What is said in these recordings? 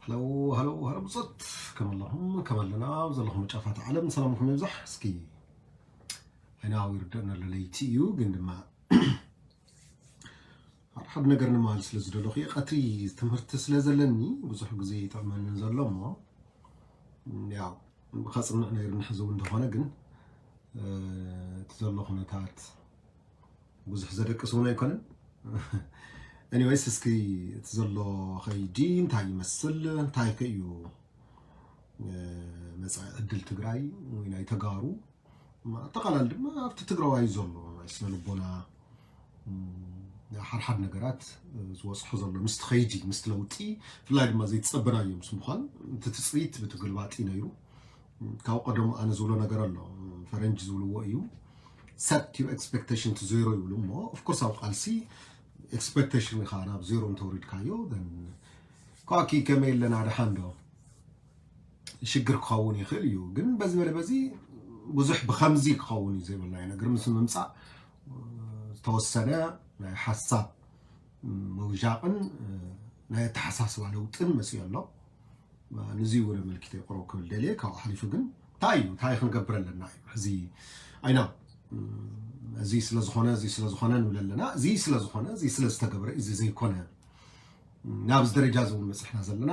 ሃሎ ሃሎ ሃሎ ብጾት፣ ከመ ኣለኹም? ከመ ኣለና? ኣብ ዘለኹም ጫፋት ዓለም ሰላምኩም ይብዛሕ። እስኪ ኣይና ይርደእና ለይቲ እዩ፣ ግን ድማ ሓድሓድ ነገር ንማል ስለ ዝደለኹ እየ። ቀትሪ ትምህርቲ ስለ ዘለኒ ብዙሕ ግዜ ይጥዕመንን ዘሎ እሞ፣ ያው፣ ከጽንዕ ነይሩ ንሕዚ እውን እንተኾነ ግን፣ እ፣ እቲ ዘሎ ኩነታት ብዙሕ ዘደቅስ እውን ኣይኮነን። ኤኒዌይስ፣ እስኪ እቲ ዘሎ ኸይዲ እንታይ ይመስል፣ እንታይ ከ እዩ፣ እ፣ መጻኢ ዕድል ትግራይ ወይ ናይ ተጋሩ፣ ኣጠቓላሊ ድማ ኣብቲ ትግራዋይ ዘሎ ናይ ስነ ልቦና፣ ም፣ ሓድሓድ ነገራት፣ እ፣ ዝበፅሖ ዘሎ ምስቲ ኸይዲ፣ ምስቲ ለውጢ፣ ብፍላይ ድማ ዘይተጸበናዮ ምስ ምዃን፣ እቲ ትጽቢት ብቲ ግልባጥ እዩ ነይሩ። ካብ ቀደሙ ኣነ ዝብሎ ነገር ኣሎ፣ ፈረንጂ ዝብልዎ እዩ፣ set your expectation to zero ይብሉ እሞ፣ of course ኣብ ቃልሲ ኤክስፔክቴሽን ኢኻ ናብ ዜሮ እንተውሪድካዮ፣ then ኳኪ ከመይ ኣለና፣ ደሓን ዶ? ሽግር ክኸውን ይኽእል እዩ፣ ግን በዚ በለ በዚ ብዙሕ ብኸምዚ ክኸውን እዩ ዘይበልናዮ ነገር ምስ ምምፃእ፣ ዝተወሰነ ናይ ሓሳብ ምውዣቕን ናይ ኣተሓሳስባ ለውጥን መፅኡ ኣሎ። ንዚ እውን ኣመልኪተ ይቕረብ ክብል ደልየ። ካብኡ ሓሊፉ ግን እንታይ እዩ፣ እንታይ ክንገብር ኣለና እዩ። እዚ ኣይና፣ እዚ ስለ ዝኾነ፣ እዚ ስለ ዝኾነ ንብል ኣለና። እዚ ስለ ዝኾነ፣ እዚ ስለ ዝተገብረ፣ እዚ ዘይኮነ፣ ናብዚ ደረጃ እዚ እውን በፂሕና ዘለና።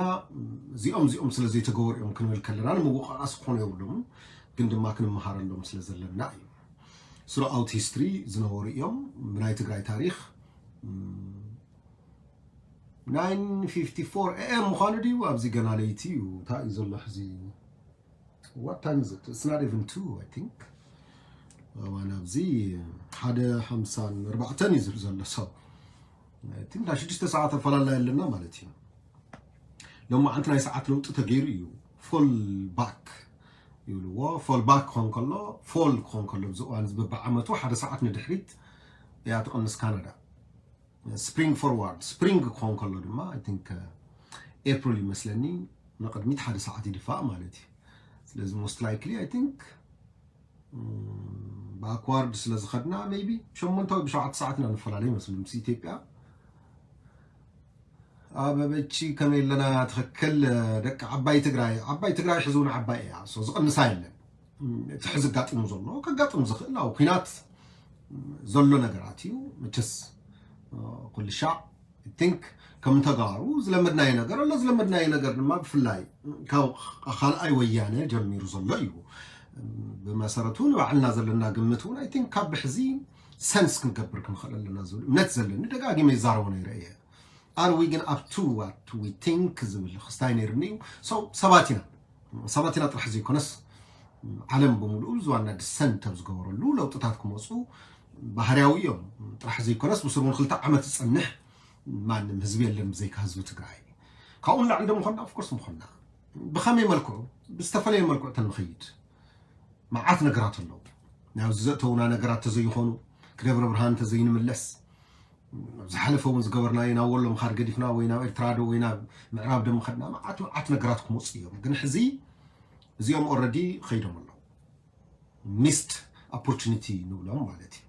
እዚኦም፣ እዚኦም ስለ ዘይተገበሩ እዮም ክንብል ከለና ንምውቃስ ክኾኑ የብሎምን፣ ግን ድማ ክንመሃረሎም ስለ ዘለና እዩ። ስሩኣውት ሂስትሪ ዝነበሩ እዮም። ብናይ ትግራይ ታሪኽ፣ ም፣ ናይን ፊፍቲ ፎር ኤ ኤም ምዃኑ ድዩ? ኣብዚ ገና ለይቲ እዩ። እንታይ እዩ ዘሎ ሕዚ? What time is it? It's not even two, I think. እዋን ኣብዚ ሓደ ሓምሳን ኣርባዕተን እዩ ዝብል ዘሎ። So፣ I think እንዳ ሽዱሽተ ሰዓት ኣፈላላይ ኣለና ማለት እዩ። ሎማዓንቲ ናይ ሰዓት ለውጢ ተገይሩ እዩ። ፎል ባክ ይብልዎ። ፎል ባክ ክኾን ከሎ፣ ፎል ክኾን ከሎ፣ ኣብዚ እዋን እዚ በብዓመቱ ሓደ ሰዓት ንድሕሪት እያ ትቕንስ ካናዳ። ስፕሪንግ ፎርዋርድ፣ ስፕሪንግ ክኾን ከሎ ድማ፣ I think፣ ኤፕሪል ይመስለኒ፣ ንቕድሚት ሓደ ሰዓት ይድፋእ ማለት እዩ። ስለዚ most likely, I think፣ ም፣ ባክዋርድ ስለ ዝኸድና፣ maybe ሸሞንተ ወይ ብሸውዓተ ሰዓት ኢና ንፈላለ ይመስሉ ምስ ኢትዮጵያ። ኣበበቺ ከመይ ኣለና? ትኽክል፣ ደቂ ዓባይ ትግራይ። ዓባይ ትግራይ ሕዚ እውን ዓባይ እያ። So ዝቕንሳ የለን። ም፣ እቲ ሕዚ ኣጋጢሙ ዘሎ፣ ከጋጥም ዝኽእል ኣብ ኲናት ዘሎ ነገራት እዩ። መቸስ፣ እ፣ ኩሉ ሻዕ፣ I think፣ ከም ተጋሩ ዝለመድናዮ ነገር ኣሎ። ዝለመድናዮ ነገር ድማ ብፍላይ ካብ ካልኣይ ወያነ ጀሚሩ ዘሎ እዩ። ብመሰረቱ ንባዕልና ዘለና ግምት እውን፣ I think፣ ካብ ብሕዚ ሰንስ ክንገብር ክንኽእል ኣለና ዝብል እምነት ዘለኒ፣ ደጋጊመ ይዛረቦ ነይረ እየ። Are we ግን up to what we think ዝብል ክስታይ ነይርኒ እዩ። So፣ ሰባት ኢና። ሰባት ኢና ጥራሕ ዘይኮነስ፣ ዓለም ብምሉኡ ዝዋና ድሰንት ኣብ ዝገበረሉ ለውጥታት ክመፁ ባህርያዊ እዮም። ጥራሕ ዘይኮነስ፣ ብስሩ ንክልተ ዓመት ዝፀንሕ ማንም ህዝቢ የለን ብዘይካ ህዝቢ ትግራይ። ካብኡ ንላዕሊ ዶ ምኾንና? Of course ምኾንና። ብኸመይ መልክዑ? ብዝተፈለየ መልክዑ ተንኸይድ መዓት ነገራት ኣለዉ። ናብዚ ዘእተውና ነገራት ተዘይኾኑ፣ ክደብረ ብርሃን ተዘይንምለስ፣ ኣብ ዝሓለፈ እውን ዝገበርናዮ፣ ናብ ወሎ ምኻድ ገዲፍና ወይ ናብ ኤርትራ ዶ ወይ ናብ ምዕራብ ዶ ምኸድና፣ መዓት መዓት ነገራት ክመፁ እዮም። ግን ሕዚ እዚኦም ኦልረዲ ኸይዶም ኣለዉ። ሚስድ ኦፖርቹኒቲ ንብሎም ማለት እዩ።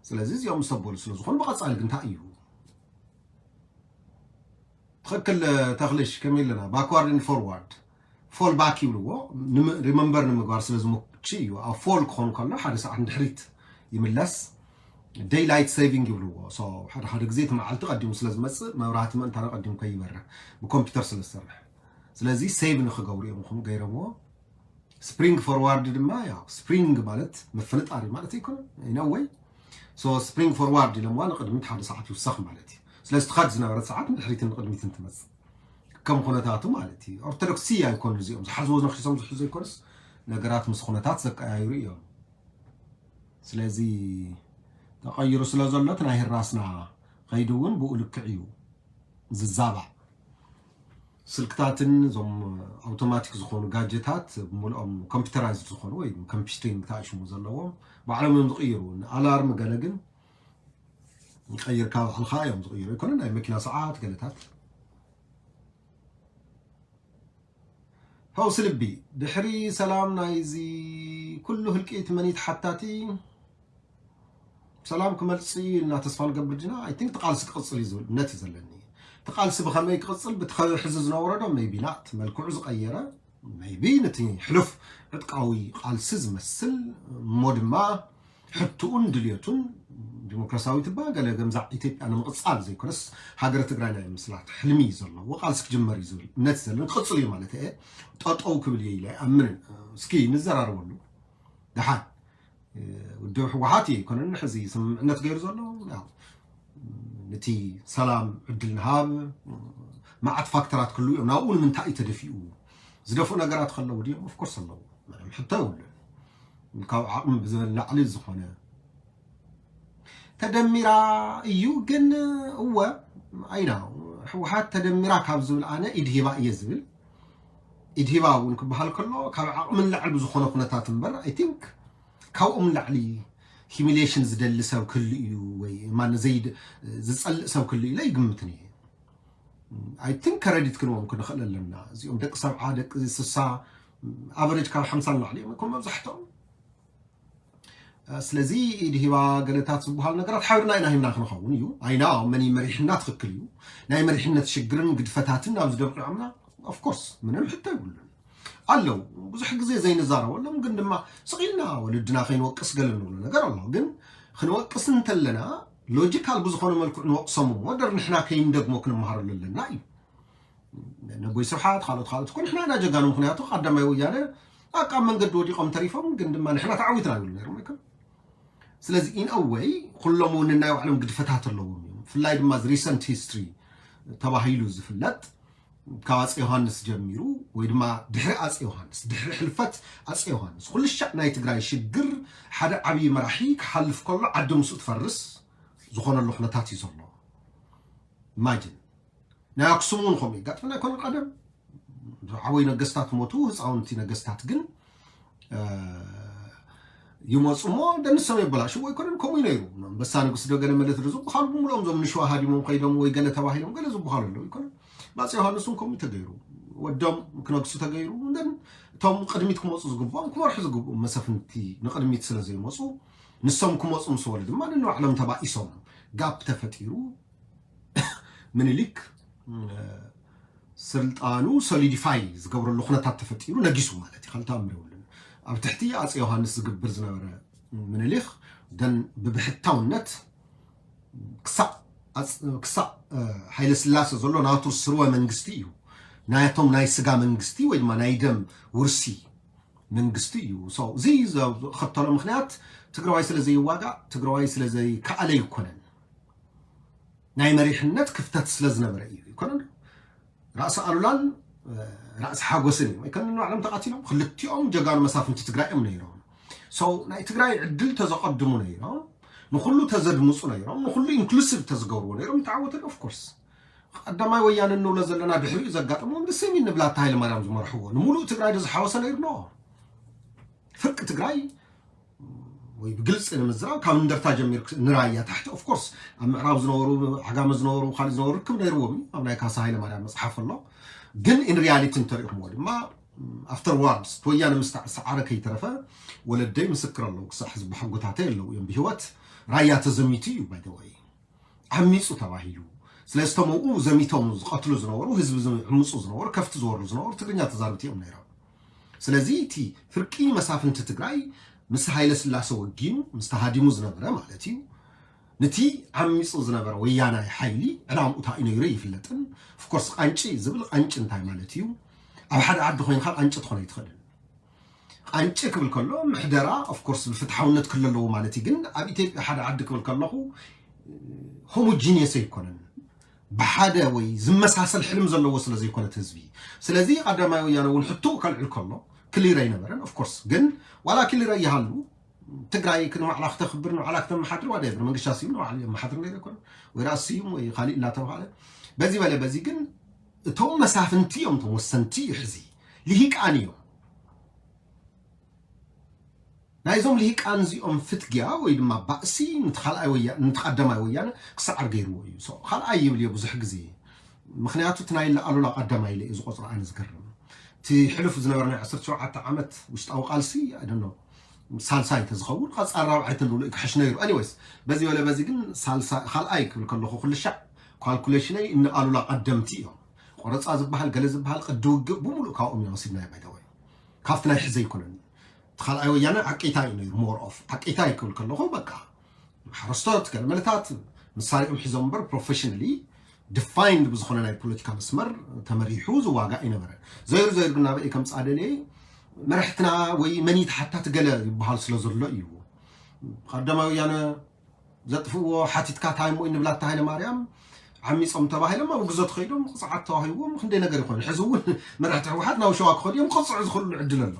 ስለዚ እዚኦም ዝተበሉ ስለ ዝኾኑ፣ ብቐፃሊ ግን እንታይ እዩ? ትኽክል፣ ተኽልሽ፣ ከመይ ኣለና? ባክዋርድ ኤንድ ፎርዋርድ፣ ፎል ባክ ይብልዎ። ሪመምበር ንምግባር ስለ ዝምቹ እዩ። ኣብ ፎል ክኾን ከሎ ሓደ ሰዓት ንድሕሪት ይምለስ። ዴይ ላይት ሴቪንግ ይብልዎ። So፣ ሓደ ሓደ ግዜ እቲ መዓልቲ ቀዲሙ ስለ ዝመፅእ፣ መብራህቲ ምእንታና ቀዲሙ ከይበርህ ብኮምፒውተር ስለ ዝሰርሕ። ስለዚ ሴቭ ንክገብሩ እዮም ከም ገይሮምዎ። ስፕሪንግ ፎርዋርድ ድማ፣ ያው፣ ስፕሪንግ ማለት ምፍንጣር እዩ ማለት ኣይኮነን፣ in a way። So፣ ስፕሪንግ ፎርዋርድ ኢሎምዋ፣ ንቕድሚት ሓደ ሰዓት ይውሰኽ ማለት እዩ። ስለዚ ትኸድ ዝነበረት ሰዓት ንድሕሪትን ንቕድሚትን ትመፅእ፣ ከም ኩነታቱ ማለት እዩ። ኦርቶዶክሲ ኣይኮኑ እዚኦም፣ ዝሓዝዎ ነኺሶም ዝሕዙ ዘይኮኑስ፣ ነገራት ምስ ኩነታት ዘቀያይሩ እዮም። ስለዚ ተቐይሩ ስለ ዘሎ፣ እቲ ናይ ህራስና ኸይዲ እውን ብኡ ልክዕ እዩ ዝዛባዕ። ስልክታትን እዞም ኣውቶማቲክ ዝኾኑ ጋጀታት ብምልኦም ኮምፒውተራይዝድ ዝኾኑ ወይ ኮምፒውተሪንግ እንታይ ሽሙ ዘለዎም ባዕሎም እዮም ዝቕይሩ። ንኣላርም ገለ ግን ቀይርካ ባዕልኻ እዮም ዝቕይሩ። ኣይኮነ ናይ መኪና ሰዓት ገለታት። ፈውሲ ልቢ፣ ድሕሪ ሰላም ናይዚ ኩሉ ህልቂት መን እዩ ተሓታቲ? ሰላም ክመልጽ እዩ ኢልና ተስፋ ንገብር ዲና? I think እቲ ቃልሲ ክቕጽል እዩ ዝብል እምነት እዩ ዘለኒ። እቲ ቃልሲ ብኸመይ ክቕጽል፣ ብቲ ከ-፣ ሕዚ ዝነበሮ ዶ maybe not፣ መልክዑ ዝቐየረ፣ maybe ነቲ ሕሉፍ ዕጥቃዊ ቃልሲ ዝመስል እሞ ድማ ሕትኡን ድልየቱን ዲሞክራሲያዊት እባ ገለ ገምዛዕ ኢትዮጵያ ንምቕጻል ዘይኮነስ፣ ሃገረ ትግራይ ናይ ምስላት ሕልሚ እዩ ዘለዎ፣ ቃልሲ ክጅመር እዩ ዝብል እምነት እዩ ዘለኒ። ክቕጽል እዩ ማለት እየ። ጠጠው ክብል እየ ኢለ ኣይኣምንን። እስኪ ንዘራረበሉ። ደሓን ውድብ ህወሓት እዩ ኣይኮነን ሕዚ ስምምዕነት ገይሩ ዘሎ። ያው ነቲ ሰላም ዕድል ንሃብ፣ መዓት ፋክተራት ክህልዉ እዮም። ናብኡ ንምንታይ እዩ ተደፊኡ? ዝደፍኡ ነገራት ከለዉ ድዮም? ኦፍኮርስ ኣለዉ። ምንም ሕቶ የብሉን። ካብ ዓቕሚ ብዝበል ላዕሊ ዝኾነ ተደሚራ እዩ። ግን እወ፣ ኣይና ህወሓት ተደሚራ ካብ ዝብል ኣነ ኢድ ሂባ እየ ዝብል። ኢድ ሂባ እውን ክበሃል ከሎ ካብ ዓቕሚ ንላዕሊ ብዝኾነ ኩነታት እምበር፣ I think ካብኦም ላዕሊ humiliation ዝደሊ ሰብ ክህሉ እዩ ወይ ማን ዘይድ-፣ ዝጸልእ ሰብ ክህሉ ኢለ ይግምትን እየ። I think ከረዲት ክንዎም ክንኽእል ኣለና። እዚኦም ደቂ ሰብዓ፣ ደቂ ስሳ፣ average ካብ ሓምሳ ንላዕሊ እዮም እኮ መብዛሕትኦም። ስለዚ ኢድ ሂባ ገለታት ዝበሃል ነገራት ሓቢርና ኢና ሂብና ክንኸውን እዩ። ኣይና መን መሪሕና ትኽክል እዩ። ናይ መሪሕነት ሽግርን ግድፈታትን ኣብዚ ደብቂዖምና፣ of course ምንም ሕቶ የብሉን። ኣለዉ ብዙሕ ግዜ ዘይንዛረበሎም፣ ግን ድማ ስቕ ኢልና ወለድና ከይንወቅስ ገለ ንብሎ ነገር ኣሎ። ግን ክንወቅስ እንተለና ሎጂካል ብዝኾነ መልክዑ ንወቅሶም እሞ ደር ንሕና ከይንደግሞ ክንመሃረሉ ኣለና እዩ። ነቦይ ስብሓት፣ ካልኦት ካልኦት እኮ ንሕና ኢና ጀጋኑ። ምኽንያቱ ቀዳማይ ወያነ በቃ ኣብ መንገዲ ወዲቖም ተሪፎም፣ ግን ድማ ንሕና ተዓዊትና ይብሉ ነይሮም ኣይኮን። ስለዚ in a way ኩሎም እውን ናይ ባዕሎም ግድፈታት ኣለዎም እዮም። ብፍላይ ድማ recent history ተባሂሉ ዝፍለጥ ካብ ኣጼ ዮሃንስ ጀሚሩ ወይ ድማ ድሕሪ ኣጼ ዮሃንስ፣ ድሕሪ ሕልፈት ኣጼ ዮሃንስ ኩሉ ሻዕ ናይ ትግራይ ሽግር ሓደ ዓብዪ መራሒ ክሓልፍ ከሎ ዓዲ ምስኡ ትፈርስ ዝኾነሉ ኩነታት እዩ ዘሎ። Imagine ናይ ኣክሱም እውን ከምኡ ይጋጥመና ኣይኮነን። ቀደም ዓበይ ነገስታት ሞቱ፣ ህፃውንቲ ነገስታት ግን እ፣ ይመፁ እሞ ደንሶም የበላሽዎ ኣይኮነን። ከምኡ እዩ ነይሩ። ኣንበሳ ንጉስ ዶ ገለ መለት ዶ ዝበሃሉ ብምልኦም እዞም ንሸዋ ሃዲሞም ከይዶም ወይ ገለ ተባሂሎም ገለ ዝበሃሉ ኣለዉ ኣይኮነን። ብኣጼ ዮሃንስ እውን ከምኡ ተገይሩ። ወዶም ክነግሱ ተገይሩ። እንደን እቶም ቅድሚት ክመፁ ዝግብኦም ክመርሑ ዝግብኦም መሰፍንቲ ንቅድሚት ስለ ዘይመፁ ንሶም ክመፁ ምስ በሉ ድማ ንንባዕሎም ተባኢሶም ጋፕ ተፈጢሩ። ምኒልክ እ፣ ስልጣኑ ሶሊዲፋይ ዝገብረሉ ኩነታት ተፈጢሩ ነጊሱ ማለት እዩ። ካልእ ተኣምር የብሉን። ኣብ ትሕቲ ኣጼ ዮሃንስ ዝግብር ዝነበረ ምኒልክ ደን ብብሕታውነት ክሳዕ ኣጽ-፣ ክሳዕ እ፣ ሃይለ ስላሴ ዘሎ ናቱ ስርወ መንግስቲ እዩ። ናቶም ናይ ስጋ መንግስቲ ወይ ድማ ናይ ደም ውርሲ መንግስቲ እዩ። So እዚ ዝኸተሎ ምኽንያት ትግራዋይ ስለ ዘይዋጋእ፣ ትግራዋይ ስለ ዘይከኣለ ኣይኮነን። ናይ መሪሕነት ክፍተት ስለ ዝነበረ እዩ። ኣይኮነን ዶ? ራእሲ ኣሉላን እ፣ ራእሲ ሓጎስን እዮም ኣይኮነን ንባዕሎም ተቓቲሎም። ክልቲኦም ጀጋኑ መሳፍንቲ ትግራይ እዮም ነይሮም። So ናይ ትግራይ ዕድል ተዘቐድሙ ነይሮም፣ ንኹሉ ተዘድምፁ ነይሮም፣ ንኹሉ ኢንክሉሲቭ ተዝገብርዎ ነይሮም። ተዓወተ ዶ? Of course። ቀዳማይ ወያነ እንብሎ ዘለና ድሕሪኡ ዘጋጠምዎም the same እዩ። ንብላታ ሃይለ ማርያም ዝመርሕዎ ንምሉእ ትግራይ ዶ ዝሓወሰ ነይሩ? ኖ። ፍርቂ ትግራይ ወይ ብግልፂ ንምዝራብ ካብ እንደርታ ጀሚሩ ንራያ ታሕቲ፣ of course ኣብ ምዕራብ ዝነበሩ፣ ዓጋመ ዝነበሩ፣ ካልእ ዝነበሩ ርክብ ነይርዎም እዩ። ኣብ ናይ ካሳ ሃይለ ማርያም መፅሓፍ ኣሎ። ግን in reality እንተሪእኹምዎ ድማ afterwards ወያነ ምስ ተሰዓረ ከይተረፈ ወለደይ ምስክር ኣለዉ። ክሳዕ ሕዚ ኣቦሓጎታተይ ኣለዉ እዮም ብህይወት። ራያ ተዘሚቱ እዩ by the way። ዓሚፁ ተባሂሉ። ስለዚ እቶም ኣብኡ ዘሚቶም ዝቐትሉ ዝነበሩ፣ ህዝቢ ዝዕምፁ ዝነበሩ፣ ከፍቲ ዝወሩ ዝነበሩ ትግርኛ ተዛረብቲ እዮም ነይሮም። ስለዚ እቲ ፍርቂ መሳፍንቲ ትግራይ ምስ ሃይለ ስላሴ ወጊኑ ምስ ተሃዲሙ ዝነበረ ማለት እዩ። ነቲ ዓሚፁ ዝነበረ ወያናይ ሓይሊ ዕላምኡ እንታይ እዩ ነይሩ ይፍለጥን። Of course ቃንጪ ዝብል ቃንጪ እንታይ ማለት እዩ? ኣብ ሓደ ዓዲ ኮይንካ ቃንጪ ትኾን ኣይትኽእልን። ቃንጪ ክብል ከሎ ምሕደራ of course ብፍትሓውነት ክህሉ ኣለዎ ማለት እዩ። ግን ኣብ ኢትዮጵያ ሓደ ዓዲ ክብል ከለኹ ሆሞጂኒየስ ኣይኮነን። ብሓደ ወይ ዝመሳሰል ሕልም ዘለዎ ስለ ዘይኮነ እቲ ህዝቢ። ስለዚ ቀዳማይ ወያነ እውን ሕቶኡ ከልዕል ከሎ ክሊር ኣይነበረን። Of course ግን ዋላ ክሊር ኣይሃሉ ትግራይ ንባዕላ ክተኽብር ንባዕላ ክተመሓድር whatever መንግስቲ ስዩም ንባዕሉ የመሓድር ነይሩ ኣይኮነን። ወይ ራእሲ ስዩም ወይ ካሊእ እናተባሃለ በዚ በለ በዚ ግን እቶም መሳፍንቲ እዮም እቶም ወሰንቲ እዩ ሕዚ ልሂቃን እዮም። ናይዞም ልሂቃን እዚኦም ፍትጊያ ወይ ድማ ባእሲ ነቲ ካልኣይ ወያ-፣ ነቲ ቀዳማይ ወያነ ክሰዓር ገይርዎ እዩ። So ካልኣይ ይብል እየ ብዙሕ ግዜ። ምኽንያቱ እቲ ናይ ኣሉላ ቀዳማይ ኢለ እየ ዝቆፅሮ ኣነ ዝገርም። እቲ ሕሉፍ ዝነበረ ናይ ዓሰርተ ሸውዓተ ዓመት ውሽጣዊ ቃልሲ፣ I don't know፣ ሳልሳይ ተዝኸውን፣ ቀፃሊ ራብዓይ ተንብሎ ክሕሽ ነይሩ። Anyways በዚ በለ በዚ ግን ሳልሳ-፣ ካልኣይ ክብል ከለኹ ኩሉ ሻዕ ካልኩሌሽነይ እነ ኣሉላ ቀደምቲ እዮም። ቆረፃ ዝበሃል ገለ ዝበሃል ቅዲ ውግእ ብምሉእ ካብኦም እዮም ወሲድናዮ። ባይተወይ ካብቲ ናይ ሕዘ ኣይኮነን። እቲ ካልኣይ ወያነ ዓቂታ እዩ ነይሩ። ሞር ኦፍ ዓቂታ ይክብል ከለኹ በቃ ሓረስቶት ገለ መለታት መሳሪኦም ሒዞም እምበር ፕሮፌሽናሊ ዲፋይንድ ብዝኾነ ናይ ፖለቲካ መስመር ተመሪሑ ዝዋጋእ ይነበረ። ዘይሩ ዘይሩ ግን ናበይ ከምፅኣ ደልየ መራሕትና ወይ መን እዩ ተሓታቲ ገለ ይበሃል ስለ ዘሎ እዩ። ቀዳማይ ወያነ ዘጥፍዎ ሓቲትካ ታይሞ ንብላታ ሃይለ ማርያም ዓሚፆም ተባሂሎም ኣብ ግዞ ተኸይዶም ቅፅዓት ተዋሂዎም ክንደይ ነገር ይኾኑ። ሕዚ እውን መራሕቲ ህወሓት ናብ ሸዋ ክኸዱ እዮም ክቕፅዑ ዝኽእሉ ዕድል ኣሎ።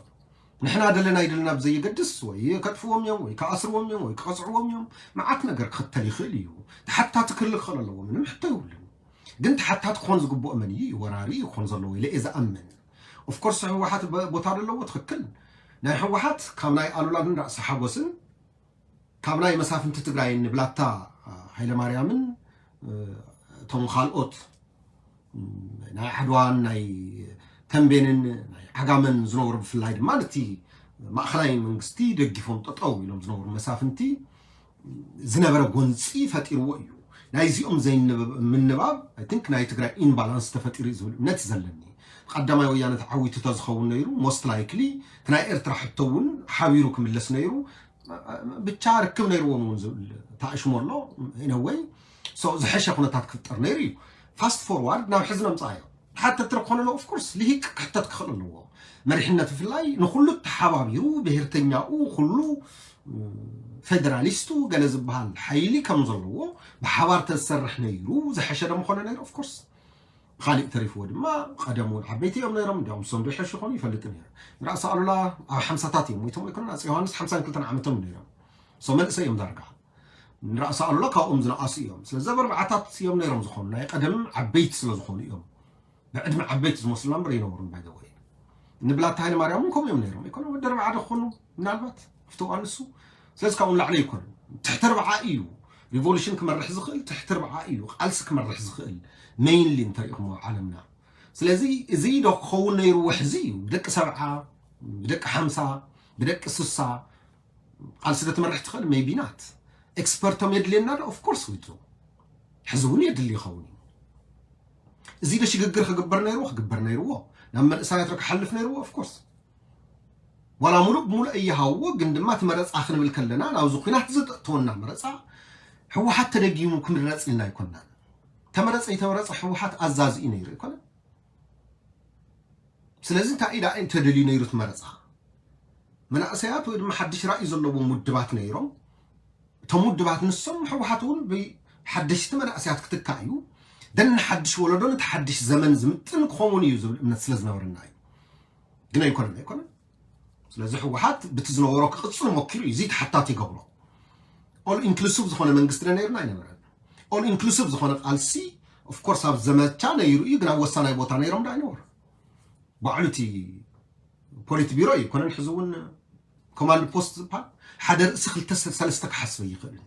ንሕና ደለና ይደልና ብዘየገድስ ወይ ከጥፍዎም እዮም ወይ ክኣስርዎም እዮም ወይ ክቐፅዕዎም እዮም። መዓት ነገር ክኽተል ይኽእል እዩ። ተሓታቲ ክህሉ ክኽእል ኣለዎ። ምንም ሕቶ ይብሉን። ግን ተሓታቲ ክኾን ዝግብኦ መን እዩ? ወራሪ እዩ ክኾን ዘለዎ ኢለ እየ ዝኣምን። ኦፍኮርስ ህወሓት በ- ቦታ ዘለዎ ትኽክል። ናይ ህወሓት ካብ ናይ ኣሉላን ራእሲ ሓጎስን ካብ ናይ መሳፍንቲ ትግራይ ንብላታ ሃይለማርያምን እቶም ካልኦት ናይ ዓድዋን ናይ ተንቤንን ናይ ዓጋመን ዝነበሩ ብፍላይ ድማ ነቲ ማእኸላይ መንግስቲ ደጊፎም ጠጠው ኢሎም ዝነበሩ መሳፍንቲ ዝነበረ ጎንፂ ፈጢርዎ እዩ። ናይዚኦም ዘይምንባብ I think ናይ ትግራይ ኢምባላንስ ተፈጢሩ እዩ ዝብል እምነት እዩ ዘለኒ። ቀዳማይ ወያነ ተዓዊቱ ተዝኸውን ነይሩ most likely እቲ ናይ ኤርትራ ሕቶ እውን ሓቢሩ ክምለስ ነይሩ። ብቻ ርክብ ነይርዎም እውን ዝብል ተኣሽሞ ኣሎ። ኢነወይ ዝሐሸ ኩነታት ክፍጠር ነይሩ እዩ። ፋስት ፎርዋርድ ናብ ሕዚ ነምፅኣዮ። ሓተት ትረክ ኮነ ኦፍኮርስ ልሂቅ ክሕተት ክኽእል ኣለዎ። መሪሕነት ብፍላይ ንኩሉ ተሓባቢሩ ብሄርተኛኡ ኩሉ ፌደራሊስቱ ገለ ዝበሃል ሓይሊ ከም ዘለዎ ብሓባር ተዝሰርሕ ነይሩ ዝሐሸ ዶ ምኾነ ነይሩ ኦፍኮርስ። ካሊእ ተሪፍዎ ድማ ቀደም እውን ዓበይቲ እዮም ነይሮም። እንዲያውም እሶም ዶ ይሐሹ ይኾኑ ይፈልጥን እየ። ንራእሲ ኣሉላ ኣብ ሓምሳታት እዮም ሞይቶም ኣይኮነን። ኣፄ ዮሃንስ ሓምሳን ክልተን ዓመቶም ነይሮም። እሶም መንእሰይ እዮም ዳርጋ። ንራእሲ ኣሉላ ካብኦም ዝነኣሱ እዮም። ስለዚ ኣብ ኣርባዓታት እዮም ነይሮም ዝኾኑ ናይ ቀደም ዓበይቲ ስለ ዝኾኑ እዮም። ብዕድመ ዓበይቲ ዝመስሉና እምበር ኣይነበሩን ባይዘወይ። ንብላታ ሃይለ ማርያም እውን ከምኡ እዮም ነይሮም ኣይኮነ ወዲ ኣርባዓ ዶ ክኾኑ ምናልባት ኣብቲ እዋን ንሱ። ስለዚ ካብኡ ንላዕሊ ኣይኮነን። ትሕቲ ኣርባዓ እዩ ሪቮሉሽን ክመርሕ ዝኽእል ትሕቲ ኣርባዓ እዩ ቃልሲ ክመርሕ ዝኽእል ሜይንሊ እንተሪእኹሞ ዓለምና። ስለዚ እዚ ዶ ክኸውን ነይርዎ ሕዚ እዩ ብደቂ ሰብዓ ብደቂ ሓምሳ ብደቂ ስሳ ቃልሲ ዶ ትመርሕ ትኽእል maybe not። ኤክስፐርቶም የድልየና ዶ ኦፍኮርስ ዊቱ ሕዚ እውን የድሊ ይኸውን እዩ። እዚ ዶ ሽግግር ክግበር ነይርዎ ክግበር ነይርዎ ናብ መንእሰያት ዶ ክሓልፍ ነይርዎ ኦፍኮርስ ዋላ ሙሉእ ብሙሉእ እየሃውዎ ግን ድማ እቲ መረፃ ክንብል ከለና ናብዚ ኩናት ዘጠእተወና መረፃ ህወሓት ተደጊሙ ክምረፅ ኢልና ኣይኮናን። ተመረፀ ይተመረፀ ህወሓት ኣዛዚ እዩ ነይሩ ኣይኮነን። ስለዚ እንታይ ኢዳ እንተደልዩ ነይሩ እቲ መረፃ መናእሰያት ወይ ድማ ሓድሽ ራእይ ዘለዎም ውድባት ነይሮም። እቶም ውድባት ንሶም ህወሓት እውን ብሓደሽቲ መናእሰያት ክትካእ እዩ። ደን ሓድሽ ወለዶ ነቲ ሓድሽ ዘመን ዝምጥን ክኸውን እዩ ዝብል እምነት ስለ ዝነበረና እዩ። ግን ኣይኮነን ኣይኮነን። ስለዚ ህወሓት ብቲ ዝነበሮ ክቕፅል ሞኪሩ እዩ እዚ ተሓታቲ ይገብሮ። ኦል ኢንክሉሲቭ ዝኾነ መንግስቲ ዶ ነይርና ኣይነበረን። ኦል ኢንክሉሲቭ ዝኾነ ቃልሲ ኦፍኮርስ ኣብ ዘመቻ ነይሩ እዩ ግን ኣብ ወሳናይ ቦታ ነይሮም ዶ ኣይነበሩ። ባዕሉ እቲ ፖሊት ቢሮ እዩ ኮነን ሕዚ እውን ኮማንድ ፖስት ዝበሃል ሓደ ርእሲ ክልተ ሰለስተ ክሓስበ ይኽእል።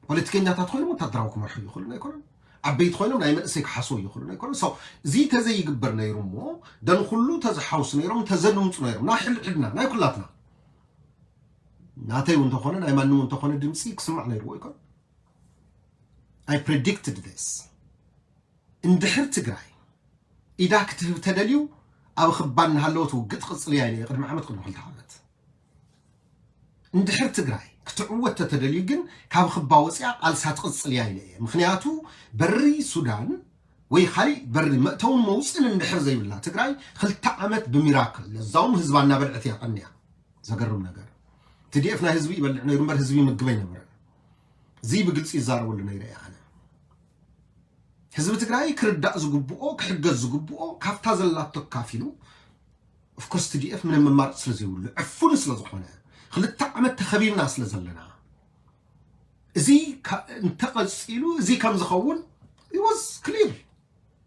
ፖለቲከኛታት ኮይኖም ወታደራዊ ክመርሑ ይኽእሉን ኣይኮነን። ዓበይቲ ኮይኖም ናይ መንእሰይ ክሓስቡ ይኽእሉን ኣይኮነን። So እዚ ተዘይግበር ነይሩ እሞ ደን ኩሉ ተዝሓውሱ ነይሮም ተዘድምፁ ነይሮም ናይ ሕልዕድና ናይ ኩላትና ናተይ እውን እንተኾነ ናይ ማንም እውን እንተኾነ ድምፂ ክስማዕ ነይርዎ ይኮን። I predicted this። እንድሕር ትግራይ ኢዳ ክትህብ ተደልዩ ኣብ ክባ እናሃለወት ውግእ ትቕፅል እያ ኢለ እየ ቅድሚ ዓመት ቅድሚ ክልተ ዓመት። እንድሕር ትግራይ ክትዕወት ተተደልዩ ግን ካብ ክባ ወፂኣ ቃልሳ ትቕፅል እያ ኢለ እየ። ምክንያቱ በሪ ሱዳን ወይ ካሊእ በሪ መእተውን መውፅእን እንድሕር ዘይብላ ትግራይ ክልተ ዓመት ብሚራክል ለዛውም ህዝባ እናበልዐት እያ ቀንያ። ዘገርም ነገር ትዲኤፍ ናይ ህዝቢ ይበልዕ ነይሩ እምበር ህዝቢ ይምግብ ኣይነበረን። እዚ ብግልፂ ይዛረበሉ ነይረ እየ ኣነ። ህዝቢ ትግራይ ክርዳእ ዝግብኦ ክሕገዝ ዝግብኦ ካብታ ዘላቶ ካፊሉ ኦፍኮርስ ቲዲኤፍ ምንም መማረፂ ስለ ዘይብሉ ዕፉን ስለ ዝኾነ ክልተ ዓመት ተኸቢብና ስለ ዘለና እዚ እንተቐፂሉ እዚ ከም ዝኸውን was clear።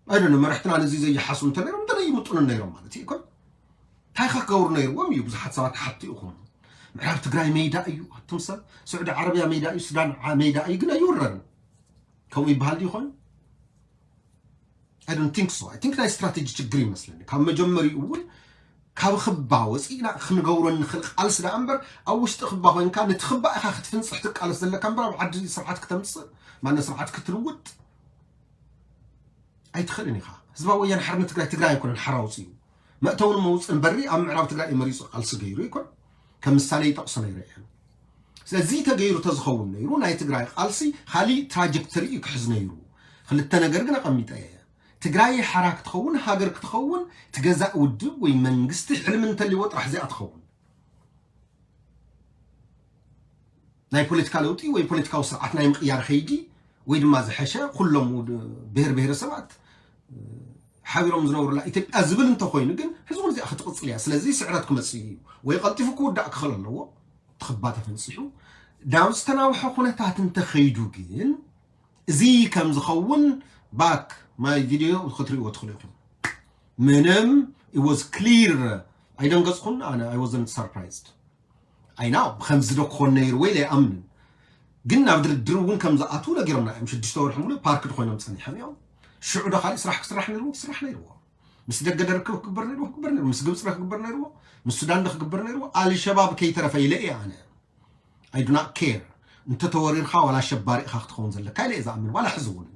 ኣይደነ መራሕትና ነዚ ዘይሓሱ እንተነይሮም እንተነ ይምጡን ነይሮም ማለት እዩ። ኮን እንታይ ክገብሩ ነይርዎም እዩ። ብዙሓት ሰባት ሓቲ ኢኹም ምዕራብ ትግራይ ሜዳ እዩ። ኣቱም ሰብ ስዑዲ ዓረብያ ሜዳ እዩ፣ ሱዳን ሜዳ እዩ፣ ግን ኣይውረርን ከምኡ ይበሃል ድዩ ኮይኑ? I don't think so። I think ናይ ስትራቴጂ ችግር ይመስለኒ። ካብ መጀመሪኡ እውን ካብ ክባ ወፂእና ክንገብሮ ንኽእል ቃልሲ ደኣ እምበር ኣብ ውሽጢ ክባ ኮይንካ ነቲ ክባ ኢኻ ክትፍንፅሕ ትቃለስ ዘለካ እምበር ኣብ ዓዲ ስርዓት ክተምፅእ ማነ ስርዓት ክትልውጥ ኣይትኽእልን ኢኻ። ህዝባዊ ወያነ ሓርነት ትግራይ ትግራይ ኣይኮነን ሓራ ውፅኡ። መእተውን መውፅእን በሪ ኣብ ምዕራብ ትግራይ እዩ መሪፁ ቃልሲ ገይሩ ይኮን። ከም ምሳሌ ይጠቕሶ ነይረ እየ። ስለዚ ተገይሩ ተዝኸውን ነይሩ ናይ ትግራይ ቃልሲ ካሊእ ትራጀክተሪ እዩ ክሕዝ ነይሩ። ክልተ ነገር ግን ኣቐሚጠ እየ። ትግራይ ሓራ ክትኸውን ሃገር ክትኸውን ትገዛእ ውድብ ወይ መንግስቲ ሕልሚ እንተልዎ ጥራሕ እዚኣ ትኸውን። ናይ ፖለቲካ ለውጢ ወይ ፖለቲካዊ ስርዓት ናይ ምቕያር ከይዲ ወይ ድማ ዝሐሸ ኩሎም ውድ- ብሔር ብሔረሰባት ሓቢሮም ዝነብሩላ ኢትዮጵያ ዝብል እንተኮይኑ ግን ህዝቡ እዚኣ ክትቕፅል እያ። ስለዚ ስዕረት ክመፅእ እዩ ወይ ቀልጢፉ ክውዳእ ክኽእል ኣለዎ። ትኽባ ተፈንፂሑ ናብ ዝተናውሐ ኩነታት እንተኸይዱ ግን እዚ ከም ዝኸውን ባክ ማይ ቪድዮ ክትሪእዎ ትኽእሉ ኢኹም። ምንም it was clear። ኣይደንገፅኩን ኣነ I wasn't surprised። ኣይና ብከምዚ ዶ ክኾን ነይሩ ወይ ኣይኣምንን። ግን ናብ ድርድር እውን ከም ዝኣትዉ ነጊሮምና እዮም። ሽዱሽተ ወርሒ ሙሉእ ፓርክ ድኮይኖም ፀኒሖም እዮም። ሽዑ ዶ ካሊእ ስራሕ ክስራሕ ነይርዎ ክስራሕ ነይርዎ። ምስ ደገ ዶ ርክብ ክግበር ነይርዎ ክግበር ነይርዎ። ምስ ግብፂ ዶ ክግበር ነይርዎ ምስ ሱዳን ዶ ክግበር ነይርዎ። ኣልሸባብ ከይተረፈ ኢለ እየ ኣነ። I do not care። እንተተወሪርካ ዋላ ኣሸባሪ ኢኻ ክትኸውን ዘለካ ኢለ እየ ዝኣምን ዋላ ሕዚ እውን።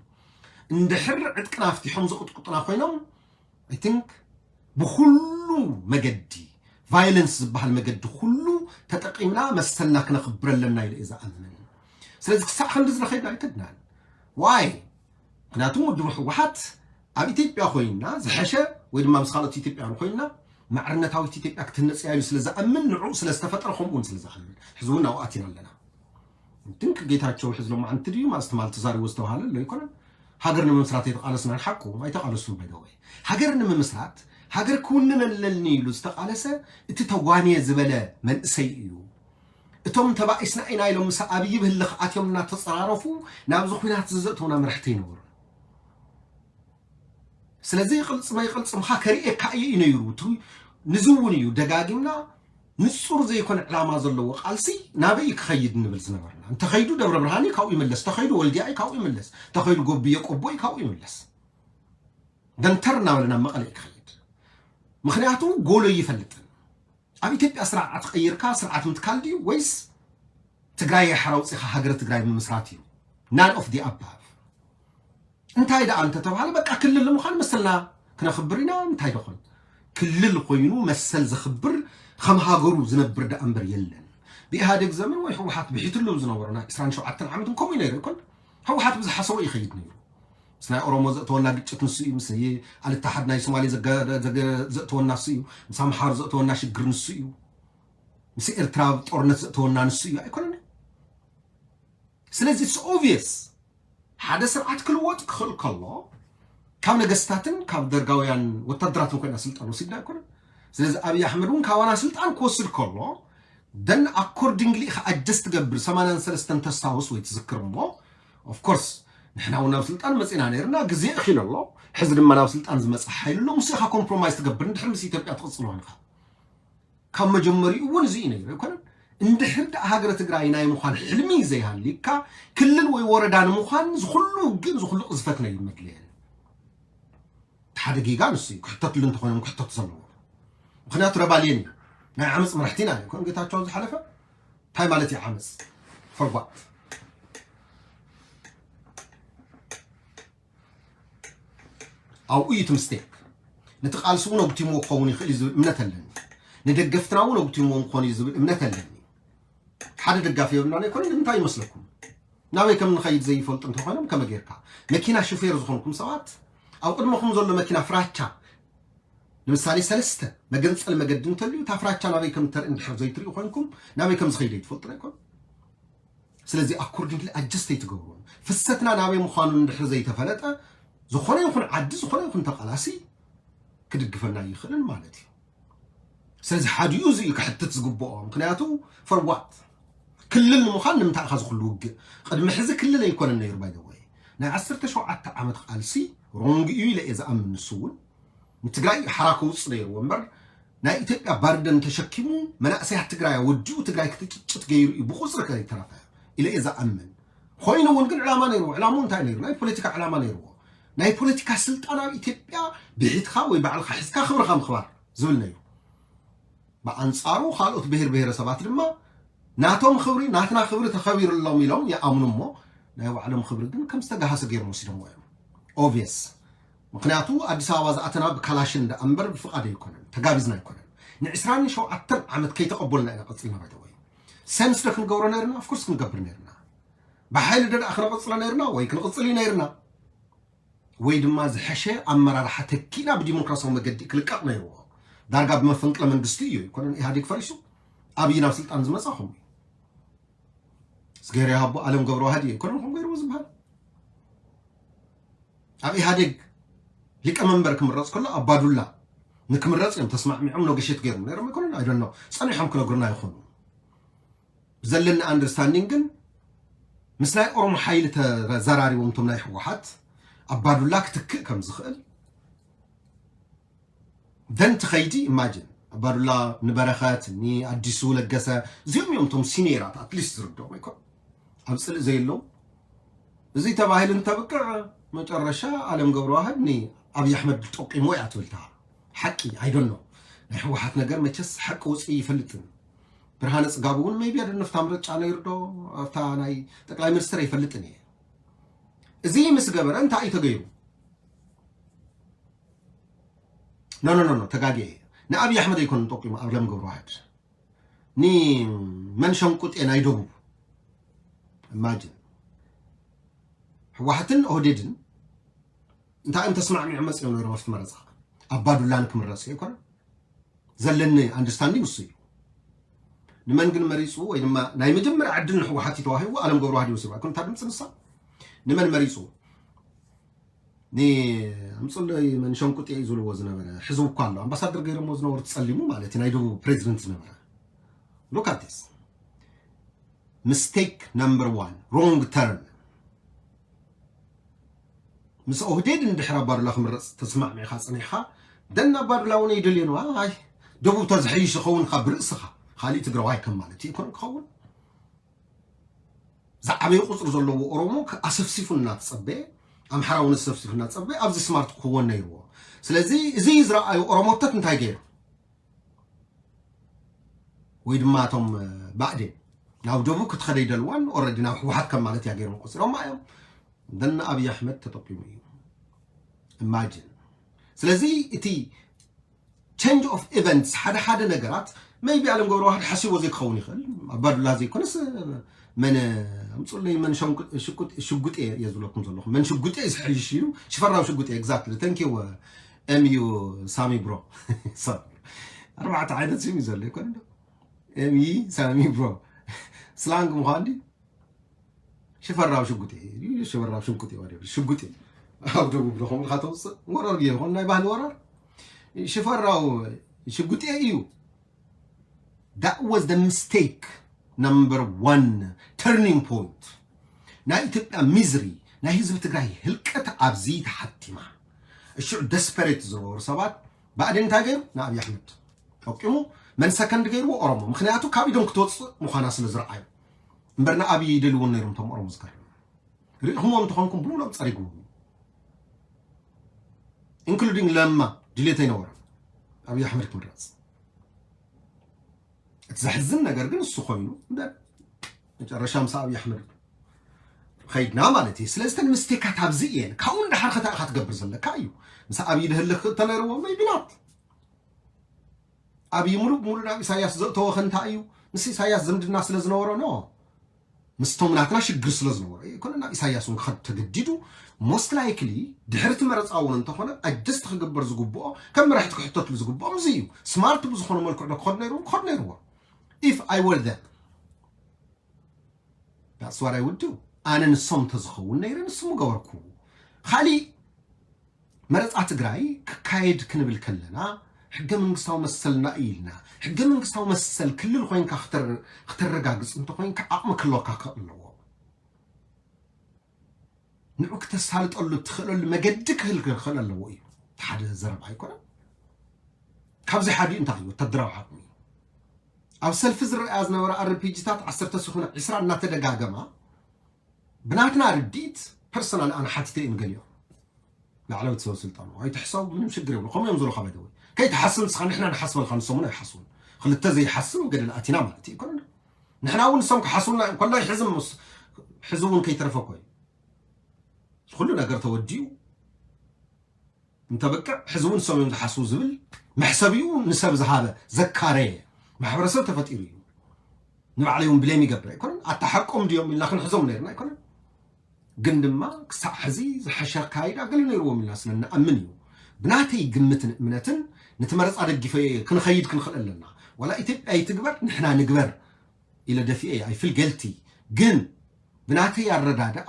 እንድሕር ዕጥቅና ኣፍቲሖም ዝቕጥቁጥና ኮይኖም I think ብኩሉ መገዲ violence ዝበሃል መገዲ ኩሉ ተጠቂምና መሰልና ክነኽብር ኣለና ኢለ እየ ዝኣምን። ስለዚ ክሳዕ ክንዲ ዝረኸብና ኣይከድናን። Why? ምክንያቱ ውድብ ህወሓት ኣብ ኢትዮጵያ ኮይንና ዝሐሸ ወይ ድማ ምስ ካልኦት ኢትዮጵያውያን ኮይንና ማዕርነታዊት ኢትዮጵያ ክትህነፅ እያ ኢሉ ስለ ዝኣምን ንዕኡ ስለ ዝተፈጠረ ከምኡ እውን ስለ ዝኣምን ሕዚ እውን ኣብኡ ኣቲና ኣለና። ግን ጌታቸው ሕዚ ሎማዓንቲ ድዩ ማእስ ትማል ተዛሪቡ ዝተባሃለ ኣሎ ኣይኮነን። ሃገር ንምምስራት ኣይተቃለስናን ሓቁ ኣይተቃለሱን ባይደወይ። ሃገር ንምምስራት ሃገር ክውንን ኣለኒ ኢሉ ዝተቃለሰ እቲ ተጓንየ ዝበለ መንእሰይ እዩ። እቶም ተባኢስና ኢና ኢሎም ምስ ኣብይ ብህልኽ ኣትዮም እናተፀራረፉ ናብዚ ኩናት ዘእተውና መራሕቲ ይነበሩ። ስለዚ ቅልፅመይ ቅልፅምኻ ከርእየካ እዩ እዩ ነይሩ። እቲ ንዚ እውን እዩ ደጋጊምና ንፁር ዘይኮነ ዕላማ ዘለዎ ቃልሲ ናበይ እዩ ክኸይድ እንብል ዝነበርና። እንተኸይዱ ደብረ ብርሃን እዩ ካብኡ ይምለስ፣ እንተኸይዱ ወልዲያ እዩ ካብኡ ይምለስ፣ እንተኸይዱ ጎብየ ቆቦ እዩ ካብኡ ይምለስ። ደንተር እናበለ ናብ መቐለ እዩ ክኸይድ። ምክንያቱ ጎሎ ይፈልጥን ኣብ ኢትዮጵያ ስርዓት ቀይርካ ስርዓት ምትካል ድዩ ወይስ ትግራይ ሓራ ውፅኢኻ ሃገረ ትግራይ ምምስራት እዩ? None of the above። እንታይ ደኣ እንተተባሃለ በቃ ክልል ንምዃን መሰልና ክነኽብር ኢና። እንታይ ደኾን ክልል ኮይኑ መሰል ዘኽብር ከም ሃገሩ ዝነብር ደኣ እምበር የለን። ብኢህኣደግ ዘመን ወይ ህወሓት ብሒትሉ ዝነበሩ ናይ ዕስራን ሸውዓተን ዓመት ከምኡ ነይሩ ይኮን። ህወሓት ብዝሓሰቦ ይኸይድ ነይሩ። ምስ ናይ ኦሮሞ ዘእተወና ግጭት ንሱ እዩ። ምስ ኣልተሓድ ናይ ሶማሌ ዘገ- ዘገ- ዘእተወና ንሱ እዩ። ምስ ኣምሓሩ ዘእተወና ሽግር ንሱ እዩ። ምስ ኤርትራ ጦርነት ዘእተወና ንሱ እዩ ኣይኮነን። ስለዚ it's obvious ሓደ ስርዓት ክልወጥ ክኽእል ከሎ ካብ ነገስታትን ካብ ደርጋውያን ወታደራትን ኮይና ስልጣን ወሲድና ኣይኮነን። ስለዚ ኣብይ ኣሕመድ እውን ካባና ስልጣን ክወስድ ከሎ then accordingly ኢኻ adjust ትገብር። ሰማንያን ሰለስተን ተስታውስ ወይ ትዝክር እሞ of course ንሕና እውን ናብ ስልጣን መፂና ነይርና ግዜ እኺሉ ኣሎ። ሕዚ ድማ ናብ ስልጣን ዝመፅእ ሓይሊ ኣሎ ምስ ኢኻ compromise ትገብር እንድሕር ምስ ኢትዮጵያ ትቕፅል ኮይንካ ካብ መጀመሪኡ እውን እዚ እዩ ነይሩ ኣይኮነን። እንድሕር ደኣ ሃገረ ትግራይ ናይ ምዃን ሕልሚ ዘይሃልዩካ ክልል ወይ ወረዳ ንምዃን ዝኩሉ ውግእን ዝኩሉ ቅዝፈት ናይ መድለየን ሓደ ጌጋ ንሱ እዩ ክሕተትሉ እንተኾይኖም ክሕተቱ ዘለዎ። ምክንያቱ ረባልየን እዩ ናይ ዓመፅ መራሕቲ ኢና እዮም ከም ጌታቸው ዝሓለፈ እንታይ ማለት እዩ ዓመፅ ፈርጓት ኣብኡ እዩ እቲ ምስቴክ። ነቲ ቃልሲ እውን ኣጉቲምዎ ክኸውን ይኽእል እዩ ዝብል እምነት ኣለኒ። ንደገፍትና እውን ኣጉቲምዎም ክኾኑ እዩ ዝብል እምነት ኣለኒ። ሓደ ደጋፊ የብልናን ኣይኮነን። ንምንታይ ይመስለኩም? ናበይ ከም ንኸይድ ዘይፈልጡ እንተኾይኖም ከመይ ጌርካ? መኪና ሹፌር ዝኾንኩም ሰባት ኣብ ቅድመኹም ዘሎ መኪና ፍራቻ ንምሳሌ ሰለስተ መገንፀሊ መገዲ እንተልዩ እታ ፍራቻ ናበይ ከም ተርኢ እንድሕር ዘይትሪኡ ኮይንኩም ናበይ ከም ዝኸይድ ኣይትፈልጡን ኣይኮን። ስለዚ accordingly adjust ኣይትገብሩን። ፍሰትና ናበይ ምዃኑ እንድሕር ዘይተፈለጠ ዝኾነ ይኹን ዓዲ ዝኾነ ይኹን ተቓላሲ ክድግፈና ይኽእልን ማለት እዩ። ስለዚ ሓዲኡ እዚ እዩ ክሕትት ዝግብኦ። ምክንያቱ for what ክልል ንምዃን ንምንታይ ኢኻ ዝኽሉ ውግእ? ቅድሚ ሕዚ ክልል ኣይኮነን ነይሩ by the way ናይ ዓሰርተ ሸውዓተ ዓመት ቃልሲ ሮንግ እዩ ኢለ እየ ዝኣምን። ንሱ እውን ንትግራይ ሓራ ከውፅእ ነይርዎ እምበር ናይ ኢትዮጵያ ባርደን ተሸኪሙ መናእሰያት ትግራይ ወዲኡ ትግራይ ክትጭጭት ገይሩ እዩ ብቁፅሪ ከይተረፈ ኢለ እየ ዝኣምን። ኮይኑ እውን ግን ዕላማ ነይርዎ። ዕላሙ እንታይ ነይሩ? ናይ ፖለቲካ ዕላማ ነይርዎ። ናይ ፖለቲካ ስልጣን ኣብ ኢትዮጵያ ብሒትካ ወይ ባዕልካ ሒዝካ ክብርካ ምኽባር ዝብል ነይሩ። ብኣንፃሩ ካልኦት ብሄር ብሄረሰባት ድማ ናቶም ክብሪ ናትና ክብሪ ተኸቢርሎም ኢሎም ይኣምኑ እሞ ናይ ባዕሎም ክብሪ ግን ከም ዝተጋሃሰ ገይሮም ወሲዶምዎ እዮም። Obvious ምክንያቱ ኣዲስ ኣበባ ዝኣተና ብካላሽን ደኣ እምበር ብፍቓድ ኣይኮነን፣ ተጋቢዝና ኣይኮነን። ንዕስራን ሸውዓተን ዓመት ከይተቐበልና ኢና ቀጽልና። ባይተወይ ሰንስ ዶ ክንገብሮ ነርና? ኦፍኮርስ ክንገብር ነርና። ብሓይሊ ዶ ደኣ ክነቐጽሎ ነርና ወይ ክንቕጽል እዩ ነርና? ወይ ድማ ዝሐሸ ኣመራርሓ ተኪእና ብዲሞክራሲያዊ መገዲ ክልቀቕ ነይርዎ። ዳርጋ ብመፈንቅለ መንግስቲ እዩ ኣይኮነን ኢህኣዴግ ፈሪሱ ኣብይ ናብ ስልጣን ዝመጻ። ከምኡ እዩ። ስገር ይሃቦ ኣለም ገብረዋህድ እዩ ኣይኮነን ከም ገይርዎ ዝበሃል። ኣብ ኢህኣዴግ ሊቀመንበር ክምረጽ ከሎ ኣባዱላ ንክምረጽ እዮም ተስማዕሚዖም ነጎሽት ገይሮም ነይሮም ኣይኮነን። ኣይደኖ ጸኒሖም ክነግሩና ይኾኑ። ብዘለኒ ኣንደርስታንዲንግ ግን ምስ ናይ ኦሮሞ ሓይሊ ተዘራሪቦም እቶም ናይ ህወሓት ኣባዱላ ክትክእ ከም ዝኽእል ደን ትኸይዲ ኢማጂን ኣባዱላ ንበረኸት ንኣዲሱ ለገሰ እዚኦም እዮም እቶም ሲኒየራት ኣትሊስት ዝርድኦም ኣይኮን ኣብ ፅልእ ዘየለው እዚ ተባሂሉ እንተብቅዕ መጨረሻ ኣለም ገብረዋህድ ንኣብይ ኣሕመድ ጠቂሞ እያ ትብል ተሃ ሓቂ ኣይደኖ ናይ ህወሓት ነገር መቸስ ሓቂ ውፅኢ ይፈልጥን ብርሃነ ፅጋቡ እውን ሜቢ ኣደነፍታ ምርጫ ነይሩ ዶ ኣብታ ናይ ጠቅላይ ሚኒስትር ኣይፈልጥን እየ እዚ ምስ ገበረ እንታይ እዩ ተገይሩ ኖ ኖ ኖ ተጋጊ እየ ንኣብይ ኣሕመድ ኣይኮንን ጠቂሙ ኣለም ገብረዋህድ ንመን ሸንቁጤ ናይ ደቡብ ኢማጅን ህወሓትን ኦህዴድን እንታይ እዮም ተስማዕሚዖም መፅኦም ነይሮም ኣብቲ መረፃ ኣባዱላን ክምረፅ ኣይኮነ ዘለኒ ኣንደርስታንዲንግ እሱ እዩ ንመን ግን መሪፁ ወይ ድማ ናይ መጀመርያ ዕድል ንህወሓት እዩ ተዋሂቡ ኣለም ገብረዋህድ ይወስድ ኣይኮነ እታ ድምፂ ንሳ ንመን መሪፁ ኣምፅለይ መንሸንቁጤ እዩ ዝብልዎ ዝነበረ ሕዝቡ እኳ ኣሎ ኣምባሳደር ገይሮሞ ዝነበሩ ትፀሊሙ ማለት እዩ ናይ ደቡብ ፕሬዚደንት ዝነበረ look at this mistake number one wrong turn ምስ ኦህዴድ እንድሕር ኣባዱላ ክምረፅ ተስማዕሚዕካ ፅኒሕካ ደን ኣባዱላ እውን ኣይደልየን ኣይ ደቡብ ተዝሐይሽ ይኸውን ካብ ርእስኻ ካሊእ ትግራዋይ ከም ማለት እዩ ይኮን ክኸውን ዝዓበየ ቁፅሪ ዘለዎ ኦሮሞ ኣሰፍሲፉ እናተፀበየ ኣምሓራ እውን ኣሰፍሲፉ እናተፀበየ ኣብዚ ስማርት ክኸውን ነይርዎ ስለዚ እዚ ዝረኣዩ ኦሮሞተት እንታይ ገይሩ ወይ ድማ እቶም ባዕዴን ናብ ደቡብ ክትኸደ ይደልዋን ኦረዲ ናብ ህወሓት ከም ማለት እያ ገይሮም ቆፂሮማ እዮም ደና ኣብይ ኣሕመድ ተጠቂሙ እዩ ኢማጂን ስለዚ እቲ change of events ሓደ ሓደ ነገራት maybe ኣለም ገብረዋህድ ሓሲቦ ዘይክኸውን ይኽእል ኣባዱላ ዘይኮነስ መን ኣምፁለይ መን ሽጉጥ እየ ዝብለኩም ዘለኹ መን ሽጉጥ እየ ዝሕይሽ ኢሉ ሽፈራው ሽጉጥ እየ exactly thank you M U ሳሚ ብሮ ኣርባዕተ ዓይነት ስም እዩ ዘሎ ይኮን M U ሳሚ ብሮ ስላንግ ምዃን ድዩ ሽፈራው ሽጉጥ እዩ ሽፈራው ሽንቁጥ እዩ ወደ ሽጉጥ እዩ ኣብ ደቡብ ዶ ከምኡ ኢልካ ተውፅእ ወራር ጌርኩም ናይ ባህሊ ወራር ሽፈራው ሽጉጥ እዩ that was the mistake number one turning point ናይ ኢትዮጵያ ሚዝሪ ናይ ህዝቢ ትግራይ ህልቀት ኣብዚ ተሓቲማ እሽዑ ደስፐሬት ዝነበሩ ሰባት ብኣዴን እንታይ ገይሩ ንኣብይ ኣሕመድ ጠቂሙ መን ሰከንድ ገይርዎ ኦሮሞ ምክንያቱ ካብ ኢዶም ክትወፅእ ምዃና ስለ ዝረኣዩ እምበር ንኣብይ ይደልዎ ነይሮም እቶም ኦሮሞ ዝገርም ርኢኹምዎም እንተኾንኩም ብምሎም ፀሪግዎም ኢንክሉዲንግ ለማ ድሌት ኣይነበሮም ኣብይ ኣሕመድ ክምረፅ እቲ ዘሕዝን ነገር ግን እሱ ኮይኑ እምበር መጨረሻ ምስ ኣብይ ኣሕመድ ከይድና ማለት እዩ ስለዚ ተን ምስቴካት ኣብዚ እየን ካብኡ ንዳሓር ኸታ ኢኻ ትገብር ዘለካ እዩ ምስ ኣብይ ድህልክ ተነይርዎም መይቢናት ኣብይ ሙሉእ ብሙሉእ ናብ ኢሳያስ ዘእተወ ከንታ እዩ ምስ ኢሳያስ ዝምድና ስለ ዝነበሮ ኖ ምስቶም ናትና ሽግር ስለ ዝነበሮ እዩ ኮነ ናብ ኢሳያስ እውን ክኸድ ተገዲዱ most likely ድሕርቲ መረፃ እውን እንተኾነ ኣጀስት ክግበር ዝግብኦ ከም መራሕቲ ክሕተትሉ ዝግብኦም እዚ እዩ smart ብዝኾነ መልክዕ ዶ ክኸዱ ነይርዎም ክኸዱ ነይርዎም if I were them that's what I would do ኣነ ንሶም እንተዝኸውን ነይረ ንሱ ምገበርኩ ካሊእ መረፃ ትግራይ ክካየድ ክንብል ከለና ሕገ መንግስታዊ መሰልና እዩ ኢልና ሕገ መንግስታዊ መሰል ክልል ኮይንካ ክተረጋግፅ እንተኮይንካ ዓቕሚ ክህልወካ ክኽእል ኣለዎ ንዑ ክተሳልጠሉ እትኽእለሉ መገዲ ክህል ክኽእል ኣለዎ እዩ ሓደ ዘረባ ኣይኮነን ካብዚ ሓዲኡ እንታይ እዩ ወታደራዊ ዓቕሚ ኣብ ሰልፊ ዝረኣያ ዝነበረ ኣርፒጂታት ዓሰርተ ስኹነ ዕስራ እናተደጋገማ ብናትና ርድኢት ፐርሰናል ኣነ ሓቲተ እዩ ንገሊኦም ላዕለዎት ሰብ ስልጣኑ ኣይትሕሰቡ ምንም ሽግር የብሉ ከምኡ እዮም ዝብሉካ ባይደወይ ከይትሓስብ ንስኻ ንሕና ንሓስበልካ ንሶም እውን ኣይሓስቡን ክልተ ዘይሓስብ ገደል ኣቲና ማለት እዩ ኮነ ንሕና እውን ንሶም ክሓስቡና እዮም ኮላይ ሕዚ ምስ ሕዚ እውን ከይተረፈ ኮይ ኩሉ ነገር ተወዲኡ እንተበቅዕ ሕዚ እውን ሰብዮም ዝሓስቡ ዝብል መሕሰቢኡ ንሰብ ዝሃበ ዘካረየ ማሕበረሰብ ተፈጢሩ እዩ። ንባዕለይ እውን ብሌም ይገብር ኣይኮነን። ኣታ ሓቆም ድዮም ኢልና ክንሕዞም ነርና ኣይኮነን። ግን ድማ ክሳዕ ሕዚ ዝሓሸ ኣካይዳ ገለ ነይርዎም ኢልና ስለ ንኣምን እዩ። ብናተይ ግምትን እምነትን ነቲ መረፃ ደጊፈ ክንኸይድ ክንኽእል ኣለና። ዋላ ኢትዮጵያ ይትግበር ንሕና ንግበር ኢለ ደፊኤ እየ። I feel guilty። ግን ብናተይ ኣረዳድኣ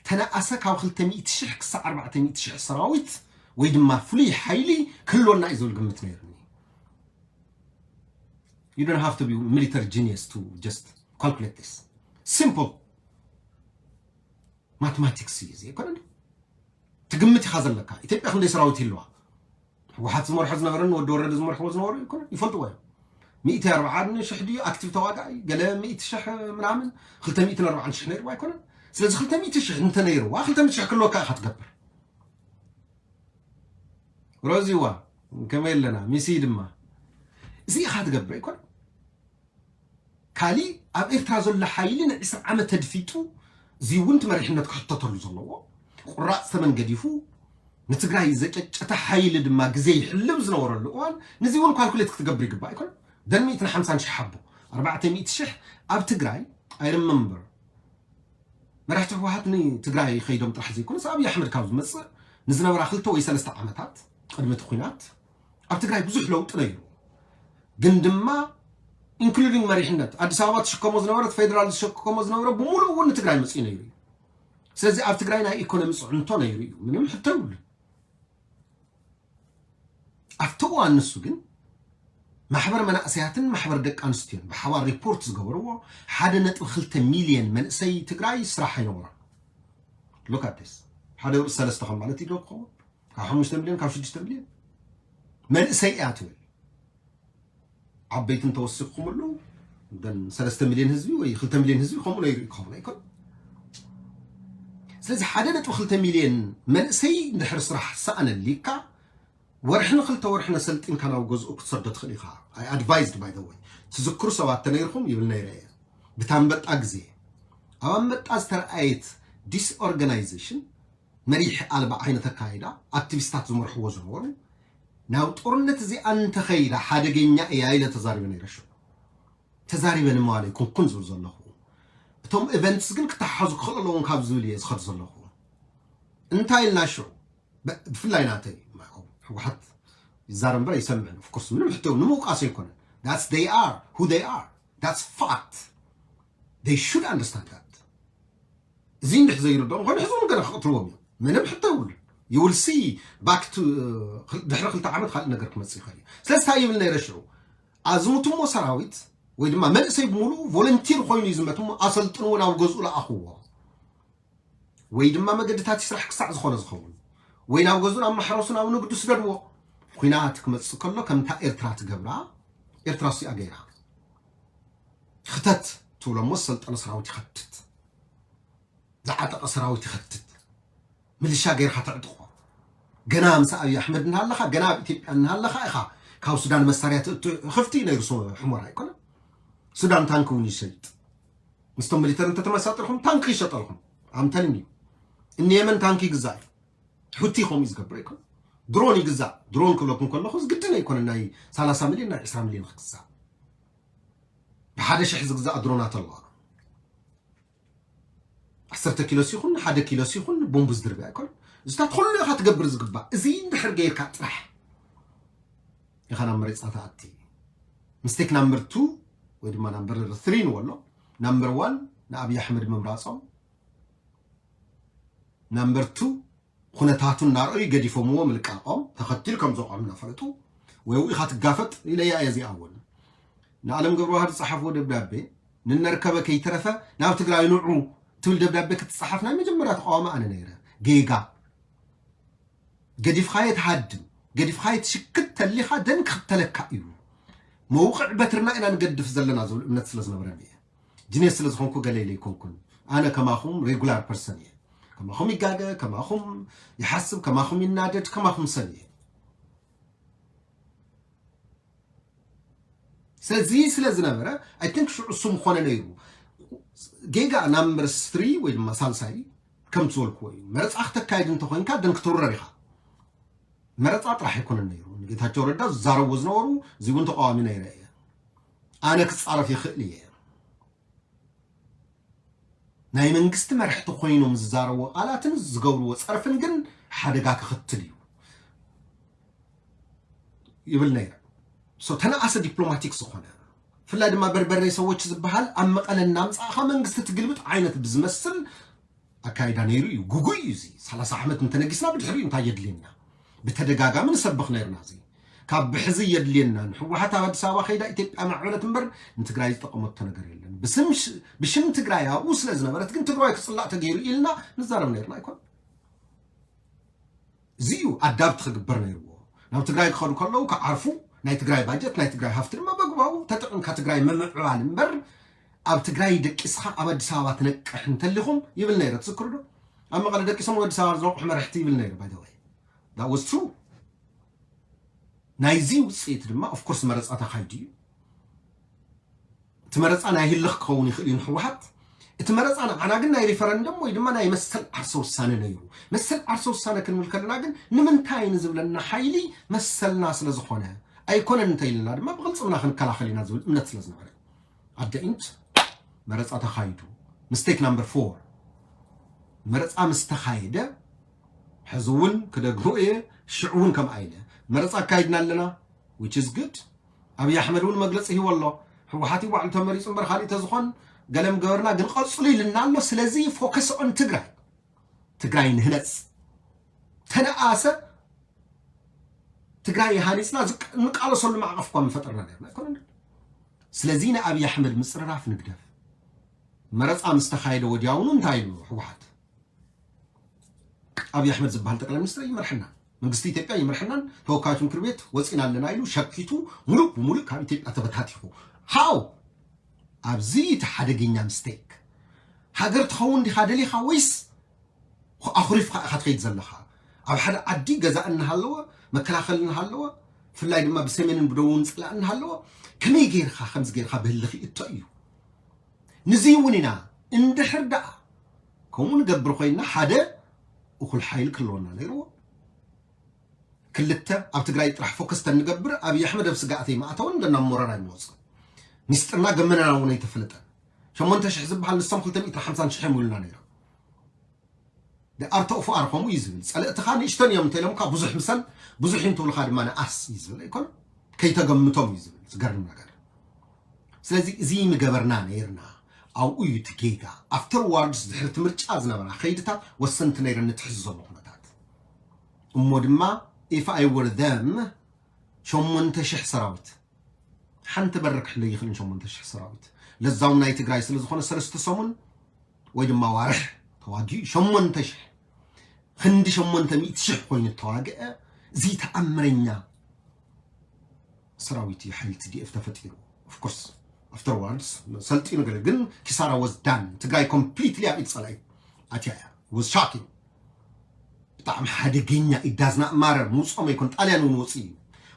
ተነኣሰ ካብ ክልተ ሚእቲ ሽሕ ክሳዕ ኣርባዕተ ሚእቲ ሽሕ ሰራዊት ወይ ድማ ፍሉይ ሓይሊ ክህልወና እዩ ዝብል ግምት ነይርኒ። You don't have to be military genius to just calculate this. Simple mathematics እዩ እዚ ኣይኮነን። ትግምት ኢኻ ዘለካ። ኢትዮጵያ ክንደይ ሰራዊት ይህልዋ? ህወሓት ዝመርሖ ዝነበረን ወዲ ወረደ ዝመርሕዎ ዝነበሩ ኣይኮነን፣ ይፈልጥዎ እዮም። ሚእቲ ኣርብዓን ሽሕ ድዩ ኣክቲቭ ተዋጋኢ፣ ገለ ሚእቲ ሽሕ ምናምን፣ ክልተ ሚእትን ኣርባዓን ሽሕ ነይርዋ ኣይኮነን። ስለዚ ክልተ ሚእቲ ሽሕ እንተነይርዋ ክልተ ሚእቲ ሽሕ ክህልወካ ኢኻ ትገብር። ሮዚዋ ከመይ ኣለና? ሚሲ ድማ እዚ ኢኻ ትገብር ኣይኮነን። ካሊእ ኣብ ኤርትራ ዘሎ ሓይሊ ንዕስራ ዓመት ተድፊጡ፣ እዚ እውን እቲ መሪሕነት ክሕተተሉ ዘለዎ። ቁራፅ ተመን ገዲፉ ንትግራይ ዘጨጨተ ሓይሊ ድማ ግዜ ይሕልብ ዝነበረሉ እዋን፣ ንዚ እውን ካልኩሌት ክትገብር ይግባእ ኣይኮነን። ደን ሚእትን ሓምሳን ሽሕ ሓቦ ኣርባዕተ ሚእቲ ሽሕ ኣብ ትግራይ፣ I remember፣ መራሕቲ ህወሓት ንትግራይ ከይዶም ጥራሕ ዘይኮነስ ኣብይ ኣሕመድ ካብ ዝመፅእ ንዝነበራ ክልተ ወይ ሰለስተ ዓመታት ቅድሚ እቲ ኲናት ኣብ ትግራይ ብዙሕ ለውጢ ነይሩ። ግን ድማ ኢንክሉዲንግ መሪሕነት ኣዲስ ኣበባ ትሽከሞ ዝነበረት፣ ፌደራል ዝሸከሞ ዝነበረ ብምሉእ እውን ንትግራይ መፅኡ ነይሩ እዩ። ስለዚ ኣብ ትግራይ ናይ ኢኮኖሚ ፅዕንቶ ነይሩ እዩ፣ ምንም ሕቶ የብሉን። ኣብቲ እዋን ንሱ ግን ማሕበር መናእሰያትን ማሕበር ደቂ ኣንስትዮን ብሓባር ሪፖርት ዝገበርዎ ሓደ ነጥቢ ክልተ ሚልዮን መንእሰይ ትግራይ ስራሕ ኣይነበሮን። Look at this። ሓደ ብር ሰለስተ ከም ማለት እዩ ዶ ክኸውን? ካብ ሓሙሽተ ሚልዮን፣ ካብ ሽዱሽተ ሚልዮን መንእሰይ እያ ትብል። ዓበይቲ እንተወሲኽኩምሉ ደን ሰለስተ ሚልዮን ህዝቢ ወይ ክልተ ሚልዮን ህዝቢ ከምኡ ነይሩ እዩ ክኸውን ኣይኮን። ስለዚ ሓደ ነጥቢ ክልተ ሚልዮን መንእሰይ እንድሕር ስራሕ ሰኣነሊካ ወርሕን ክልተ ወርሕን ኣሰልጢንካ ናብ ገዝኡ ክትሰዶ ትኽእል ኢኻ። I advised by the way። ትዝክሩ ሰባት ተነይርኩም ይብል ነይረ እየ። ብታ ኣንበጣ ግዜ ኣብ ኣንበጣ ዝተረኣየት ዲስኦርጋናይዜሽን መሪሕ ኣልባ ዓይነት ኣካይዳ ኣክቲቪስታት ዝመርሕዎ ዝነበሩ ናብ ጦርነት እዚኣ እንተኸይዳ ሓደገኛ እያ ኢለ ተዛሪበ ነይረ ሽዑ። ተዛሪበ ንምባል ኣይኮንኩን ዝብል ዘለኹ። እቶም ኢቨንትስ ግን ክተሓሓዙ ክኽእሉ ኣለዎም ካብ ዝብል እየ ዝኸድ ዘለኹ። እንታይ ኢልና ሽዑ? ብ-፣ ብፍላይ ናተይ ህወሓት ይዛረብ እምበር ኣይሰምዕን። Of course ምንም ሕቶ ንምውቃስ ኣይኮነን። That's they are who they are. That's fact. They should understand that. እዚ እንድሕ ዘይርድኦም ኮይኑ ሕዚ እውን ገና ክቕትልዎም እዮም። ምንም ሕቶ የብሉን። You will see back to ድሕሪ ክልተ ዓመት ካልእ ነገር ክመፅእ ይኽእል እዩ። ስለዚ እንታይ ይብል ነይረ ሽዑ? ኣዝሙትሞ ሰራዊት ወይ ድማ መንእሰይ ብምሉኡ ቮለንቲር ኮይኑ እዩ ዝመት እሞ ኣሰልጥንዎ ናብ ገዝኡ ለኣኽዎ። ወይ ድማ መገድታት ስራሕ ክሳዕ ዝኾነ ዝኸውን ወይ ናብ ገዝኡ ናብ ማሕረሱ ናብ ንግዱ ስደድዎ። ኲናት ክመፅእ ከሎ ከምታ ኤርትራ ትገብራ ኤርትራ እሱኣ ገይራ። ክተት ትብሎ እሞ ዝሰልጠነ ሰራዊት ይኸትት። ዝዓጠቐ ሰራዊት ይኸትት። ምልሻ ገይርካ ተዕጥቆ። ገና ምስ ኣብይ ኣሕመድ እናሃለኻ ገና ኣብ ኢትዮጵያ እናሃለኻ ኢኻ ካብ ሱዳን መሳርያ ትእቱ። ክፍቲ ነይሩ ሱ-፣ ሕሞራ ኣይኮነን። ሱዳን ታንክ እውን ይሸይጥ። ምስቶም ሚሊተር እንተተመሳጠርኩም ታንክ ይሸጠልኩም። ኣምተልም እዩ። እኒ የመን ታንክ ይግዛእ እዩ። ሑቲ ከምኡ እዩ ዝገብር ኣይኮነን። ድሮን ይግዛእ። ድሮን ክብለኩም ከለኹ ግድን ኣይኮነን ናይ ሰላሳ ሚልዮን ናይ ዕስራ ሚልዮን ክግዛእ። ብሓደ ሽሕ ዝግዛእ ድሮናት ኣለዋ። ዓሰርተ ኪሎ ሲኹን ሓደ ኪሎ ሲኹን ቦምቡ ዝድርብያ ኣይኮነን። እዚታት ኩሉ ኢኻ ትገብር ዝግባእ። እዚ እንድሕር ገይርካ ጥራሕ ኢኻ ናብ መሬፃ ትኣቲ። ሚስቴክ ናምበር ቱ ወይ ድማ ናምበር ትሪ ንበሎ። ናምበር ዋን ንኣብይ ኣሕመድ ምምራፆም። ናምበር ቱ ኩነታቱ እናረኣዩ ገዲፎምዎ ምልቃቖም ተኸቲሉ ከም ዘውዖም እናፈለጡ ወይ ኢኻ ትጋፈጥ ኢለያ እየ እዚኣ እውን። ንኣለም ገብረዋህድ ዝጸሓፍዎ ደብዳቤ ንነርከበ ከይተረፈ ናብ ትግራይ ንዑ ትብል ደብዳቤ ክትጸሓፍ ናይ መጀመርያ ተቃዋሚ ኣነ ነይረ። ጌጋ። ገዲፍኻዮ ትሃድም፣ ገዲፍኻዮ ትሽክት ተሊኻ ደን ክኽተለካ እዩ። መውቕዕ በትርና ኢና ንገድፍ ዘለና ዝብል እምነት ስለ ዝነበረኒ እየ። ጅኔስ ስለ ዝኾንኩ ገለ ኢለ ኣይኮንኩን። ኣነ ከማኹም ሬጉላር ፐርሰን እየ። ከማኹም ይጋገ፣ ከማኹም ይሓስብ፣ ከማኹም ይናደድ፣ ከማኹም ሰብ እየ። ስለዚ ስለ ዝነበረ ኣይ ቲንክ ሽዑ እሱ ምኾነ ነይሩ። ጌጋ ናምበር ስሪ ወይ ድማ ሳልሳይ ከምቲ ዝበልክዎ እዩ። መረፃ ክተካይድ እንተኮይንካ ደን ክትውረር ኢኻ። መረፃ ጥራሕ ኣይኮነን ነይሩ። ንጌታቸው ረዳ ዝዛረብዎ ዝነበሩ፣ እዚ እውን ተቃዋሚ ነይረ እየ፣ ኣነ ክፃረፍ ይኽእል እየ። ናይ መንግስቲ መራሕቲ ኮይኖም ዝዛረብዎ ቃላትን ዝገብርዎ ፀርፍን ግን ሓደጋ ክኽትል እዩ ይብል ነይረ። So ተነኣሰ ዲፕሎማቲክ ዝኾነ፣ ብፍላይ ድማ በርበሬ ሰዎች ዝበሃል ኣብ መቐለ እናምፃእኻ መንግስቲ ትግልብጥ ዓይነት ብዝመስል ኣካይዳ ነይሩ እዩ። ጉጉይ እዩ እዚ። ሰላሳ ዓመት እንተነጊስና ብድሕሪኡ እንታይ የድልየና? ብተደጋጋሚ ንሰብኽ ነይርና። እዚ ካብ ብሕዚ የድልየና፣ ንህወሓት ኣብ ኣዲስ ኣበባ ከይዳ ኢትዮጵያ ማዕበለት እምበር ንትግራይ ዝጠቐመቶ ነገር የለን። ብስም ሽ- ብሽም ትግራይ ኣብኡ ስለ ዝነበረት ግን ትግራይ ክፅላእ ተገይሩ ኢልና ንዛረብ ነይርና ኣይኮን። እዚ እዩ ኣዳብት ክግበር ነይርዎ። ናብ ትግራይ ክኸዱ ከለዉ ክዓርፉ፣ ናይ ትግራይ ባጀት ናይ ትግራይ ሃፍቲ ድማ በግባቡ ተጠቅምካ ትግራይ ምምዕባል እምበር ኣብ ትግራይ ደቂስኻ ኣብ ኣዲስ ኣበባ ትነቅሕ እንተሊኹም ይብል ነይረ። ትዝክሩ ዶ? ኣብ መቐለ ደቂሶም ኣብ ኣዲስ ኣበባ ዝነቕሑ መራሕቲ ይብል ነይረ። By the way, that was true። ናይዚ ውፅኢት ድማ of course መረፃ ተኻይዱ እዩ። እቲ መረፃ ናይ ህልኽ ክኸውን ይኽእል እዩ ንህወሓት። እቲ መረፃ ንዓና ግን ናይ ሪፈረንደም ወይ ድማ ናይ መሰል ዓርሰ ውሳነ ነይሩ። መሰል ዓርሰ ውሳነ ክንብል ከለና ግን ንምንታይ ንዝብለና ሓይሊ መሰልና ስለ ዝኾነ ኣይኮነን እንተ ኢልና ድማ ብቕልፅምና ክንከላኸል ኢና ዝብል እምነት ስለ ዝነበረ። ኣደ ኢንት መረፃ ተኻይዱ። Mistake number four፣ መረፃ ምስ ተኻየደ ሕዚ እውን ክደግሞ እየ፣ ሽዑ እውን ከምኣ ኢለ። መረፃ ኣካይድና ኣለና፣ which is good። ኣብይ ኣሕመድ እውን መግለፂ ሂቦ ኣሎ። ህወሓት እዩ ባዕሉ ተመሪፁ እምበር ካሊእ ተዝኾን ገለ ምገበርና ግን ቀፅሉ ኢልና ኣሎ። ስለዚ focus on ትግራይ፣ ትግራይ ንህነፅ፣ ተነኣሰ ትግራይ ሃኒፅና ዝቅ- እንቃለሰሉ ማዕቐፍ እኳ ምፈጠርና ነርና ኣይኮነን። ስለዚ ንኣብይ ኣሕመድ ምፅርራፍ ንግደፍ። መረፃ ምስ ተኻየደ ወዲያውኑ እንታይ ኢሉ ህወሓት? ኣብይ ኣሕመድ ዝበሃል ጠቅላይ ሚኒስትር ይመርሐና፣ መንግስቲ ኢትዮጵያ ይመርሐናን ተወካዮች ምክር ቤት ወፂና ኣለና ኢሉ ሸኪቱ ሙሉእ ብሙሉእ ካብ ኢትዮጵያ ተበታቲኹ። ሃው ኣብዚ እቲ ሓደገኛ ሚስቴክ። ሃገር ትኸውን ዲኻ ደሊኻ ወይስ ኣኹሪፍካ ኢኻ ትኸይድ ዘለኻ? ኣብ ሓደ ዓዲ ገዛእ እናሃለወ መከላኸሊ እናሃለወ ብፍላይ ድማ ብሰሜንን ብደቡብን ፅላእ እናሃለወ ከመይ ገይርካ ከምዚ ገይርካ ብህልኽ ይእቶ እዩ። ንዚ እውን ኢና እንድሕር ደኣ ከምኡ ንገብር ኮይንና ሓደ እኹል ሓይሊ ክህልወና ነይርዎ። ክልተ ኣብ ትግራይ ጥራሕ ፎከስ ተንገብር ኣብይ ኣሕመድ ኣብ ስጋኣት ኣይመኣተወን፣ ገና ሞራር ኣይመወፅን። ሚስጥርና ገመናና እውን ኣይተፈለጠን። ሸሞንተ ሽሕ ዝበሃል ንሶም ክልተ ሚእትን ሓምሳን ሽሕ እዮም ኢሉና ነይሮም። ኣርተኦፉ ኣርኸሙ እዩ ዝብል። ፀለእትኻ ንእሽተን እዮም እንተኢሎምካ ብዙሕ ምሰል፣ ብዙሕ እዩ እንትብሉኻ ድማ ንኣስ እዩ ዝብል ኣይኮነ፣ ከይተገምቶም እዩ ዝብል። ዝገርም ነገር። ስለዚ እዚ ምገበርና ነይርና። ኣብኡ እዩ እቲ ጌጋ። ኣፍተር ዋርድስ ድሕሪ እቲ ምርጫ ዝነበራ ከይድታት ወሰንቲ ነይረን ንትሕዝ ዘሎ ኩነታት እሞ ድማ if I were them ሸሞንተ ሽሕ ሰራዊት ሓንቲ በሪ ክሕለይ ይኽእልን ሸሞንተ ሽሕ ሰራዊት ለዛውም ናይ ትግራይ ስለ ዝኾነ ሰለስተ ሰሙን ወይ ድማ ዋርሕ ተዋጊኡ ሸሞንተ ሽሕ ክንዲ ሸሞንተ ሚእቲ ሽሕ ኮይኑ ተዋግአ። እዚ ተኣምረኛ ሰራዊት እዩ ሓይሊ ቲ ዲ ኤፍ ተፈጢሩ። Of course afterwards ሰልጢኑ ገለ ግን ኪሳራ was done። ትግራይ ኮምፕሊትሊ ኣብ ኢድ ፀላኢ ኣትያ እያ። Was shocking። ብጣዕሚ ሓደገኛ ኢዳዝና እማረር ምውፅኦም ኣይኮን ጣልያን እውን ወፂኡ እዩ።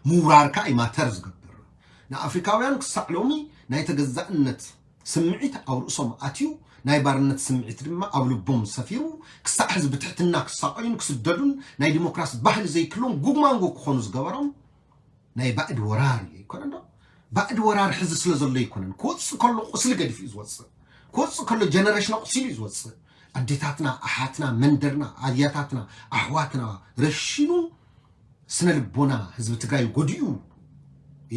ምውራር ከዓ እዩ ማተር ዝገብር። ንኣፍሪካውያን ክሳዕ ሎሚ ናይ ተገዛእነት ስምዒት ኣብ ርእሶም ኣትዩ ናይ ባርነት ስምዒት ድማ ኣብ ልቦም ሰፊሩ ክሳዕ ሕዚ ብትሕትና ክሳቐዩን ክስደዱን ናይ ዲሞክራሲ ባህሊ ዘይክልዎም ጉግማንጎ ክኾኑ ዝገበሮም ናይ ባእድ ወራር እዩ ኣይኮነ ዶ? ባእድ ወራር ሕዚ ስለ ዘሎ ኣይኮነን። ክወፅእ ከሎ ቁስሊ ገዲፉ እዩ ዝወፅእ። ክወፅእ ከሎ ጀነሬሽን ኣቑሲሉ እዩ ዝወፅእ። ኣዴታትና ኣሓትና መንደርና ኣያታትና ኣሕዋትና ረሺኑ ስነ ልቦና ህዝቢ ትግራይ ጎዲኡ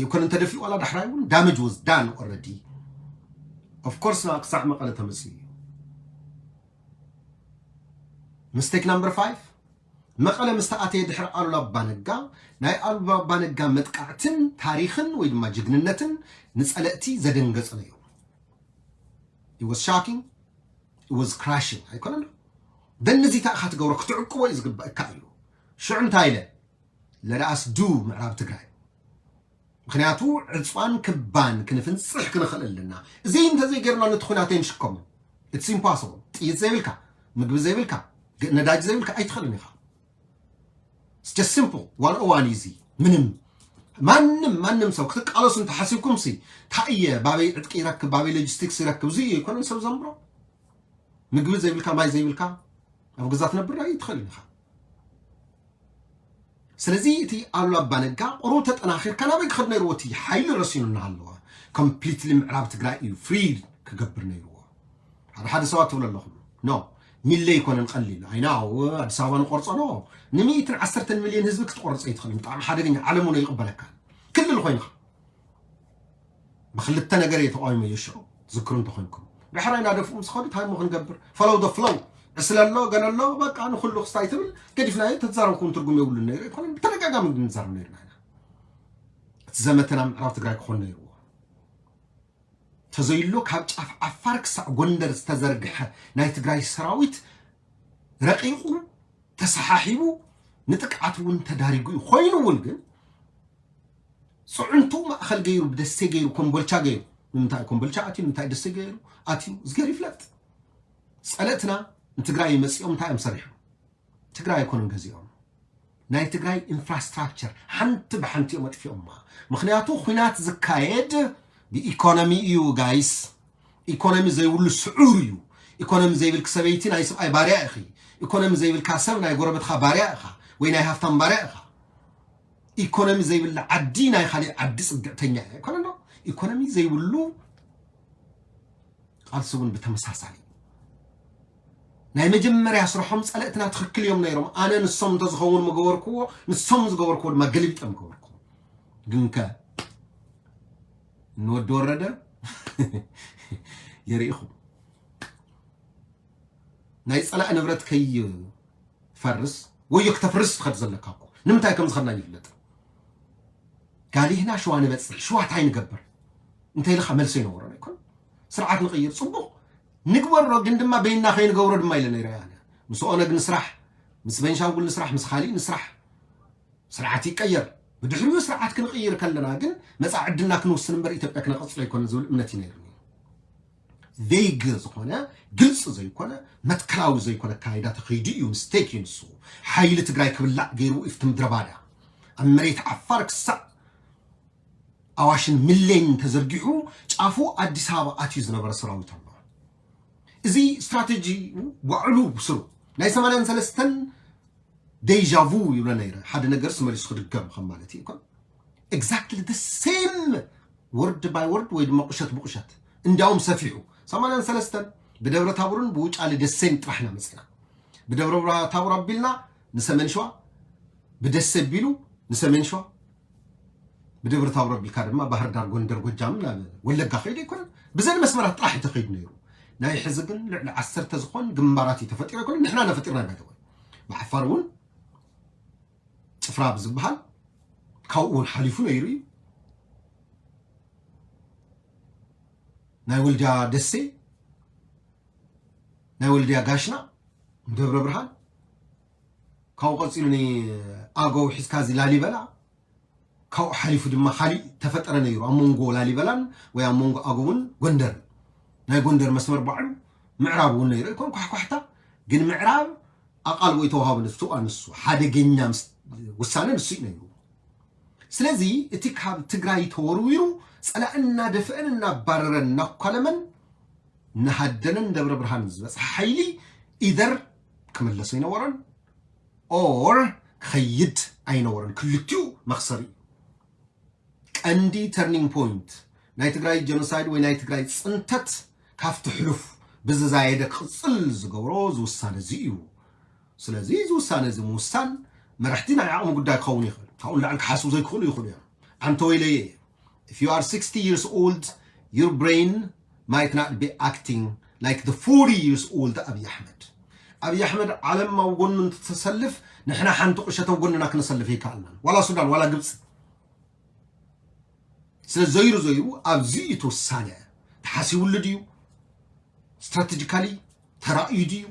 ኣይኮነን ተደፊኡ ዋላ ዳሕራይ እውን damage was done already። Of course ና ክሳዕ መቐለ ተመፅኡ እዩ። Mistake number five፣ መቐለ ምስ ተኣተየ ድሕሪ ኣሉላ ኣባነጋ ናይ ኣሉላ ኣባነጋ መጥቃዕትን ታሪኽን ወይ ድማ ጅግንነትን ንፀለእቲ ዘደንገፀ ነይሩ። It was shocking, it was crushing ኣይኮነን። ደንዚ ታእኻ ትገብሮ ክትዕቅቦ እዩ ዝግባእካ እዩ። ሽዑ እንታይ ኢለ let us do ምዕራብ ትግራይ ምክንያቱ ዕፅዋን ክባን ክንፍንፅሕ ክንኽእል ኣለና። እዚ እንተዘይገይርና ነቲ ኩናት ኣይንሽከሞን። It's impossible። ጥይት ዘይብልካ፣ ምግቢ ዘይብልካ፣ ነዳጅ ዘይብልካ ኣይትኽእልን ኢኻ። It's just simple one oh one እዩ እዚ። ምንም ማንም ማንም ሰብ ክትቃለሱ እንተሓሲብኩም ሲ እንታይ እየ ባበይ ዕጥቂ ይረክብ ባበይ ሎጂስቲክስ ይረክብ እዚ ኣይኮነን ሰብ ዘንብሮ። ምግቢ ዘይብልካ ማይ ዘይብልካ ኣብ ገዛ ትነብር ኣይትኽእልን ኢኻ። ስለዚ እቲ ኣሉላ ኣባነጋ ቁሩብ ተጠናኺርካ ናበይ ክኸድ ነይርዎ? እቲ ሓይሊ ረሲኑ እናሃለወ ኮምፕሊትሊ ምዕራብ ትግራይ እዩ ፍሪ ክገብር ነይርዎ። ሓደ ሓደ ሰባት ትብሉ ኣለኹም፣ ኖ፣ ሚለ ኣይኮነን ቀሊል። ኣይና ኣዲስ ኣበባ ንቆርጾ ኖ፣ ንሚእትን ዓሰርተን ሚልዮን ህዝቢ ክትቆርጾ ኣይትኽእልን። ብጣዕሚ ሓደገኛ፣ ዓለም እውን ኣይቕበለካን። ክልል ኮይንካ ብክልተ ነገር እየ ተቃዊመዮ ሽዑ፣ ዝክሩ እንተኮይንኩም። ዳሕራይ እናደፍኡ ምስ ኸዱ እንታይ እሞ ክንገብር? ፎሎው ደ ፍሎው። ዕስለ ኣሎ፣ ገለ ኣሎ፣ በቃ ንኹሉ ክስታይ ትብል፣ ገዲፍናዮ፣ ተዛረብኩም ትርጉም የብሉን ነይሩ ኣይኮነን፣ ብተደጋጋሚ ግን ንዛረብ ነይርና ኢና። እቲ ዘመተና ምዕራብ ትግራይ ክኾን ነይርዎ። ተዘይሎ ካብ ጫፍ ዓፋር ክሳዕ ጎንደር ዝተዘርግሐ ናይ ትግራይ ሰራዊት ረቂቑ፣ ተሰሓሒቡ፣ ንጥቅዓት እውን ተዳሪጉ እዩ። ኮይኑ እውን ግን ጽዕንቱ ማእኸል ገይሩ፣ ብደሴ ገይሩ፣ ኮምቦልቻ ገይሩ። ንምንታይ ኮምቦልቻ ኣትዩ፣ ንምንታይ ደሴ ገይሩ ኣትዩ፣ እዝገር ይፍለጥ። ጸለእትና ንትግራይ መጺኦም እንታይ እዮም ሰሪሖም? ትግራይ ኣይኮኑን ገዚኦም። ናይ ትግራይ ኢንፍራስትራክቸር ሓንቲ ብሓንቲ እዮም ኣጥፊኦማ። ምክንያቱ ኲናት ዝካየድ ብኢኮኖሚ እዩ ጋይስ። ኢኮኖሚ ዘይብሉ ስዑር እዩ። ኢኮኖሚ ዘይብልኪ ሰበይቲ ናይ ስብኣይ ባርያ ኢኺ። ኢኮኖሚ ዘይብልካ ሰብ ናይ ጎረቤትካ ባርያ ኢኻ፣ ወይ ናይ ሃፍታም ባርያ ኢኻ። ኢኮኖሚ ዘይብላ ዓዲ ናይ ካሊእ ዓዲ ጽግዕተኛ እያ። ኣይኮነን ዶ? ኢኮኖሚ ዘይብሉ ቃልሲ እውን ብተመሳሳሊ። ናይ መጀመርያ ስርሖም ጸለእትና ትኽክል እዮም ነይሮም። ኣነ ንሶም እንተዝኸውን ምገበርክዎ፣ ንሶም ዝገበርክዎ ድማ ገልቢጠ ምገበርክዎ። ግንከ ንወዲ ወረደ የርኢኹም። ናይ ጸላእ ንብረት ከይፈርስ ወዮ ክተፍርስ ትኸድ ዘለካ እኮ። ንምንታይ ከም ዝኸድና ይፍለጥ። ጋሊህና ሽዋ ንበጽሕ፣ ሽዋ እንታይ ንገብር? እንተ ኢልኻ መልሲ ኣይነበሮን ኣይኮን። ስርዓት ንቕይር፣ ጽቡቕ ንግበሮ፣ ግን ድማ በይንና ከይንገብሮ ድማ ኢለ ነይረ ኣነ። ምስ ኦነግ ንስራሕ፣ ምስ ቤንሻንጉል ንስራሕ፣ ምስ ካሊእ ንስራሕ። ስርዓት ይቀየር። ብድሕሪኡ ስርዓት ክንቕይር ከለና ግን መጻኢ ዕድልና ክንውስን እምበር ኢትዮጵያ ክነቐጽሎ ኣይኮነን ዝብል እምነት እዩ ነይሩኒ። ቬግ ዝኾነ፣ ግልጽ ዘይኮነ፣ መትከላዊ ዘይኮነ ኣካይዳ ተኸይዱ እዩ። ምስቴክ እዩ ንሱ። ሓይሊ ትግራይ ክብላዕ ገይሩ ኢፍቲ ምድረ ባዳ ኣብ መሬት ዓፋር ክሳዕ ኣዋሽን ሚሌን ተዘርጊሑ ጫፉ ኣዲስ ኣበባ ኣትዩ ዝነበረ ሰራዊት ኣሎ። እዚ ስትራቴጂ ባዕሉ ብስሩ ናይ ሰማንያን ሰለስተን ዴጃ ቩ ይብሎ ነይረ። ሓደ ነገር ስመሊሱ ክድገም ከም ማለት እዩ። ኤግዛክትሊ ደ ሴም፣ ወርድ ባይ ወርድ ወይ ድማ ቁሸት ብቁሸት፣ እንዲያውም ሰፊሑ። ሰማንያን ሰለስተን ብደብረ ታቦርን ብውጫሌ ደሴን ጥራሕ ኢና መፂና። ብደብረ ታቦር ኣቢልና ንሰሜን ሸዋ፣ ብደሴ ኣቢሉ ንሰሜን ሸዋ፣ ብደብረ ታቦር ኣቢልካ ድማ ባህር ዳር፣ ጎንደር፣ ጎጃም ናብ ወለጋ ከይዱ ኣይኮነን። ብዘን መስመራት ጥራሕ እዩ ተኸይዱ ነይሩ። ናይ ሕዚ ግን ልዕሊ ዓሰርተ ዝኾን ግንባራት እዩ ተፈጢሩ ኣይኮነን፣ ንሕና ኢና ፈጢርና። ባይተወይ ብሓፋር እውን ጭፍራ ብዝበሃል ካብኡ እውን ሓሊፉ ነይሩ እዩ። ናይ ወልድያ ደሴ፣ ናይ ወልድያ ጋሽና፣ ደብረ ብርሃን፣ ካብኡ ቀፂሉ ንኣገው ሒዝካ እዚ ላሊበላ፣ ካብኡ ሓሊፉ ድማ ካሊእ ተፈጠረ ነይሩ። ኣብ መንጎ ላሊበላን ወይ ኣብ መንጎ ኣገውን ጎንደርን፣ ናይ ጎንደር መስመር ባዕሉ ምዕራብ እውን ነይሩ ኣይኮን ኳሕኳሕታ፣ ግን ምዕራብ ኣቓልቦ ይተዋሃቡ ንሱ፣ ንሱ ሓደገኛ ምስ-፣ ውሳነ ንሱ እዩ ነይሩ። ስለዚ እቲ ካብ ትግራይ ተወርዊሩ ጸላኢ እናደፍአን እናባረረን እናኳለመን እናሃደነን ደብረ ብርሃን ዝበጽሐ ሓይሊ ኢደር ክምለስ ኣይነበረን ኦር ክኸይድ ኣይነበረን። ክልቲኡ መኽሰሪ እዩ። ቀንዲ ተርኒንግ ፖይንት ናይ ትግራይ ጀኖሳይድ ወይ ናይ ትግራይ ጽንተት ካብቲ ሕሉፍ ብዝዛየደ ክቕጽል ዝገብሮ ዝውሳነ እዚ እዩ። ስለዚ እዚ ውሳነ እዚ ምውሳን መራሕቲ ናይ ዓቕሚ ጉዳይ ክኸውን ይኽእል። ካብኡ ንላዕሊ ክሓስቡ ዘይክኽእሉ ይኽእሉ እዮም። ኣንተ ወይለየ፣ if you are sixty years old, your brain might not be acting like the forty years old ኣብይ ኣሕመድ። ኣብይ ኣሕመድ ዓለም ኣብ ጎኑ እንትተሰልፍ ንሕና ሓንቲ ቁሸት ኣብ ጎንና ክነሰልፍ ኣይከኣልናን። ዋላ ሱዳን፣ ዋላ ግብፂ። ስለ ዘይሩ ዘይሩ ኣብዚ እዩ እቲ ውሳነ። ተሓሲቡሉ ድዩ? ስትራቴጂካሊ ተራእዩ ድዩ?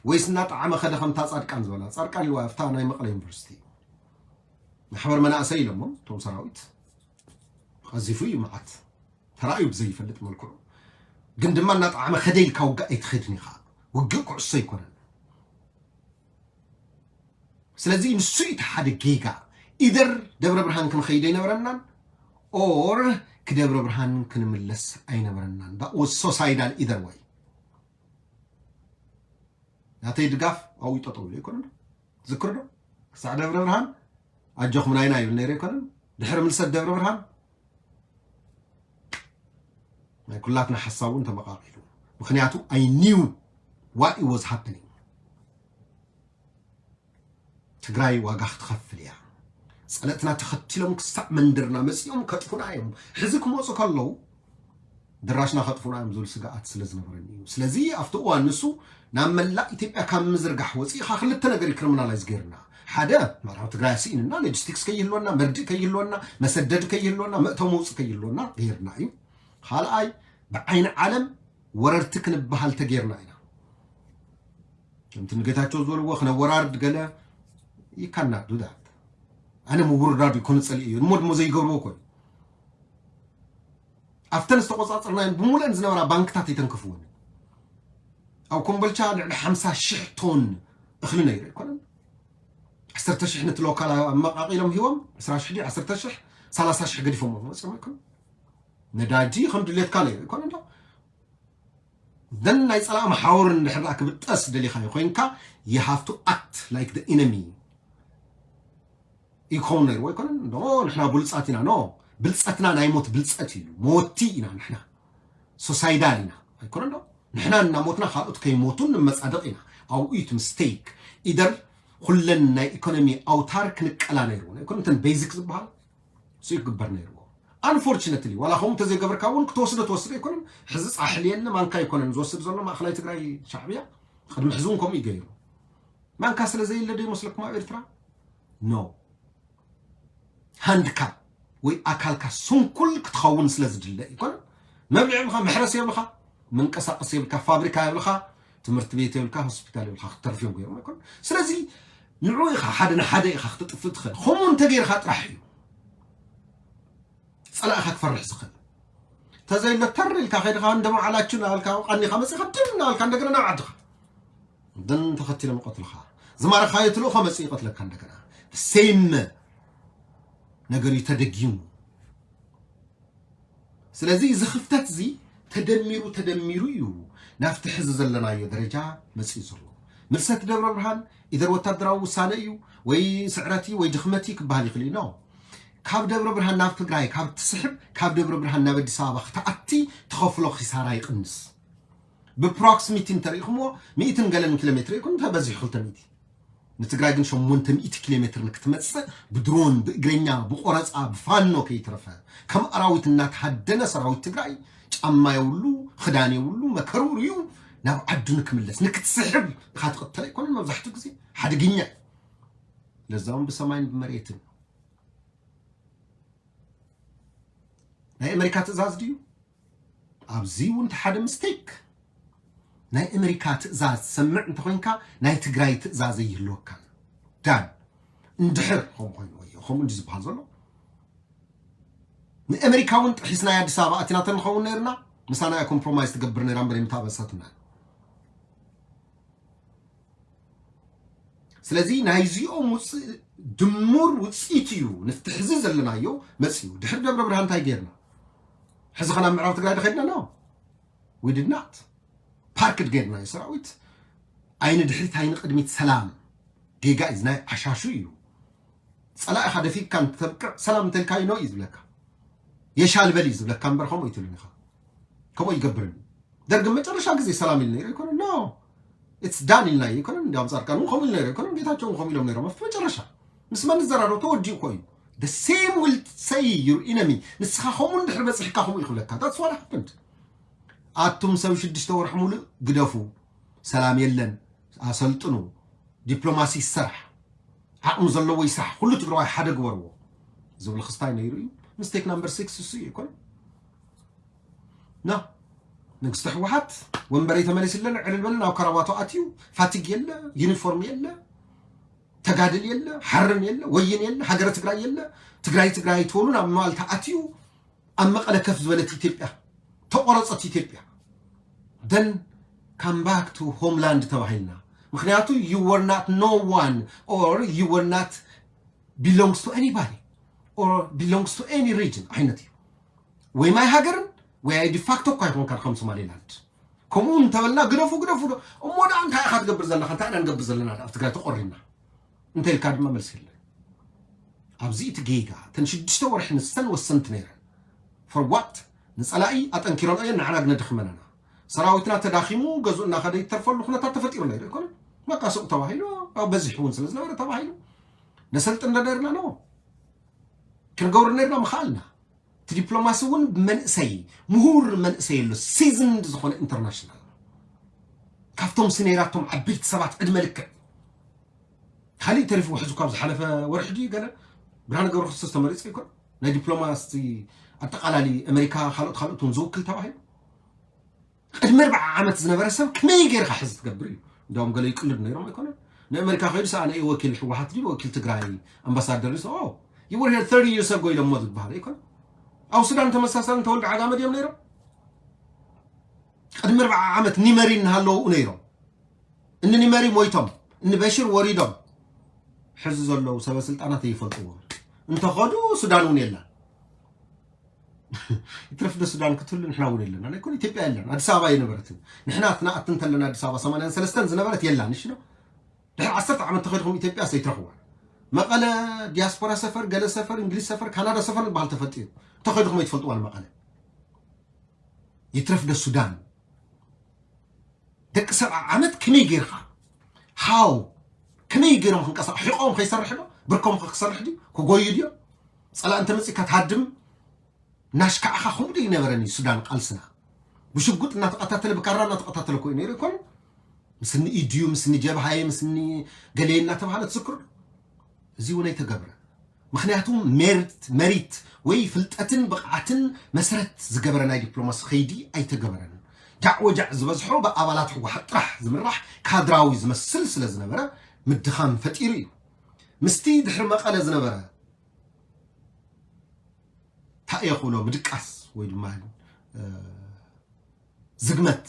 ወይስ እናጠዓመ ከደ ከምታ ጻድቃን ዝበላ? ጻድቃን ኢልዋ ኣብታ ናይ መቐለ ዩኒቨርሲቲ። ማሕበር መናእሰይ ኢሎሞም እቶም ሰራዊት። ቀዚፉ እዩ መዓት። ተራእዩ ብዘይፈልጥ መልክዑ። ግን ድማ እናጠዓመ ከደ ኢልካ ውግእ ኣይትኸድን ኢኻ። ውግእ ኩዕሶ ኣይኮነን። ስለዚ ንሱ እዩ እቲ ሓደ ጌጋ። ኢደር ደብረ ብርሃን ክንኸይድ ኣይነበረናን፣ ኦር ክደብረ ብርሃን ክንምለስ ኣይነበረናን። That was suicidal either way። ናተይ ድጋፍ ኣብኡ ጠጠው ኢሉ ኣይኮነን ዶ? ዝክር ዶ? ክሳዕ ደብረ ብርሃን ኣጆኹም ናይና ይብል ነይረ ኣይኮነን። ድሕሪ ምልሰት ደብረ ብርሃን ናይ ኩላትና ሓሳብ እውን ተመቓቒሉ። ምኽንያቱ I knew what it was happening። ትግራይ ዋጋ ክትኸፍል እያ። ጸለእትና ተኸቲሎም ክሳዕ መንደርና መጺኦም ከጥፉና እዮም። ሕዚ ክመፁ ከለዉ ድራሽና ከጥፉና እዮም ዝብል ስግኣት ስለ ዝነበረኒ እዩ። ስለዚ ኣብቲ እዋን ንሱ ናብ መላእ ኢትዮጵያ ካብ ምዝርጋሕ ወፂእኻ ክልተ ነገር እዩ ክሪሚናላይዝ ገይርና። ሓደ ምዕራብ ትግራይ ስኢንና፣ ሎጂስቲክስ ከይህልወና፣ መርድእ ከይህልወና፣ መሰደድ ከይህልወና፣ መእተው መውፅእ ከይህልወና ገይርና እዩ። ካልኣይ ብዓይኒ ዓለም ወረርቲ ክንበሃል ተገይርና ኢና። ከምቲ ንጌታቸው ዝበልዎ ክነወራርድ ገለ ይካና ዱዳት ኣነ ምውርዳድ ይኮነ ጸሊእ እዩ እሞ ድሞ ዘይገብርዎ ኮን ኣብተን ዝተቆጻጸርናየን ብምሉእን ዝነበራ ባንክታት ኣይተንከፍዎን። ኣብ ኮምቦልቻ ልዕሊ ሓምሳ ሽሕ ቶን እኽሊ ነይሩ ኣይኮነን። ዓሰርተ ሽሕ ነቲ ሎካል ኣመቃቂሎም ሂቦም ዕስራ ሽሕ ድዩ ዓሰርተ ሽሕ ሰላሳ ሽሕ ገዲፎም መፅኦም ኣይኮነን። ነዳጂ ከም ድሌትካ ነይሩ ኣይኮነን ዶ? ደን ናይ ጸላእ መሓውር እንድሕር ደኣ ክብጠስ ደሊኻዮ ኮይንካ you have to act like the enemy እዩ ክኸውን ነይርዎ ኣይኮነን ዶ? ንሕና ብሉጻት ኢና ኖ ብልጸትና ናይ ሞት ብልጸት እዩ። መወቲ ኢና ንሕና። ሶሳይዳል ኢና ኣይኮነን ዶ? ንሕና እናሞትና ካልኦት ከይሞቱ ንመጻደቕ ኢና። ኣብኡ እዩ እቲ ምስቴክ። ኢደር ኩለን ናይ ኢኮኖሚ ኣውታር ክንቀላ ነይርዎ ኣይኮነን እተን ቤዚክ ዝበሃል እሱ ክግበር ነይርዎ። ኣንፎርችነትሊ ዋላ ከምኡ እንተዘይገብርካ እውን ክትወስዶ ትወስዶ ኣይኮነን። ሕዚ ፃሕሊ የለ ማንካ ኣይኮነን ዝወስድ ዘሎ ማእኸላይ ትግራይ ሻዕብያ። ቅድሚ ሕዚ እውን ከምኡ ይገይሩ። ማንካ ስለ ዘየለ ዶ ይመስለኩም ኣብ ኤርትራ? ኖ። ሃንድካ ወይ ኣካልካ ስንኩል ክትኸውን ስለ ዝድለ ኣይኮነን። መብልዒ የብልካ፣ መሕረሲ የብልካ፣ መንቀሳቀሲ የብልካ፣ ፋብሪካ የብልካ፣ ትምህርቲ ቤት የብልካ፣ ሆስፒታል የብልካ፣ ክትተርፍ እዮም ገይሮም ኣይኮነን። ስለዚ ንዑ ኢኻ ሓደ ንሓደ ኢኻ ክትጥፍእ ትኽእል። ከምኡ እንተገይርካ ጥራሕ እዩ ጸላእኻ ክፈርሕ ዝኽእል። ተዘይሎ ተር ኢልካ ከይድኻ እንደ መዓላችሁ ናበልካ ቀኒኻ መጺኻ ድም ናበልካ እንደገና ናብ ዓድኻ ደን ተኸቲሎም ይቐትሉኻ። ዝማረኻዮ ትልእኾ መጺኡ ይቐትለካ እንደገና። ሴም ነገር እዩ ተደጊሙ። ስለዚ እዚ ክፍተት እዚ ተደሚሩ ተደሚሩ እዩ ናብቲ ሕዚ ዘለናዮ ደረጃ መጺኡ ዘሎ። ምልሰት ደብረ ብርሃን ኢደር ወታደራዊ ውሳነ እዩ ወይ ስዕረት እዩ ወይ ድኽመት እዩ ክበሃል ይኽእል እዩ። ኖ። ካብ ደብረ ብርሃን ናብ ትግራይ ካብ ትስሕብ ካብ ደብረ ብርሃን ናብ ኣዲስ ኣበባ ክትኣቲ ትኸፍሎ ኪሳራ ይቕንስ። ብፕሮክሲሚቲ እንተሪኢኹምዎ ሚእትን ገለን ኪሎ ሜትር ይኹን እንተ በዚሑ ክልተ ሚእቲ ንትግራይ ግን ሸሞንተ ሚእቲ ኪሎ ሜትር ንክትመጽእ ብድሮን ብእግረኛ ብቆረፃ ብፋኖ ከይትረፈ ከም ኣራዊት እናተሃደነ ሰራዊት ትግራይ ጫማ የብሉ ክዳን የብሉ መከርኡ ርዩ ናብ ዓዱ ንክምለስ ንክትስሕብ ኢኻ ትቕተል ኣይኮነን። መብዛሕትኡ ግዜ ሓደገኛ እዩ። ለዛውን ብሰማይን ብመሬትን ናይ ኣሜሪካ ትእዛዝ ድዩ? ኣብዚ እውን እቲ ሓደ ምስቴክ ናይ ኣሜሪካ ትእዛዝ ትሰምዕ እንተኮይንካ ናይ ትግራይ ትእዛዝ ኣይህልወካን። ዳን እንድሕር ከም ኮይኑ ወዮ ከምኡ እንዲ ዝበሃል ዘሎ ንኣሜሪካ እውን ጥሒስናይ ኣዲስ ኣበባ ኣቲና ተንኸውን ነርና ምሳና እያ ኮምፕሮማይዝ ትገብር ነራ እምበር የምታበሳትና ስለዚ ናይዚኦም ውፅእ ድሙር ውፅኢት እዩ ንፍትሕዚ ዘለናዮ መፅዩ ድሕሪ ደብረ ብርሃን እንታይ ጌርና ሕዚ ኸናብ ምዕራብ ትግራይ ደኸድና ነው ዊድናት ፓርክ ድጌርና እዩ ሰራዊት ኣይኒ ድሕሪት ኣይኒ ቅድሚት ሰላም ጌጋ እዩ ናይ ዓሻሹ እዩ ፀላኢኻ ደፊካ እንተብቅዕ ሰላም እንተልካዩ ነው እዩ ዝብለካ የሻልበል እዩ ዝብለካ እምበር ከምኡ ይትብልን ኢኻ ከምኡ ይገብርን ደርግ መጨረሻ ግዜ ሰላም ኢሉ ነይሩ ይኮነ ኖ ኢትስ ዳን ኢልና ይኮነ እንዲያውም ጻድቃን እውን ከምኡ ኢሉ ነይሩ ይኮነ ጌታቸው እውን ከምኡ ኢሎም ነይሮም ኣብቲ መጨረሻ ምስ መን ዝዘራረብ ተወዲኡ እኮ እዩ the same will say your enemy ንስኻ ከምኡ እንድሕር በፅሕካ ከምኡ ይኽብለካ that's what happened ኣቱም ሰብ ሽዱሽተ ወርሒ ሙሉእ ግደፉ ሰላም የለን ኣሰልጥኑ ዲፕሎማሲ ይሰርሕ ዓቕሚ ዘለዎ ይስራሕ ኩሉ ትግራዋይ ሓደ ግበርዎ ዝብል ክስታይ ነይሩ እዩ ምስቴክ ናምበር ሲክስ እሱ እዩ ይኮነ ና ንግስቲ ህወሓት ወንበረይ ተመሊስለና ዕልል በለ ናብ ካራባቶ ኣትዩ ፋቲግ የለ ዩኒፎርም የለ ተጋድል የለ ሓርን የለ ወይን የለ ሃገረ ትግራይ የለ ትግራይ ትግራይ ትበሉ ናብ መባልታ ኣትዩ ኣብ መቐለ ከፍ ዝበለት ኢትዮጵያ ተቆረፀት ኢትዮጵያ then come back to homeland ተባሂልና ምክንያቱ you were not no one or you were not belongs to anybody or belongs to any region ዓይነት እዩ ወይ ማይ ሃገርን ወይ ኣይ ዲፋክቶ እኳ ይኮንካ ከም ሶማሌላንድ ከምኡ እንተበልና ግደፉ ግደፉ ዶ እሞ ደኣ እንታይ ኢኻ ትገብር ዘለካ እንታይ ኢና ንገብር ዘለና ኣብ ትግራይ ተቆሪና እንተ ኢልካ ድማ መልሲ የለን ኣብዚ እቲ ጌጋ እተን ሽዱሽተ ወርሒ ንሰን ወሰንቲ ነይረን። For what? ንጸላኢ ኣጠንኪረንኦ እየን፣ ንዓና ግን ኣድኺመናና። ሰራዊትና ተዳኺሙ፣ ገዝኡ እናኸደ ይተርፈሉ ኩነታት ተፈጢሩ ነይሩ ኣይኮነን? በቃ ሱቕ ተባሂሉ፣ ያው በዚሑ እውን ስለ ዝነበረ ተባሂሉ። ነሰልጥን ዶ ነርና? ኖ። ክንገብሮ ነርና ምኽኣልና። እቲ ዲፕሎማሲ እውን መንእሰይ፣ ምሁር መንእሰይ ኣሎ፣ ሲዝንድ ዝኾነ ኢንተርናሽናል። ካብቶም ስኔራቶም ዓበይቲ ሰባት ዕድመ ልክዕ። ካሊእ ተሪፉ ውሕዚ ካብ ዝሓለፈ ወርሒ ድዩ ገለ ብርሃነ ገብረ ክርስቶስ ተመሪጹ ይኮን? ናይ ዲፕሎማሲ ኣጠቓላሊ ኣሜሪካ ካልኦት ካልኦት እውን ዝውክል ተባሂሉ። ቅድሚ ኣርባዓ ዓመት ዝነበረ ሰብ ከመይ ጌርካ ሕዚ ትገብር እዩ? እንዳውም ገለ ይቅልድ ነይሮም ኣይኮነን? ንኣሜሪካ ከይዱ ሰኣነ እዩ ወኪል ህወሓት ድዩ ወኪል ትግራይ ኣምባሳደር ድዩ? ኦ፣ you were here thirty years ago ኢሎሞ ዝበሃል ኣይኮነን? ኣብ ሱዳን ተመሳሳሊ ተወልደ ዓጋመ ድዮም ነይሮም? ቅድሚ ኣርባዓ ዓመት ኒመሪ እናሃለዉ ነይሮም። እኒ ኒመሪ ሞይቶም፣ እኒ በሽር ወሪዶም። ሕዚ ዘለዉ ሰበ ስልጣናት ይፈልጥዎም። እንተኸዱ ሱዳን እውን የላን። ይትረፍ ዶ ሱዳን ክትህሉ ንሕና እውን የለና። ናይ ኮን ኢትዮጵያ የለን። ኣዲስ ኣበባ የነበረትን። ንሕና ትናኣት እንተለና ኣዲስ ኣበባ ሰማንያን ሰለስተን ዝነበረት የላን። እሺ ዶ? ድሕሪ ዓሰርተ ዓመት ተኸድኩም ኢትዮጵያ ዘይትረኽዋ። መቐለ ዲያስፖራ ሰፈር፣ ገለ ሰፈር፣ እንግሊዝ ሰፈር፣ ካናዳ ሰፈር ዝበሃል ተፈጢሩ። ተኸድኩም ኣይትፈልጥዋን መቐለ። ይትረፍ ዶ ሱዳን? ደቂ ሰብዓ ዓመት ከመይ ጌርካ? ሃው? ከመይ ጌሮም ክንቀሳቐ-፣ ሕቆም ከይሰርሕ ዶ? ብርኮም ክሰርሕ ድዩ? ክጎዩ ድዮ? ጸላእ እንተመጺእካ ትሃድም? ናሽካዕኻ ከምኡ ድዩ ነበረኒ ሱዳን ቃልስና? ብሽጉጥ እናተቐታተለ፣ ብካራ እናተቐታተለ እኮ እዩ ነይሩ ይኮን? ምስኒ ኢድዩ፣ ምስኒ ጀብሃየ፣ ምስኒ ገሌ እናተባህለ ትዝክር ዶ? እዚ እውን ኣይተገብረ። ምኽንያቱ ሜሪት፣ መሪት ወይ ፍልጠትን ብቕዓትን መሰረት ዝገበረ ናይ ዲፕሎማሲ ከይዲ ኣይተገበረን። ጃዕ ወጃዕ ዝበዝሖ ብኣባላት ህወሓት ጥራሕ ዝምራሕ ካድራዊ ዝመስል ስለ ዝነበረ ምድኻም ፈጢሩ እዩ። ምስቲ ድሕሪ መቐለ ዝነበረ እንታይ እየ ክብሎ ምድቃስ ወይ ድማ፣ እ፣ ዝግመት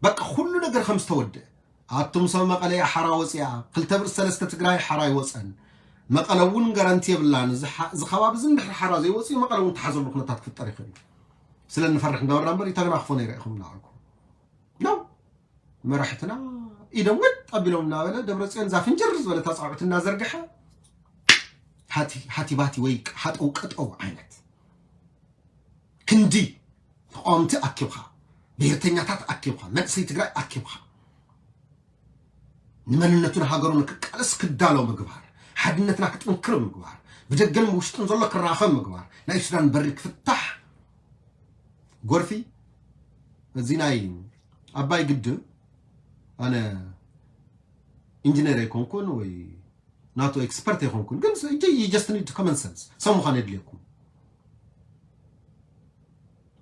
በቃ ኩሉ ነገር ከም ዝተወደአ፣ ኣቱም ሰብ መቐለ እያ ሓራ ወፂኣ፣ ክልተ ብር ሰለስተ ትግራይ ሓራ ይወፀን። መቐለ እውን ጋራንቲ የብላን። እዚ ሓ-፣ እዚ ከባቢ እዚ እንድሕር ሓራ ዘይወፅኡ መቐለ እውን ተሓዘሉ ኩነታት ክፍጠር ይኽእል እዩ። ስለ እንፈርሕ እንዳበልና እምበር ይተግናኽፎ ነይረ ኢኹም እናበልኩ ነው። መራሕትና ኢዶም ወጥ ኣቢሎም እናበለ ደብረፅዮን ዛፍንጀር ዝበለ ታፃውዕት እናዘርግሐ ሃቲ-፣ ሃቲባቲ ወይ ሃጠው ቀጠው ዓይነት ክንዲ ተቃወምቲ ኣኪብካ፣ ብሄርተኛታት ኣኪብካ፣ መንእሰይ ትግራይ ኣኪብካ፣ ንመንነቱን ሃገሩን ክቃለስ ክዳሎ ምግባር፣ ሓድነትና ክጥንክር ምግባር፣ ብደገን ብውሽጥን ዘሎ ክራኸብ ምግባር፣ ናይ ሱዳን በሪ ክፍታሕ። ጎርፊ፣ እዚ ናይ ኣባይ ግድብ ኣነ ኢንጂነር ኣይኮንኩን ወይ ናቱ ኤክስፐርት ኣይኮንኩን፣ ግን you just need common sense፣ ሰብ ምዃን የድልየኩም።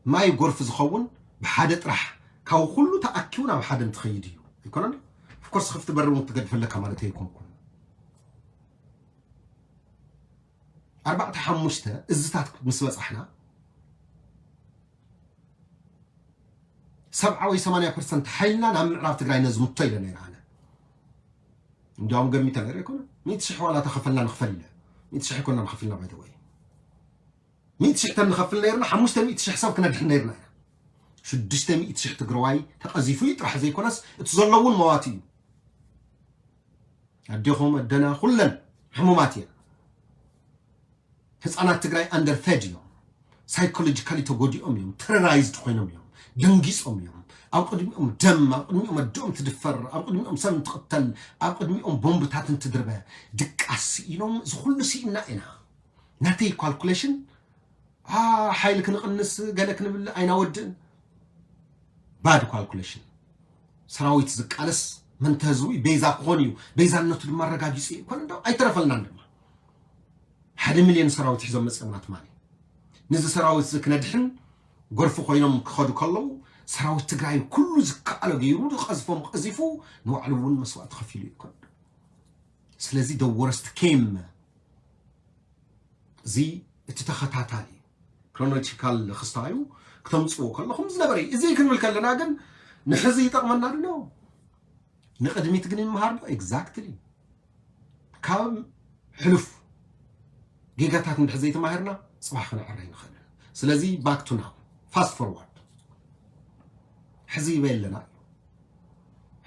ማይ ጎርፊ ዝኸውን ብሓደ ጥራሕ ካብ ኩሉ ተኣኪቡ ናብ ሓደ እንትኸይድ እዩ። ኣይኮነን? Of course ክፍቲ በሪ እውን ክትገድፈለካ ማለት ኣይኮንኩን። ኣርባዕተ ሓሙሽተ እዝታት ምስ በጻሕና ሰብዓ ወይ ሰማንያ ፐርሰንት ሓይልና ናብ ምዕራብ ትግራይ ነዝምቶ ኢለ ነይረ ኣነ። እንዲያውም ገሚተ ነይረ ኣይኮነ። ሚእቲ ሽሕ ዋላ ተኸፈልና ንኽፈል ኢለ። ሚእቲ ሽሕ ኣይኮና ንኸፍልና ባይ ዘ ወይ። ሚእቲ ሽሕ ተንኸፍል ነይርና፣ ሓሙሽተ ሚእቲ ሽሕ ሰብ ክነድሕን ነይርና ኢና። ሽዱሽተ ሚእቲ ሽሕ ትግራዋይ ተቐዚፉ እዩ ጥራሕ ዘይኮነስ፣ እቲ ዘሎ እውን መዋቲ እዩ። ኣዴኹም፣ ኣደና፣ ኩለን ሕሙማት እየን። ህፃናት ትግራይ ኣንደር ፌድ እዮም። ሳይኮሎጂካሊ ተጎዲኦም እዮም። ተረራይዝድ ኮይኖም እዮም። ደንጊፆም እዮም። ኣብ ቅድሚኦም ደም፣ ኣብ ቅድሚኦም ኣደኦም ትድፈር፣ ኣብ ቅድሚኦም ሰብ እንትቕተል፣ ኣብ ቅድሚኦም ቦምብታት እንትድርበ፣ ድቃስ ስኢኖም፣ እዚ ኩሉ ስኢና ኢና። ናተይ ካልኩሌሽን፣ አ፣ ሓይሊ ክንቕንስ፣ ገለ ክንብል ኣይናወድእን። ባድ ካልኩሌሽን። ሰራዊት ዝቃለስ መንተ ህዝቡ እዩ፣ ቤዛ ክኾን እዩ፣ ቤዛነቱ ድማ ኣረጋጊጹ እዩ። ኮነ እንደው ኣይተረፈልናን ድማ። ሓደ ሚልዮን ሰራዊት ሒዞም መጺኦም ናትማሊ። ነዚ ሰራዊት እዚ ክነድሕን ጎርፊ ኮይኖም ክኸዱ ከለዉ፣ ሰራዊት ትግራይ ኩሉ ዝከኣሎ ገይሩ፣ ዝቐዝፎም ቀዚፉ፣ ንባዕሉ እውን መስዋእቲ ከፊሉ እዩ። ኮነ ስለዚ the worst came። እዚ እቲ ተኸታታሊ ክሮኖሎጂካል ክስታዩ ክተምፅዎ ከለኹም ዝነበረ እዩ። እዚ ክንብል ከለና ግን ንሕዚ ይጠቕመና ድሎ? ንቕድሚት ግን ይምሃር ዶ? ኤግዛክትሊ። ካብ ሕሉፍ ጌጋታት እንድሕር ዘይተማሂርና፣ ፅባሕ ክነዕረ ኣይንኽእልን። ስለዚ ባክ ቱ ናው፣ ፋስት ፎርዋርድ። ሕዚ ይበይ ኣለና እዩ።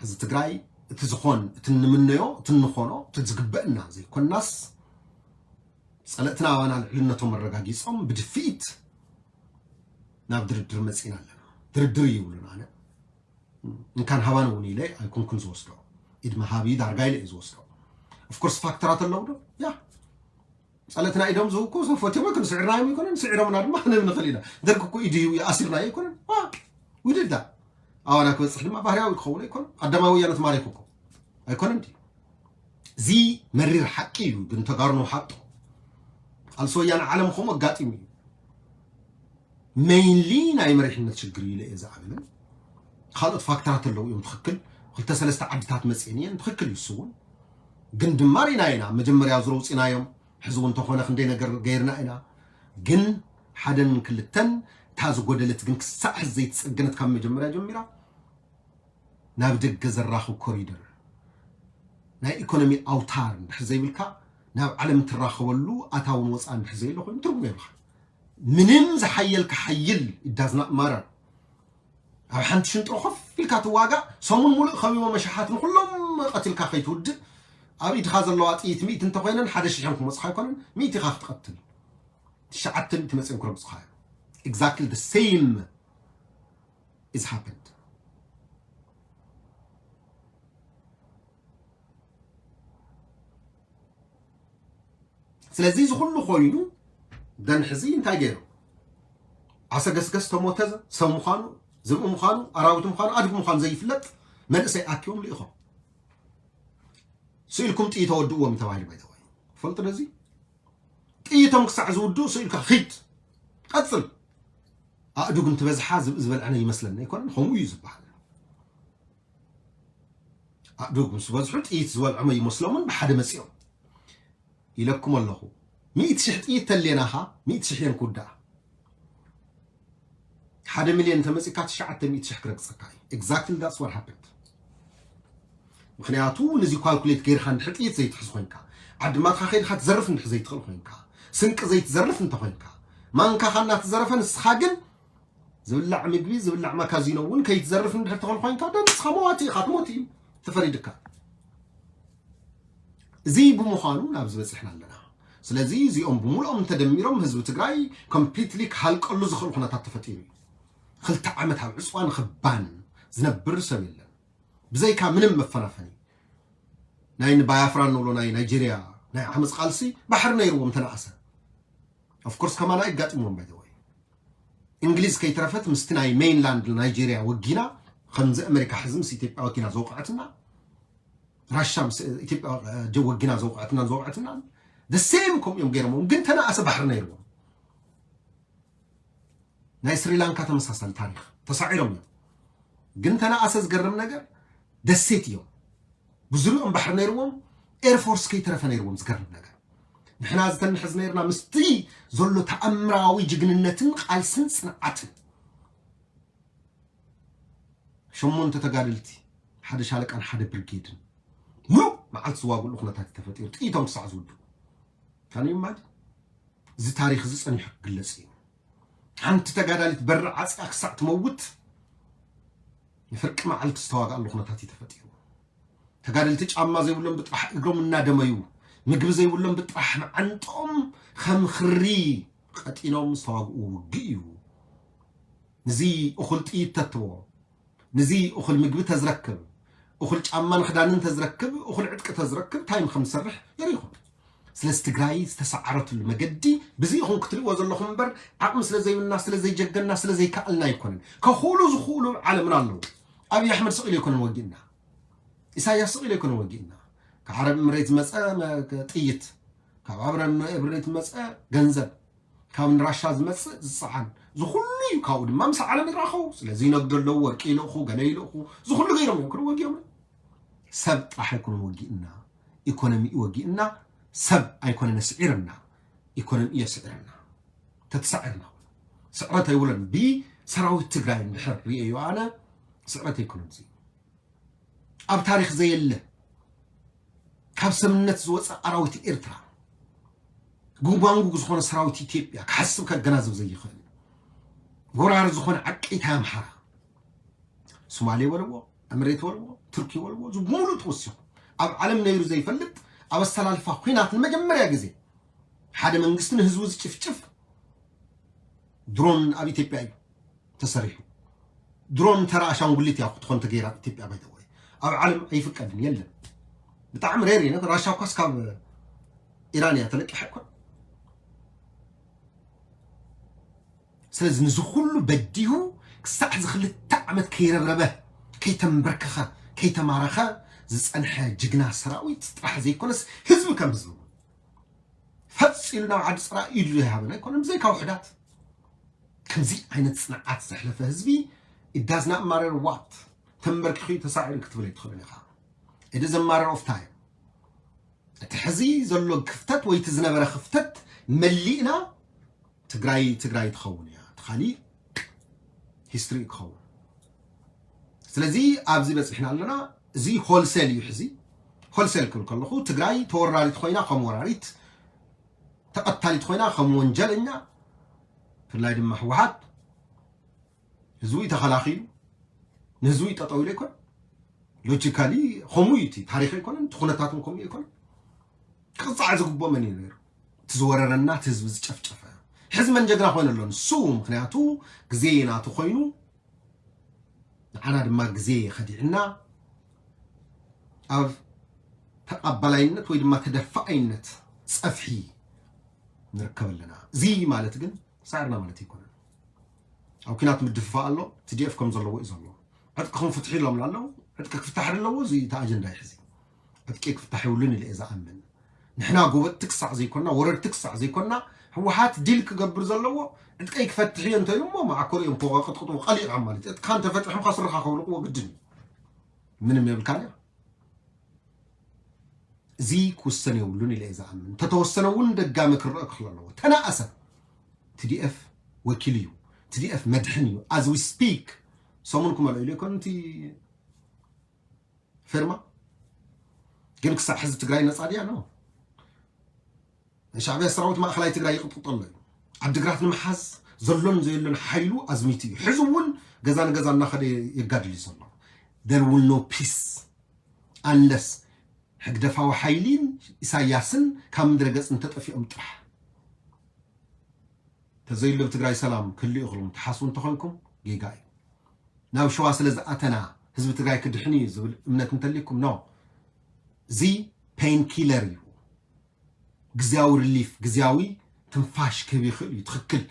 ሕዚ ትግራይ እቲ ዝኾን፣ እቲ ንምነዮ፣ እቲ እንኾኖ፣ እቲ ዝግበእና ዘይኮናስ፣ ጸለእትና ኣባና ልዕልነቶም ኣረጋጊጾም ብድፍኢት ናብ ድርድር መጺና ኣለና። ድርድር ይብሉን ኣነ እንካን ሃባን እውን ኢለ ኣይኮንኩን ዝወስዶ። ኢድ መሃቢ ዳርጋ ኢለ እዩ ዝወስዶ። ኦፍኮርስ ፋክተራት ኣለዉ ዶ? ያ ጸለትና ኢዶም ዝህቡ እኮ ፈትዮም ኣይኮነ ስዒርናዮም ኣይኮነን፣ ስዒሮምና ድማ ክንህብ ንኽእል ኢና። ደርግ እኮ ኢዱ ሂቡ ኣሲርናዮ ኣይኮነን። ዋ፣ ዊድዳ ኣዋና ክበጽሕ ድማ ባህርያዊ ክኸውን ኣይኮነ። ቀዳማዊ ወያነ ተማሪኹ እኮ ኣይኮነን ድዩ? እዚ መሪር ሓቂ እዩ፣ ግን ተጋሩ ንውሓጦ። ቃልሲ ወያነ ዓለም ከምኡ ኣጋጢሙ እዩ። ሜይንሊ ናይ መሪሕነት ሽግር እዩ ኢለ እየ ዝኣምን። ካልኦት ፋክተራት ኣለዉ እዮም፣ ትኽክል። ክልተ ሰለስተ ዓድታት መፅእን እየን፣ ትኽክል እዩ እሱ እውን። ግን ድማ ርኢና ኢና፣ መጀመርያ ዝረውፂናዮም ሕዚ እውን እንተኾነ ክንደይ ነገር ገይርና ኢና። ግን ሓደን ክልተን እታ ዝጎደለት ግን ክሳዕ ሕዚ ዘይተፀገነት ካብ መጀመርያ ጀሚራ ናብ ደገ ዘራኽብ ኮሪደር ናይ ኢኮኖሚ ኣውታር እንድሕር ዘይብልካ ናብ ዓለም ትራኸበሉ ኣታውን ወፃእን እንድሕር ዘየለ ኮይኑ ትርጉም የብልካ። ምንም ዝሓየልካ ሓይል it does not matter። ኣብ ሓንቲ ሽንጥሮ ኮፍ ኢልካ ትዋጋእ፣ ሰሙን ሙሉእ ከቢቦም መሸሓት ንኩሎም ቀቲልካ ከይትውድእ፣ ኣብ ኢድካ ዘለዋ ጥይት ሚእቲ እንተኮይነን ሓደ ሽሕን ክመፅኻ ኣይኮነን፣ ሚእቲ ኢኻ ክትቀትል። ትሽዓተ ሚእቲ መፅኦም ክረግፁኻ እዮም። Exactly the same is happened። ስለዚ እዚ ኩሉ ኮይኑ ደን ሕዚ እንታይ ገይሩ? ዓሰ ገስገስ ተሞተ ሰብ ምዃኑ፣ ዝብኢ ምዃኑ፣ ኣራዊት ምዃኑ፣ ኣድጊ ምዃኑ ዘይፍለጥ መንእሰይ ኣኪቦም ልኢኾም። ስኢልኩም ጥይት ተወድእዎም ተባሂሉ ባይተዋይ ፈልጡ ነዚ ጥይቶም ክሳዕ ዝውድኡ ስኢልካ ኺድ ቀጽል። ኣእዱግ እንትበዝሓ ዝብኢ ዝበልዐነ ይመስለኒ ኣይኮነን፣ ከምኡ እዩ ዝበሃል። ኣእዱግ ምስ በዝሑ ጥይት ዝበልዖም ኣይመስሎምን፣ ብሓደ መጺኦም ኢለኩም ኣለኹ። ሚእቲ ሽሕ ጥይት ተልየናኻ፣ ሚእቲ ሽሕ እየን ክውድኣ። ሓደ ሚልዮን እንተመጺእካ ትሽዓተ ሚእቲ ሽሕ ክረግጸካ እዩ። Exactly that's what happened። ምኽንያቱ ነዚ ኳልኩሌት ገይርካ እንድሕር ጥይት ዘይትሕዝ ኮይንካ፣ ዓድማትካ ከይድካ ትዘርፍ እንድሕር ዘይትኽእል ኮይንካ፣ ስንቂ ዘይትዘርፍ እንተኮይንካ፣ ማንካኻ እናተዘረፈ ንስኻ ግን ዝብላዕ ምግቢ ዝብላዕ መካዚኖ እውን ከይትዘርፍ እንድሕር ትኽእል ኮይንካ ደንስኻ መዋቲ ኢኻ ትሞት እዩ ተፈሪድካ። እዚ ብምዃኑ ናብዚ በፂሕና ኣለና። ስለዚ እዚኦም ብምሉኦም እንተደሚሮም ህዝቢ ትግራይ ኮምፕሊትሊ ክሃልቀሉ ዝኽእል ኩነታት ተፈጢሩ እዩ። ክልተ ዓመት ኣብ ዕፅዋን ኽባን ዝነብር ሰብ የለን ብዘይካ ምንም መፈናፈኒ። ናይ ንባያፍራ እንብሎ ናይ ናይጄርያ ናይ ዓመፅ ቃልሲ ባሕሪ ነይርዎም ተነኣሰ። ኦፍኮርስ ከማና ይጋጥምዎም ባይተወይ እንግሊዝ ከይተረፈት ምስቲ ናይ ሜይንላንድ ናይጄርያ ወጊና ከምዚ ኣሜሪካ ሕዚ ምስ ኢትዮጵያ ወጊና ዘውቅዐትና ራሻ ምስ ኢትዮጵያ ወጊና ዘውቅዐትና ዘውቅዐትና ደሴም ከምኡ እዮም ገይሮምዎም ግን ተነኣሰ ባሕሪ ነይርዎም ናይ ስሪላንካ ተመሳሳሊ ታሪክ ተሳዒሮም እዮም ግን ተነኣሰ ዝገርም ነገር ደሴት እዮም ብዙሪኦም ባሕሪ ነይርዎም ኤርፎርስ ከይተረፈ ነይርዎም ዝገርም ነገር ንሕና ዝተንሕዝ ነይርና ምስቲ ዘሎ ተኣምራዊ ጅግንነትን ቃልስን ፅንዓትን ሸሞንተ ተጋደልቲ ሓደ ሻለቃን ሓደ ብርጌድን ሙሉእ መዓልቲ ዝዋግእሉ ኩነታት እዩ ተፈጢሩ ጥይቶም ክሳዕ ዝውድኡ ካን ኢማጅን እዚ ታሪክ እዚ ፀኒሑ ክግለፅ እዩ ሓንቲ ተጋዳሊት በሪ ዓፅያ ክሳዕ ትመውት ንፍርቂ መዓልቲ ዝተዋግኣሉ ኩነታት እዩ ተፈጢሩ ተጋደልቲ ጫማ ዘይብሎም ብጥራሕ እግሮም እናደመዩ ምግቢ ዘይብሎም ብጥራሕ መዓንጦም ከም ክሪ ቀጢኖም ዝተዋግኡ ውግእ እዩ ንዚ እኹል ጥይት ተትቦ ንዚ እኹል ምግቢ ተዝረክብ እኹል ጫማን ክዳንን ተዝረክብ እኹል ዕጥቂ ተዝረክብ ታይም ከም ዝሰርሕ የሪኹም ስለዚ ትግራይ ዝተሰዓረትሉ መገዲ ብዚ ኢኹም ክትሪእዎ ዘለኹም እምበር ዓቕሚ ስለ ዘይብልና ስለ ዘይጀገና ስለ ዘይከኣልና ኣይኮነን ከኽእሉ ዝኽእሉ ዓለምና ኣለዉ ኣብይ ኣሕመድ ስቕ ኢሉ ኣይኮነን ወጊእና ኢሳያስ ስቕ ኢሉ ኣይኮነን ወጊእና ካብ ዓረብ እምሬት ዝመፀ ጥይት ካብ ዓረብ እምሬት ዝመፀ ገንዘብ ካብ ንራሻ ዝመፅእ ዝፀዓን ዝኩሉ እዩ ካብኡ ድማ ምስ ዓለም ይራኸቡ ስለዚ ይነግዶ ኣለዉ ወርቂ ይልእኹ ገለ ይልእኹ ዝኩሉ ገይሮም እዮም ክነወጊኦም ሰብ ጥራሕ ኣይኮነን ወጊእና ኢኮኖሚ ወጊእና ሰብ ኣይኮነን ስዒርና ኢኮኖሚ እየ ስዒርና ተተሳዒርና ስዕረት ኣይብለን ብሰራዊት ትግራይ እንድሕር ርእየዮ ኣነ ስዕረት ኣይኮነን እዚ ኣብ ታሪክ ዘየለ ካብ ሰብነት ዝወፀ ኣራዊት ኤርትራ ጉንጓንጉግ ዝኾነ ሰራዊት ኢትዮጵያ ክሓስብ ከገናዝብ ዘይኽእል ወራሪ ዝኾነ ዓቀይታይ ኣምሓራ ሶማሌ በልዎ ኣምሬት በልዎ ቱርኪ በልዎ ሙሉእ ተወሲኹ ኣብ ዓለም ነይሩ ዘይፈልጥ ኣብ ኣሰላልፋ ኩናት ንመጀመርያ ግዜ ሓደ መንግስቲ ንህዝቡ ዝጭፍጭፍ ድሮን ኣብ ኢትዮጵያ እዩ ተሰሪሑ። ድሮን ተራ ኣሻንጉሊት እያ ክትኾን ተገይራ ኢትዮጵያ። ባይተወይ ኣብ ዓለም ኣይፍቀድን፣ የለን። ብጣዕሚ ሬር እዩ። ራሻ እኳስ ካብ ኢራን እያ ተለቂሓ እኮ። ስለዚ ንዚ ኩሉ በዲሁ ክሳዕ እዚ ክልተ ዓመት ከይረብረበ፣ ከይተንበርከኸ፣ ከይተማረኸ ዝጸንሐ ጅግና ሰራዊት ጥራሕ ዘይኮነስ ህዝቢ ከም ህዝቢ እውን ፈጽ ኢሉ ናብ ዓዲ ጽራ ኢዱ ዘይሃበን ኣይኮነን፣ ብዘይካ ውሕዳት። ከምዚ ዓይነት ጽንዓት ዘሕለፈ ህዝቢ it does not matter what፣ ተንበርኪኺ ተሳዒሩ ክትብል ኣይትኽእልን ኢኻ። It is a matter of time። እቲ ሕዚ ዘሎ ክፍተት ወይ እቲ ዝነበረ ክፍተት መሊእና ትግራይ ትግራይ ትኸውን እያ። እቲ ካሊእ ሂስትሪ ክኸውን። ስለዚ ኣብዚ በፂሕና ኣለና። እዚ ሆልሴል እዩ። ሕዚ ሆልሴል ክብል ከለኹ ትግራይ ተወራሪት ኮይና ከም ወራሪት፣ ተቐታሊት ኮይና ከም ወንጀለኛ፣ ብፍላይ ድማ ህወሓት ህዝቡ እዩ ተኸላኺሉ፣ ንህዝቡ እዩ ጠጠው ኢሉ ኣይኮን። ሎጂካሊ ከምኡ እዩ፣ እቲ ታሪኽ ኣይኮነን፣ እቲ ኩነታትን ከምኡ ኣይኮነን። ክቕፃዕ ዝግብኦ መን እዩ ነይሩ? እቲ ዝወረረና፣ እቲ ህዝቢ ዝጨፍጨፈ። ሕዚ መን ጀግና ኮይኑ ኣሎ? ንሱ። ምክንያቱ ግዜ ናቱ ኮይኑ፣ ንዓና ድማ ግዜ ከዲዕና ኣብ ተቐባላይነት ወይ ድማ ተደፋኣይነት ፀፍሒ ንርከብ ኣለና። እዚ ማለት ግን ሳዕርና ማለት ኣይኮነን። ኣብ ኲናት ምድፍፋእ ኣሎ፣ ቲ ዲ ኤፍ ከም ዘለዎ እዩ ዘሎ። ዕጥቅኹም ፍትሑ ኢሎም ኣለዉ፣ ዕጥቂ ክፍታሕ ኣለዎ፣ እዚ እቲ ኣጀንዳ እዩ ሕዚ። ዕጥቂ ክፍታሕ የብሉን ኢለ እየ ዝኣምን። ንሕና ጎበጥቲ ክሳዕ ዘይኮና፣ ወረድቲ ክሳዕ ዘይኮና፣ ህወሓት ዲል ክገብር ዘለዎ ዕጥቀይ ክፈትሕ እየ እንተኢሉ እሞ መዓኮር እዮም ክወቕጥቅጥዎ ቀሊዕካ ማለት እዩ። ዕጥቅካ እንተፈቲሖምካ ስርኻ ከውልቅዎ ግድን እዩ። ምንም የብልካን እያ። እዚ ክውሰን የብሉን ኢለ እየ ዝኣምን። እንተተወሰነ እውን ደጋሚ ክረአ ክኽእል ኣለዎ። ተናእሰ። ቲ ዲ ኤፍ ወኪል እዩ። ቲ ዲ ኤፍ መድሕን እዩ። As we speak ሰሙን ክመልኦ ኢሉ ይኮን እቲ ፌርማ ግን ክሳብ ሕዚ ትግራይ ነፃ ድያ? ኖ። ናይ ሻዕቢያ ሰራዊት ማእኸላይ ትግራይ ይቕጥቅጠሎ እዩ። ዓዲግራት ንምሓዝ ዘሎን ዘየሎን ሓይሉ ኣዝሚቱ እዩ። ሕዚ እውን ገዛ ንገዛ እናኸደ የጋድል እዩ ዘሎ። There will no peace unless ሕግደፋዊ ሓይሊን ኢሳያስን ካብ ምድረ ገፅ እንተጠፊኦም ጥራሕ። ተዘይሉ ኣብ ትግራይ ሰላም ክህሉ ይኽእሉ ትሓስቡ እንተኾንኩም ጌጋ እዩ። ናብ ሸዋ ስለ ዝኣተና ህዝቢ ትግራይ ክድሕን እዩ ዝብል እምነት እንተልይኩም፣ ኖ። እዚ ፔን ኪለር እዩ። ግዝያዊ ሪሊፍ፣ ግዝያዊ ትንፋሽ ክህብ ይኽእል እዩ። ትኽክል።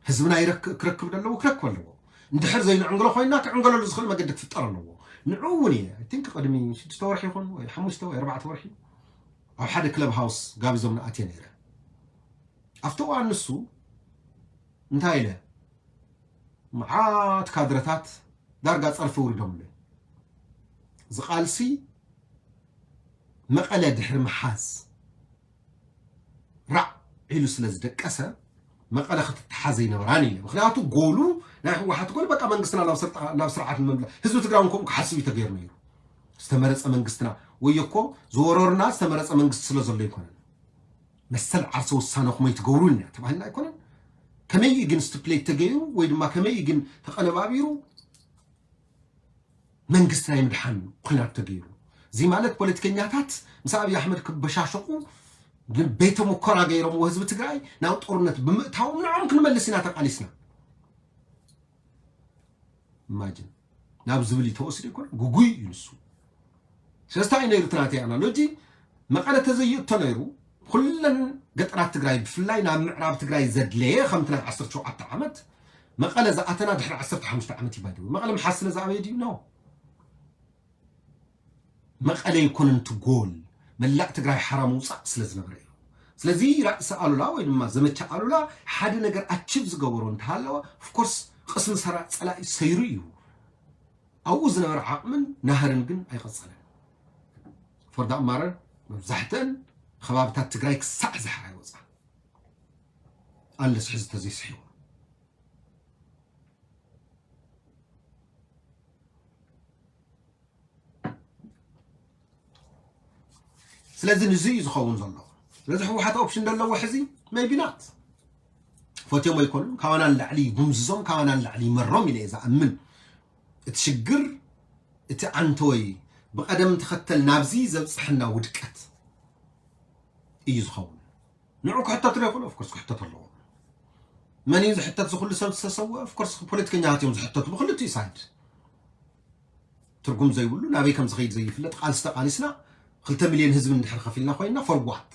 ህዝብና ይረክ-፣ ክረክብ ደለዎ፣ ክረክብ ኣለዎ። እንድሕር ዘይንዕንግሎ ኮይና ክዕንገለሉ ዝኽእል መገዲ ክፍጠር ኣለዎ። ንዑ እውን እየ፣ I think ቅድሚ ሽዱሽተ ወርሒ ይኹን ወይ ሓሙሽተ ወይ ኣርባዕተ ወርሒ ኣብ ሓደ ክለብ ሃውስ ጋቢዞም ንኣትየ ነይረ። ኣብቲ እዋን ንሱ እንታይ ኢለ፣ መዓት ካድረታት ዳርጋ ጸርፊ ውሪዶምለይ። እዚ ቃልሲ መቐለ ድሕሪ ምሓዝ ራዕ ኢሉ ስለ ዝደቀሰ፣ መቐለ ክትተሓዝ ኣይነበራን ኢለ። ምኽንያቱ ጎሉ፣ ናይ ህወሓት ጎል በቃ መንግስትና ናብ ስርጣ-፣ ናብ ስርዓት ንምምላእ። ህዝቢ ትግራይ እውን ከምኡ ክሓስብ እዩ ተገይሩ ነይሩ። ዝተመረጸ መንግስትና፣ ወይ እኮ ዝወረሩና ዝተመረጸ መንግስቲ ስለ ዘሎ ኣይኮነን። መሰል ዓርሰ ውሳነኹም ኣይትገብሩን እያ ተባሂልና ኣይኮነን። ከመይ እዩ ግን ስቲፕሌት ተገይሩ ወይ ድማ ከመይ እዩ ግን ተቐነባቢሩ መንግስቲ ናይ ምድሓን ኲናት ተገይሩ? እዚ ማለት ፖለቲከኛታት ምስ ኣብይ ኣሕመድ ክበሻሸቑ ቤተ ሙከራ ገይሮምዎ ህዝቢ ትግራይ ናብ ጦርነት ብምእታዎም ንዖም ክንመልስ ኢና ተቃሊስና። ኢማጂን ናብ ዝብል እዩ ተወሲዱ ይኮን? ጉጉይ እዩ ንሱ። ስለዚ እንታይ እዩ ነይሩ እቲ ናተይ ኣናሎጂ? መቐለ ተዘይእቶ ነይሩ፣ ኩለን ገጠራት ትግራይ ብፍላይ ናብ ምዕራብ ትግራይ ዘድለየ ከምቲ ናይ ዓሰርተ ሸውዓተ ዓመት መቐለ ዝኣተና ድሕሪ ዓሰርተ ሓሙሽተ ዓመት እዩ ባይደው። መቐለ ምሓዝ ስለ ዝኣበየ ድዩ? ኖ። መቐለ ይኮነን እቲ ጎል፣ መላእ ትግራይ ሓራ ምውፃእ ስለ ዝነበረ እዩ። ስለዚ ራእሲ ኣሉላ ወይ ድማ ዘመቻ ኣሉላ ሓደ ነገር ኣቺቭ ዝገበሮ እንተሃለወ፣ ኦፍኮርስ ቅስሚ ሰራ-፣ ፀላኢ ሰይሩ እዩ። ኣብኡ ዝነበረ ዓቕምን ናህርን ግን ኣይቐፀለን። ፎር ዳት ማረር መብዛሕተን ከባብታት ትግራይ ክሳዕ ዝሓ ኣይወፃ ኣለስ ሕዚ ተዘይስሒቡ። ስለዚ ንዚ እዩ ዝኸውን ዘሎ። ስለዚ ህወሓት ኦፕሽን ዘለዎ ሕዚ ሜቢ ናት ፈትዮም ኣይኮኑን። ካባና ንላዕሊ ይጉምዝዞም፣ ካባና ንላዕሊ ይመሮም ኢለ እየ ዝኣምን። እቲ ሽግር እቲ ዓንተወይ ብቐደም ተኸተል ናብዚ ዘብፅሐና ውድቀት እዩ ዝኸውን። ንዑ ክሕተቱ ዶ ይኽእሉ? ኦፍኮርስ ክሕተቱ ኣለዎ። መን እዩ ዝሕተት? ዝኹሉ ሰብ ዝተሰወ ኦፍኮርስ ፖለቲከኛታት እዮም ዝሕተቱ ብክልቲኡ ሳይድ። ትርጉም ዘይብሉ ናበይ ከም ዝኸይድ ዘይፍለጥ ቃልሲ ተቃሊስና ክልተ ሚልዮን ህዝቢ እንድሕር ከፊልና ኮይንና for what?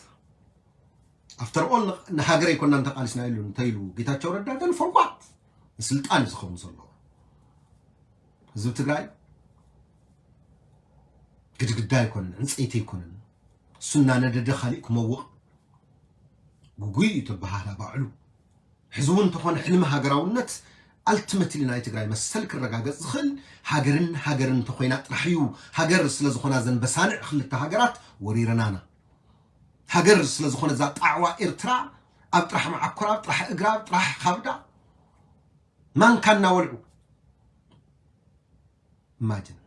After all ንሃገር ኣይኮናን ተቃሊስና ኢሉ እንተኢሉ ጌታቸው ረዳ ግን for what? ንስልጣን እዩ ዝኸውን ዘለዎ። ህዝቢ ትግራይ ግድግዳ ኣይኮነን፣ ዕንፀይቲ ኣይኮነን። እሱ እናነደደ ካሊእ ክመውቕ ጉጉይ እዩ ተበሃህላ ባዕሉ። ሕዚ እውን እንተኾነ ሕልሚ ሃገራውነት ኣልቲመትሊ ናይ ትግራይ መሰል ክረጋገፅ ዝኽእል ሃገርን ሃገርን እንተኮይና ጥራሕ እዩ። ሃገር ስለዝኾና ዘን በሳንዕ ክልተ ሃገራት ወሪረናና። ሃገር ስለዝኾነ እዛ ጣዕዋ ኤርትራ ኣብ ጥራሕ መዓኮራ፣ ኣብ ጥራሕ እግራ፣ ኣብ ጥራሕ ካብዳ ማንካ እናበልዑ ኢማጅን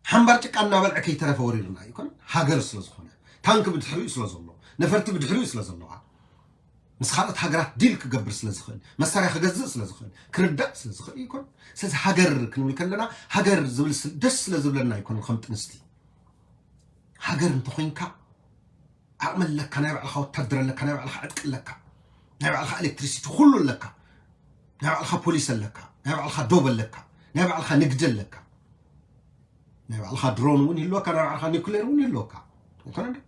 ሓምባር ጭቃ እናበልዐ ከይተረፈ ወሪርና ይኮን ሃገር ስለዝኾነ ታንክ ብድሕሪኡ ስለዘሎ ነፈርቲ ብድሕሪኡ ስለዘለዋ ምስ ካልኦት ሃገራት ዲል ክገብር ስለዝኽእል መሳርያ ክገዝእ ስለዝኽእል ክርዳእ ስለዝኽእል ይኮን። ስለዚ ሃገር ክንብል ከለና ሃገር ዝብል ደስ ስለዝብለና ይኮን ከም ጥንስቲ ሃገር እንተኾይንካ ዓቕሚ ኣለካ፣ ናይ ባዕልኻ ወታደር ኣለካ፣ ናይ ባዕልኻ ዕጥቂ ኣለካ፣ ናይ ባዕልኻ ኤሌክትሪሲቲ ኩሉ ኣለካ፣ ናይ ባዕልኻ ፖሊስ ኣለካ፣ ናይ ባዕልኻ ዶብ ኣለካ፣ ናይ ባዕልኻ ንግዲ ኣለካ፣ ናይ ባዕልኻ ድሮን እውን ይህልወካ፣ ናይ ባዕልኻ ኒኩሌር እውን ይህልወካ። ኣይኮነን ዶ?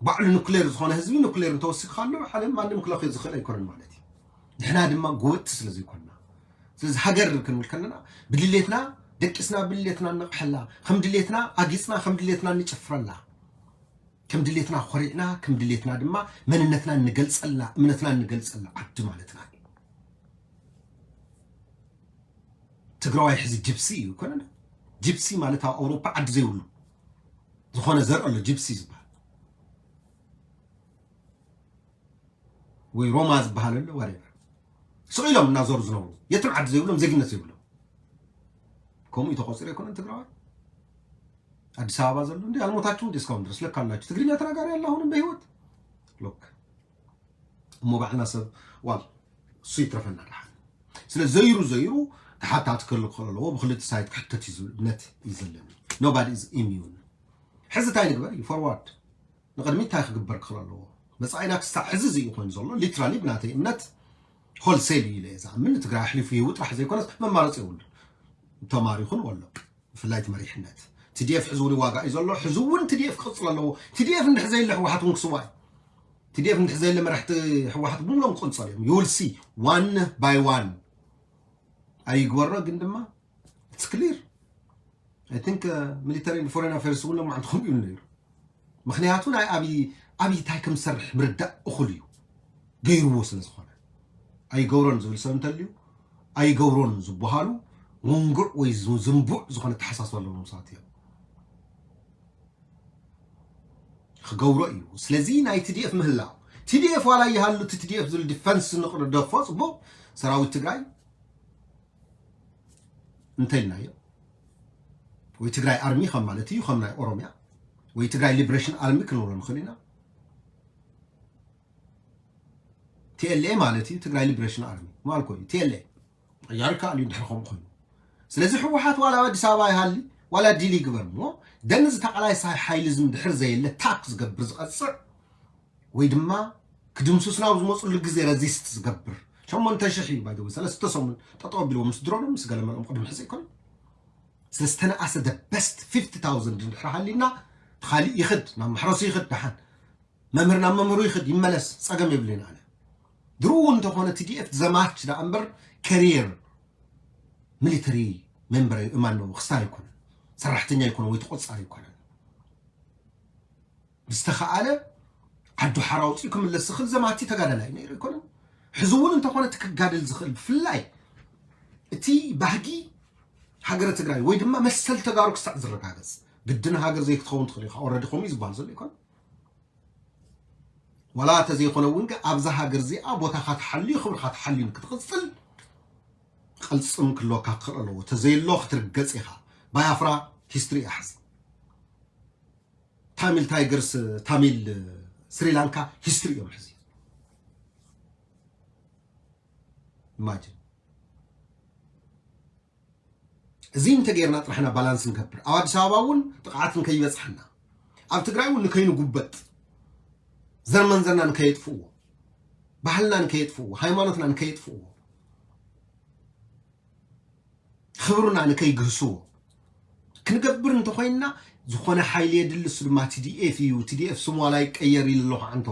ባዕሉ ኒኩሌር ዝኾነ ህዝቢ ኒኩሌር እንተወሲኽካሉ ዓለም ማንም ክለኽዮ ዝኽእል ኣይኮነን ማለት እዩ። ንሕና ድማ ጎበጥቲ ስለ ዘይኮንና ስለዚ ሃገር ክንብል ከለና ብድሌትና ደቂስና ብድሌትና ንቕሐላ ከም ድሌትና ኣጊፅና ከም ድሌትና ንጭፍረላ ከም ድሌትና ኮሪዕና ከም ድሌትና ድማ መንነትና ንገልፀላ እምነትና ንገልፀላ ዓዲ ማለትና እዩ። ትግራዋይ ሕዚ ጅፕሲ እዩ ኮነ ጅፕሲ ማለት ኣብ ኣውሮፓ ዓዲ ዘይብሉ ዝኾነ ዘር ኣሎ ጅፕሲ ዝበሃል ወይ ሮማ ዝበሃል ኣሎ ዋሬቨር ስቕ ኢሎም እናዞሩ ዝነብሩ የትም ዓዲ ዘይብሎም ዜግነት ዘይብሎም ከምኡ እዩ ተቆፂሩ ኣይኮነን ትግራዋይ ኣዲስ ኣበባ ዘሎ እንዲ ኣልሞታችሁ እንዲ እስካሁን ድረስ ለካ ኣላችሁ ትግርኛ ተናጋሪ ያለ አሁንም በህይወት ሎክ እሞ ባዕልና ሰብ ዋል እሱ ይትረፈና ድሓን ስለ ዘይሩ ዘይሩ ተሓታት ክህሉ ክኽእል ኣለዎ ብክልተ ሳይት ክሕተት እዩ ዝብል እምነት እዩ ዘለኒ nobody is immune ሕዚ እንታይ ንግበር እዩ forward ንቕድሚት እንታይ ክግበር ክኽእል ኣለዎ መፃኢና ክሳዕ ሕዚ እዚ እዩ ኮይኑ ዘሎ literally ብናተይ እምነት wholesale እዩ ኢለ እየ ዝኣምን ንትግራይ ኣሕሊፉ ይህቡ ጥራሕ ዘይኮነስ መማረፂ የብሉ ተማሪኹን ወሎ ብፍላይ እቲ መሪሕነት TDF ሕዚ እውን ዋጋ እዩ ዘሎ ሕዚ እውን TDF ክቕፅል ኣለዎ TDF እንድሕ ዘየለ ህወሓት እውን ክስዋ እዩ TDF እንድሕ ዘየለ መራሕቲ ህወሓት ብምሎም ክቕንፀሉ እዮም you will see one by one ኣይግበሮ ግን ድማ it's clear I think military and foreign affairs እውን ሎማዓንቲ ከምኡ እዩ ነይሩ ምክንያቱ ናይ ኣብይ ኣብይ እንታይ ከም ዝሰርሕ ምርዳእ እኹል እዩ ገይርዎ ስለ ዝኾነ ኣይገብሮን ዝብል ሰብ እንተልዩ ኣይገብሮን ዝበሃሉ ውንጉዕ ወይ ዝንቡዕ ዝኾነ ተሓሳስባ ኣለዎም ሰባት እዮም ክገብሮ እዩ ስለዚ ናይ TDF ምህላው TDF ዋላ ይሃሉ እቲ TDF ዝብል ዲፈንስ ንቕደፎ ፅቡቕ ሰራዊት ትግራይ እንተልናዮ ወይ ትግራይ ኣርሚ ከም ማለት እዩ ከም ናይ ኦሮሚያ ወይ ትግራይ liberation army ክንብሎ ንኽእል ኢና TLA ማለት እዩ ትግራይ liberation army ማልኮ እዩ TLA ቀያር ከኣል እዩ እንድሕር ከምኡ ኮይኑ ስለዚ ህወሓት ዋላ ኣብ ኣዲስ ኣበባ ይሃሊ ዋላ ዲል ይግበር እሞ ደን ዝተቓላሳይ ሓይሊ ዝምድሕር ዘየለ ታክ ዝገብር ዝቐፅዕ ወይ ድማ ክድምስሱና ኣብ ዝመፅሉ ግዜ ረዚስት ዝገብር ሸሞንተ ሽሕ እዩ ባይደወ ሰለስተ ሰሙን ጠጠው ኣቢልዎ ምስ ድሮኖም ምስ ገለ መልኦም ቅድሚ ሕዚ ኣይኮነ ስለዝተነኣሰ the best fifty thousand እንድሕር ሃሊና ካሊእ ይኽድ ናብ ማሕረሱ ይኽድ ደሓን መምህር ናብ መምህሩ ይኽድ ይመለስ ፀገም የብልን ኣነ ድርኡ እንተኾነ TDF ዘማች ደኣ እምበር career military member ማነው ክስታ ኣይኮነን ሰራሕተኛ ኣይኮነ ወይ ተቆፃሪ ኣይኮነን ዝተኸኣለ ዓዱ ሓራ ውፅኡ ክምለስ ዝኽእል ዘማቲ ተጋዳላይ ነይሩ ኣይኮነን ሕዚ እውን እንተኾነ እቲ ክጋደል ዝኽእል ብፍላይ እቲ ባህጊ ሃገረ ትግራይ ወይ ድማ መሰል ተጋሩ ክሳዕ ዝረጋገፅ ግድን ሃገር ዘይክትኸውን ትኽእል ኢኻ ኦረዲ ከምኡ እዩ ዝበሃል ዘሎ ይኮን ዋላ ተዘይኮነ እውን ግን ኣብዛ ሃገር እዚኣ ቦታኻ ተሓልዩ ክብርኻ ተሓልዩ ንክትቕፅል ቅልፅም ክህልወካ ክኽእል ኣለዎ ተዘየሎ ክትርገፅ ኢኻ ባያፍራ ሂስትሪ እያ ሕዚ ታሚል ታይገርስ ታሚል ስሪላንካ ሂስትሪ እዮም ሕዚ ኢማጂን እዚ እንተገይርና ጥራሕና ባላንስ ንገብር ኣብ ኣዲስ ኣበባ እውን ጥቕዓት ንከይበፅሓና ኣብ ትግራይ እውን ንከይንጉበጥ ዘር መንዘርና ንከየጥፍእዎ፣ ባህልና ንከየጥፍእዎ፣ ሃይማኖትና ንከየጥፍእዎ፣ ክብርና ንከይግህስዎ ክንገብር እንተኾይንና፣ ዝኾነ ሓይሊ የድሊ። እሱ ድማ ቲ ዲ ኤፍ እዩ። ቲ ዲ ኤፍ ስሙ ዋላ ይቀየር ኢሉ ኣለኹ ዓንቶ።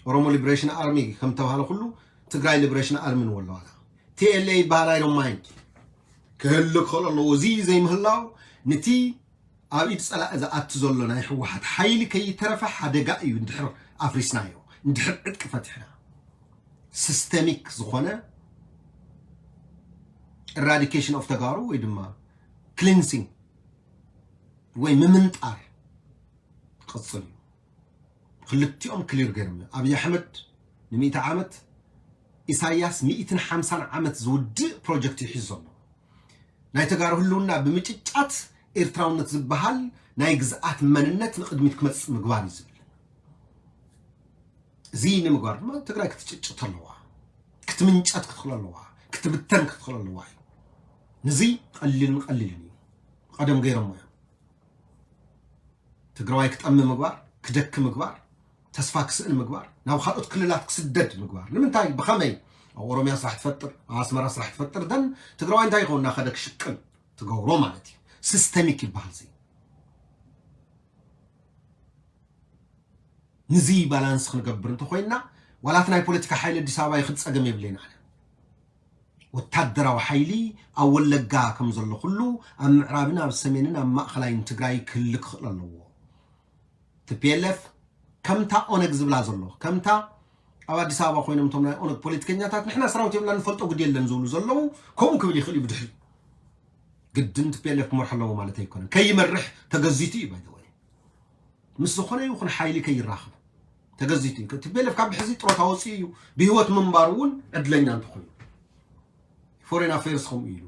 ኦሮሞ ሊብሬሽን ኣርሚ ከም ተባህለ ኩሉ ትግራይ ሊብሬሽን ኣርሚ ንወሎ ዋላ ቲ ኤል ኤ ይበሃል። ኣይ ዶንት ማይንድ ክህሉ ክኽእል ኣለዎ። እዚ ዘይምህላው ንቲ ኣብ ኢድ ጸላኢ ዝኣቱ ዘሎ ናይ ህወሓት ሓይሊ ከይተረፈ ሓደጋ እዩ። እንድሕር ኣፍሪስናዮ፣ እንድሕር ዕጥቂ ፈቲሕና፣ ሲስተሚክ ዝኾነ ኢራዲኬሽን ኦፍ ተጋሩ ወይ ድማ ክሊንሲንግ ወይ ምምንጣር ክቕጽል እዩ። ክልቲኦም ክሊር ገይሮም እዮም። ኣብይ ኣሕመድ ንሚእቲ ዓመት፣ ኢሳያስ ሚእትን ሓምሳን ዓመት ዝውድእ ፕሮጀክት እዩ ሒዙ ዘሎ። ናይ ተጋሩ ህልውና ብምጭጫት ኤርትራውነት ዝበሃል ናይ ግዝኣት መንነት ንቕድሚት ክመጽእ ምግባር እዩ ዝብል። እዚ ንምግባር ድማ ትግራይ ክትጭጭት ኣለዋ፣ ክትምንጨት ክትኽእል ኣለዋ፣ ክትብተን ክትኽእል ኣለዋ እዩ። ንዚ ቀሊልን ቀሊልን እዩ። ቀደም ገይሮሞ እዮም። ትግራዋይ ክጠሚ ምግባር፣ ክደክ ምግባር፣ ተስፋ ክስእን ምግባር፣ ናብ ካልኦት ክልላት ክስደድ ምግባር። ንምንታይ? ብኸመይ? ኣብ ኦሮምያ ስራሕ ትፈጥር፣ ኣብ ኣስመራ ስራሕ ትፈጥር፣ ደን ትግራዋይ እንታይ ይኸውን? እናኸደ ክሽቅል ትገብሮ ማለት እዩ። ሲስተሚክ ይበሃል እዚ። ንዚ ባላንስ ክንገብር እንተኾይንና፣ ዋላ እቲ ናይ ፖለቲካ ሓይሊ ኣዲስ ኣበባ ይኽድ ጸገም የብለይን ኣነ። ወታደራዊ ሓይሊ ኣብ ወለጋ ከም ዘሎ ኩሉ፣ ኣብ ምዕራብን ኣብ ሰሜንን ኣብ ማእኸላይን ትግራይ ክህሉ ክኽእል ኣለዎ። ቲ ፒ ኤል ኤፍ ከምታ ኦነግ ዝብላ ዘሎ፣ ከምታ ኣብ ኣዲስ ኣበባ ኮይኖም እቶም ናይ ኦነግ ፖለቲከኛታት፣ "ንሕና ሰራዊት የብልና፣ ንፈልጦ ግድ የለን" ዝብሉ ዘለዉ፣ ከምኡ ክብል ይኽእል እዩ ብድሕሪ። ግድን ቲ ፒ ኤል ኤፍ ክመርሖ ኣለዎ ማለት ኣይኮነን። ከይመርሕ ተገዚቱ እዩ፣ ባይ ዘ ወይ። ምስ ዝኾነ ይኹን ሓይሊ ከይራኸብ ተገዚቱ እዩ። ቲ ፒ ኤል ኤፍ ካብ ሕዚ ጥሮታ ወፂኡ እዩ። ብህይወት ምንባሩ እውን ዕድለኛ እንተኾይኑ፣ ፎሬን ኣፌርስ ከምኡ ኢሉ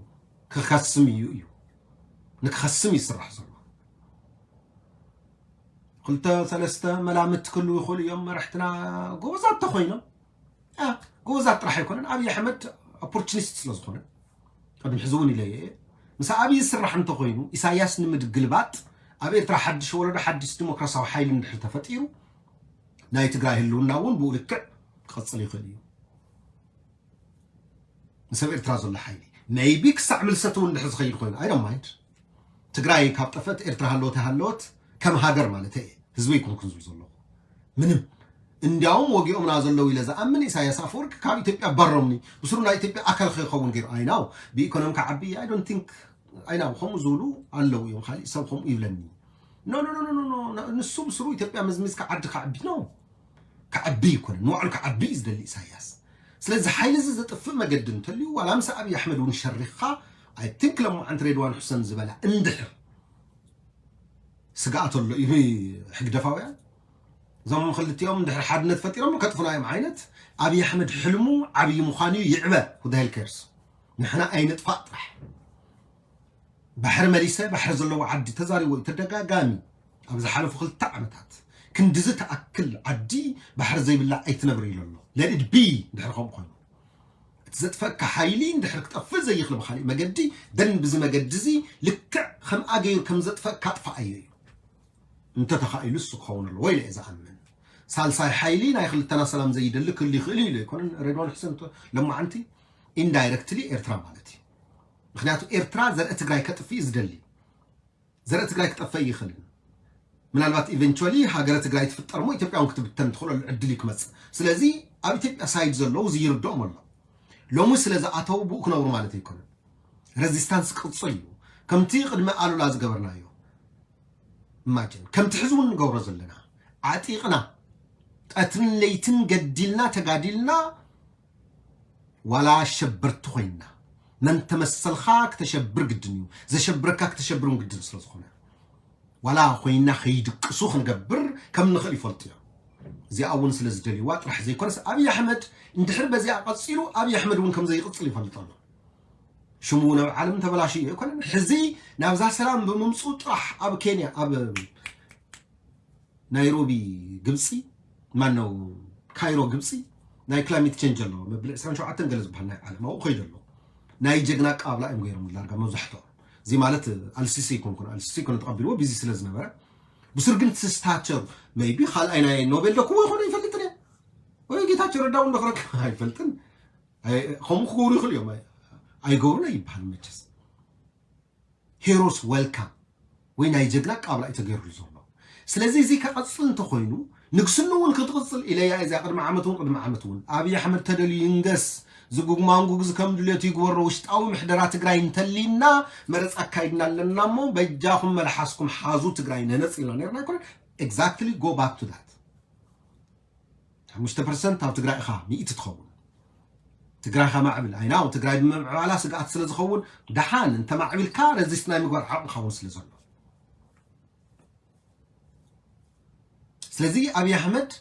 ክኸስም እዩ እዩ። ንክኸስም ይስራሕ ዘሎ። ክልተ ሰለስተ መላምት ክህልዉ ይኽእሉ እዮም መራሕትና፣ ጎበዛት ተኾይኖም። እ፣ ጎበዛት ጥራሕ ኣይኮነን። ኣብይ ኣሕመድ ኦፖርቹኒስት ስለ ዝኾነ፣ ቅድሚ ሕዚ እውን ኢለ እየ፣ ምስ ኣብይ ዝስራሕ እንተኾይኑ፣ ኢሳያስ ንምድግልባጥ፣ ኣብ ኤርትራ ሓድሽ ወለዶ ሓድሽ ዲሞክራሲያዊ ሓይሊ እንድሕር ተፈጢሩ፣ ናይ ትግራይ ህልውና እውን ብኡ ልክዕ ክቐጽል ይኽእል እዩ። ንሰብ ኤርትራ ዘሎ ሓይሊ ሜይቢ ክሳዕ ምልሰት እውን እንድሕር ዝኸይድ ኮይኑ፣ ኣይ ዶንት ማይንድ። ትግራይ ካብ ጠፈት፣ ኤርትራ ሃለወት ኣይሃለወት፣ ከም ሃገር ማለት እየ። ህዝቢ ኣይኮንኩን ዝብል ዘለኹ። ምንም። እንዲያውም ወጊኦምና ዘለዉ ኢለ ዝኣምን ኢሳያስ ኣፈወርቂ ካብ ኢትዮጵያ ኣባረሮምኒ፣ ብስሩ ናይ ኢትዮጵያ ኣካል ከይኸውን ገይሩ። ኣይ ናው፣ ብኢኮኖሚ ክዓቢ፣ ኣይ ዶንት ቲንክ፣ ኣይ ናው፣ ከምኡ ዝብሉ ኣለዉ እዮም። ካሊእ ሰብ ከምኡ ይብለኒ። ኖ፣ ኖ፣ ኖ፣ ኖ፣ ኖ፣ ኖ፣ ኖ፣ ንሱ ብስሩ ኢትዮጵያ መዝሚዝካ ዓዲ ክዓቢ ነው። ክዓቢ ኣይኮነን፣ ንባዕሉ ክዓቢ እዩ ዝደሊ ኢሳያስ። ስለዚ ሓይሊ እዚ ዘጥፍእ መገዲ እንተልዩ፣ ዋላ ምስ ኣብይ ኣሕመድ እውን ሸሪኽኻ፣ ኣይ ቲንክ፣ ለማዓንቲ ሬድዋን ሑሰን ዝበላ እንድሕር ስግኣት ኣሎ እዩ ህግደፋውያን። እዞም ክልቲኦም እንድሕር ሓድነት ፈጢሮም ከጥፉና እዮም ዓይነት፣ ኣብይ ኣሕመድ ሕልሙ ዓብዪ ምዃኑ እዩ፣ ይዕበ፣ who the hell cares። ንሕና ኣይንጥፋእ ጥራሕ። ባሕሪ መሊሰ፣ ባሕሪ ዘለዎ ዓዲ ተዛሪቦ እዩ ተደጋጋሚ። ኣብ ዝሓለፉ ክልተ ዓመታት ክንድዚ ትኣክል ዓዲ ባሕሪ ዘይብላ ኣይትነብር ኢሉ ኣሎ። Let it be፣ እንድሕር ከምኡ ኮይኑ። እቲ ዘጥፈእካ ሓይሊ እንድሕር ክጠፍእ ዘይኽእል ብኻሊእ መገዲ፣ ደን ብዚ መገዲ እዚ ልክዕ ከምኣ ገይሩ ከም ዘጥፈእካ ኣጥፍኣዮ እዩ። እንተተኻኢሉ እሱ ክኸውን ኣለዎ ኢለ እየ ዝኣምን። ሳልሳይ ሓይሊ ናይ ክልተና ሰላም ዘይደሊ ክህሉ ይኽእል እዩ ኢለ ኣይኮነን። ሬድዋን ሕሰን፣ ለማዓንቲ ኢንዳይረክትሊ ኤርትራ ማለት እዩ። ምኽንያቱ ኤርትራ ዘርኢ ትግራይ ከጥፍእ እዩ ዝደሊ። ዘርኢ ትግራይ ክጠፍእ ይኽእልን። ምናልባት ኢቨንቹዋሊ ሃገረ ትግራይ ትፍጠር እሞ ኢትዮጵያ እውን ክትብተን ትኽእለሉ ዕድል እዩ ክመጽእ። ስለዚ ኣብ ኢትዮጵያ ሳይድ ዘለዉ እዚ ይርድኦም ኣሎ። ሎሚ ስለ ዝኣተዉ ብኡ ክነብሩ ማለት ኣይኮነን። ሬዚስታንስ ክቕጽል እዩ። ከምቲ ቅድሚ ኣሉላ ዝገበርናዮ። ኢማጅን። ከምቲ ሕዚ እውን ንገብሮ ዘለና። ዓጢቕና፣ ቀትርን ለይትን ገዲልና፣ ተጋዲልና፣ ዋላ ኣሸበርቲ ኮይንና፣ መን ተመሰልካ ክተሸብር ግድን እዩ። ዘሸብረካ ክተሸብር እውን ግድን ስለ ዝኾነ። ዋላ ኮይንና ከይድቅሱ ክንገብር ከም ንኽእል ይፈልጡ እዮም። እዚኣ እውን ስለ ዝደልይዋ ጥራሕ ዘይኮነስ፣ ኣብይ ኣሕመድ እንድሕር በዚኣ ቀጺሉ፣ ኣብይ ኣሕመድ እውን ከም ዘይቕጽል ይፈልጥ ኣሎ። ሽሙ ናብ ዓለም ተበላሽዩ ኣይኮነን። ሕዚ ናብዛ ሰላም ብምምፅኡ ጥራሕ ኣብ ኬንያ፣ ኣብ ናይሮቢ ግብፂ፣ ማነው፣ ካይሮ ግብፂ፣ ናይ ክላይሜት ቼንጅ ኣሎ። መበል ዕስራን ሸውዓተን ገለ ዝበሃል ናይ ዓለም ኣብኡ ከይዱ ኣሎ። ናይ ጀግና ኣቀባብላ እዮም ገይሮም ዳርጋ መብዛሕትኦም። እዚ ማለት ኣልሲሲ ኣይኮንኩን፣ ኣልሲሲ ኣይኮነ ተቐቢልዎ፣ ቢዚ ስለ ዝነበረ። ብስር ግን ትስታቸው maybe ካልኣይ ናይ ኖቤል ዶ ክዎ ይኾነ ይፈልጥን እየ። ወይ ጌታቸው ረዳ እውን ዶ ክረክብ ኣይፈልጥን። ኣይ- ከምኡ ክገብሩ ይኽእሉ እዮም። ኣይ- ኣይገብሩን ኣይበሃል መቸስ። Heroes welcome ወይ ናይ ጀግና ቃብላ እዩ ተገይሩሉ ዘሎ። ስለዚ እዚ ከቐፅል እንተኾይኑ ንግስኑ እውን ክትቕፅል ኢለያ እዚኣ ቅድሚ ዓመት እውን ቅድሚ ዓመት እውን ኣብይ ኣሕመድ ተደልዩ ይንገስ ዝጉግማንጉግ ዝከም ድልየቱ ይግበሮ ውሽጣዊ ምሕደራ ትግራይ እንተሊና መረፃ ኣካይድና ኣለና እሞ በጃኹም መልሓስኩም ሓዙ ትግራይ ነነፅ ኢልና ነርና ኣይኮነ። Exactly go back to that ሓሙሽተ ፐርሰንት ኣብ ትግራይ ኢኻ ሚእቲ ትኸውን ትግራይ ኻ ማዕብል ኣይናው ትግራይ ብምምዕባላ ስግኣት ስለ ዝኸውን ደሓን እንተማዕቢልካ ረዚስት ናይ ምግባር ዓቕሚ ኸውን ስለ ዘሎ ስለዚ ኣብይ ኣሕመድ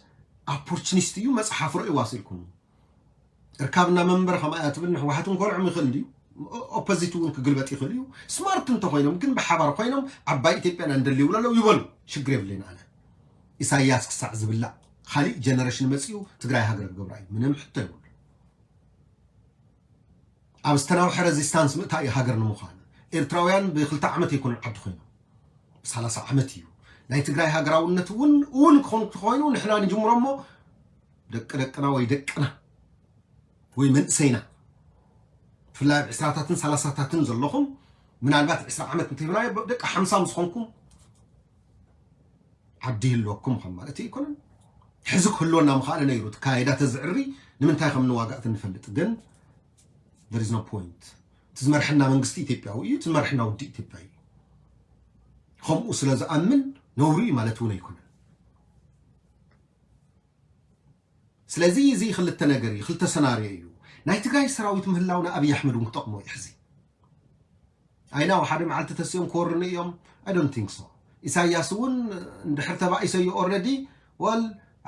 ኣፖርቹኒስት እዩ መፅሓፍ ርእዩ ዋሲልኩም እርካብና መንበር ከማያ ትብል ንሕወሓት እንኮልዖም ይኽእል ድዩ ኦፖዚት እውን ክግልበጥ ይኽእል እዩ ስማርት እንተኮይኖም ግን ብሓባር ኮይኖም ዓባይ ኢትዮጵያ ኢና እንደሊ ይብሉ ኣለዉ ይበሉ ሽግር የብለይን ኣነ ኢሳያስ ክሳዕ ዝብላዕ ካሊእ ጀነሬሽን መፅኡ ትግራይ ሃገር ክገብራ እዩ ምንም ሕቶ ይብሉ ኣብ ዝተናውሐ ሬዚስታንስ ምእታይ እዩ ሃገር ንምዃን ኤርትራውያን ብክልተ ዓመት ኣይኮኑን ዓዲ ኮይኖም ብሰላሳ ዓመት እዩ ናይ ትግራይ ሃገራውነት እውን እውን ክኾን ተኾይኑ ንሕና ንጅምሮ እሞ ደቂ ደቅና ወይ ደቅና ወይ መንእሰይና ብፍላይ ኣብ ዕስራታትን ሰላሳታትን ዘለኹም ምናልባት ዕስራ ዓመት እንተይብና ደቂ ሓምሳ ምስ ኾንኩም ዓዲ ይህልወኩም ከም ማለት ኣይኮነን ሕዚ ክህልወና ምኽኣለ ነይሩ እቲ ካይዳ ተዝዕሪ ንምንታይ ከም ንዋጋእ ትንፈልጥ ግን there is no point እቲ ዝመርሐና መንግስቲ ኢትዮጵያዊ እዩ እቲ ዝመርሐና ውዲ ኢትዮጵያ እዩ ከምኡ ስለ ዝኣምን ነውሪ እዩ ማለት እውን ኣይኮነን ስለዚ እዚ ክልተ ነገር እዩ ክልተ ሰናርዮ እዩ ናይ ትግራይ ሰራዊት ምህላው ንኣብይ ኣሕመድ እውን ክጠቕሞ እዩ ሕዚ ኣይናው ሓደ መዓልቲ ተሲኦም ክወርኑ እዮም I don't think so ኢሳያስ እውን እንድሕር ተባኢሰዮ already ወል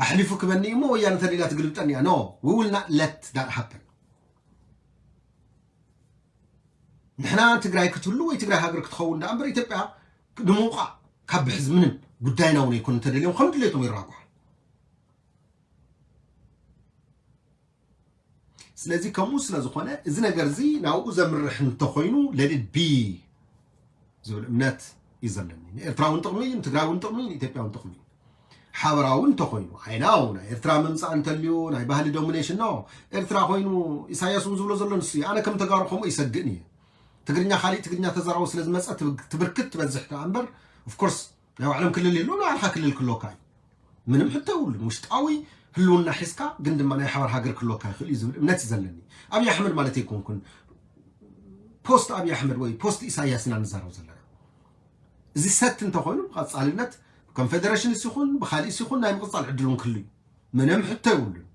ኣሕሊፉ ክበኒ እሞ ወያነ ተደልያ ትግልብጠኒ እያ no we will not let that happen ንሕና ትግራይ ክትህሉ ወይ ትግራይ ሃገር ክትኸውን ዳ እምበር ኢትዮጵያ ንምውቃዕ ካብ ብሕዝ ምንም ጉዳይና እውን ኣይኮን እንተደልዮም ከም ድሌቶም ይራጓ ስለዚ ከምኡ ስለ ዝኾነ እዚ ነገር እዚ ናብኡ ዘምርሕ እንተኾይኑ let it be ዝብል እምነት እዩ ዘለኒ ንኤርትራ እውን ጥቕሚ እዩ ንትግራይ እውን ጥቕሚ እዩ ንኢትዮጵያ እውን ጥቕሚ እዩ ሓበራዊ እንተኾይኑ ዓይናው ናይ ኤርትራ ምምፃእ እንተልዩ ናይ ባህሊ domination no ኤርትራ ኮይኑ ኢሳያስ እውን ዝብሎ ዘሎ ንሱ እዩ ኣነ ከም ተጋሩ ከምኡ ይሰግእን እየ ትግርኛ ካሊእ ትግርኛ ተዘራቡ ስለ ዝመፀ ትብርክት ትበዝሕ ደኣ እምበር of course ናይ ባዕሎም ክልል ይህሉ ናይ ባዕልካ ክልል ክህልወካ እዩ ምንም ሕቶ የብሉን ውሽጣዊ ህልውና ሒዝካ ግን ድማ ናይ ሓባር ሃገር ክህልወካ ይኽእል እዩ ዝብል እምነት እዩ ዘለኒ ኣብይ ኣሕመድ ማለት ኣይኮንኩን post ኣብይ ኣሕመድ ወይ post ኢሳያስ ኢና ንዛረብ ዘለና እዚ set እንተኾይኑ ብቐፃልነት ብኮንፌደሬሽንስ ይኹን ብካሊእስ ይኹን ናይ ምቕፃል ዕድል እውን ክህሉ እዩ ምንም ሕቶ የብሉን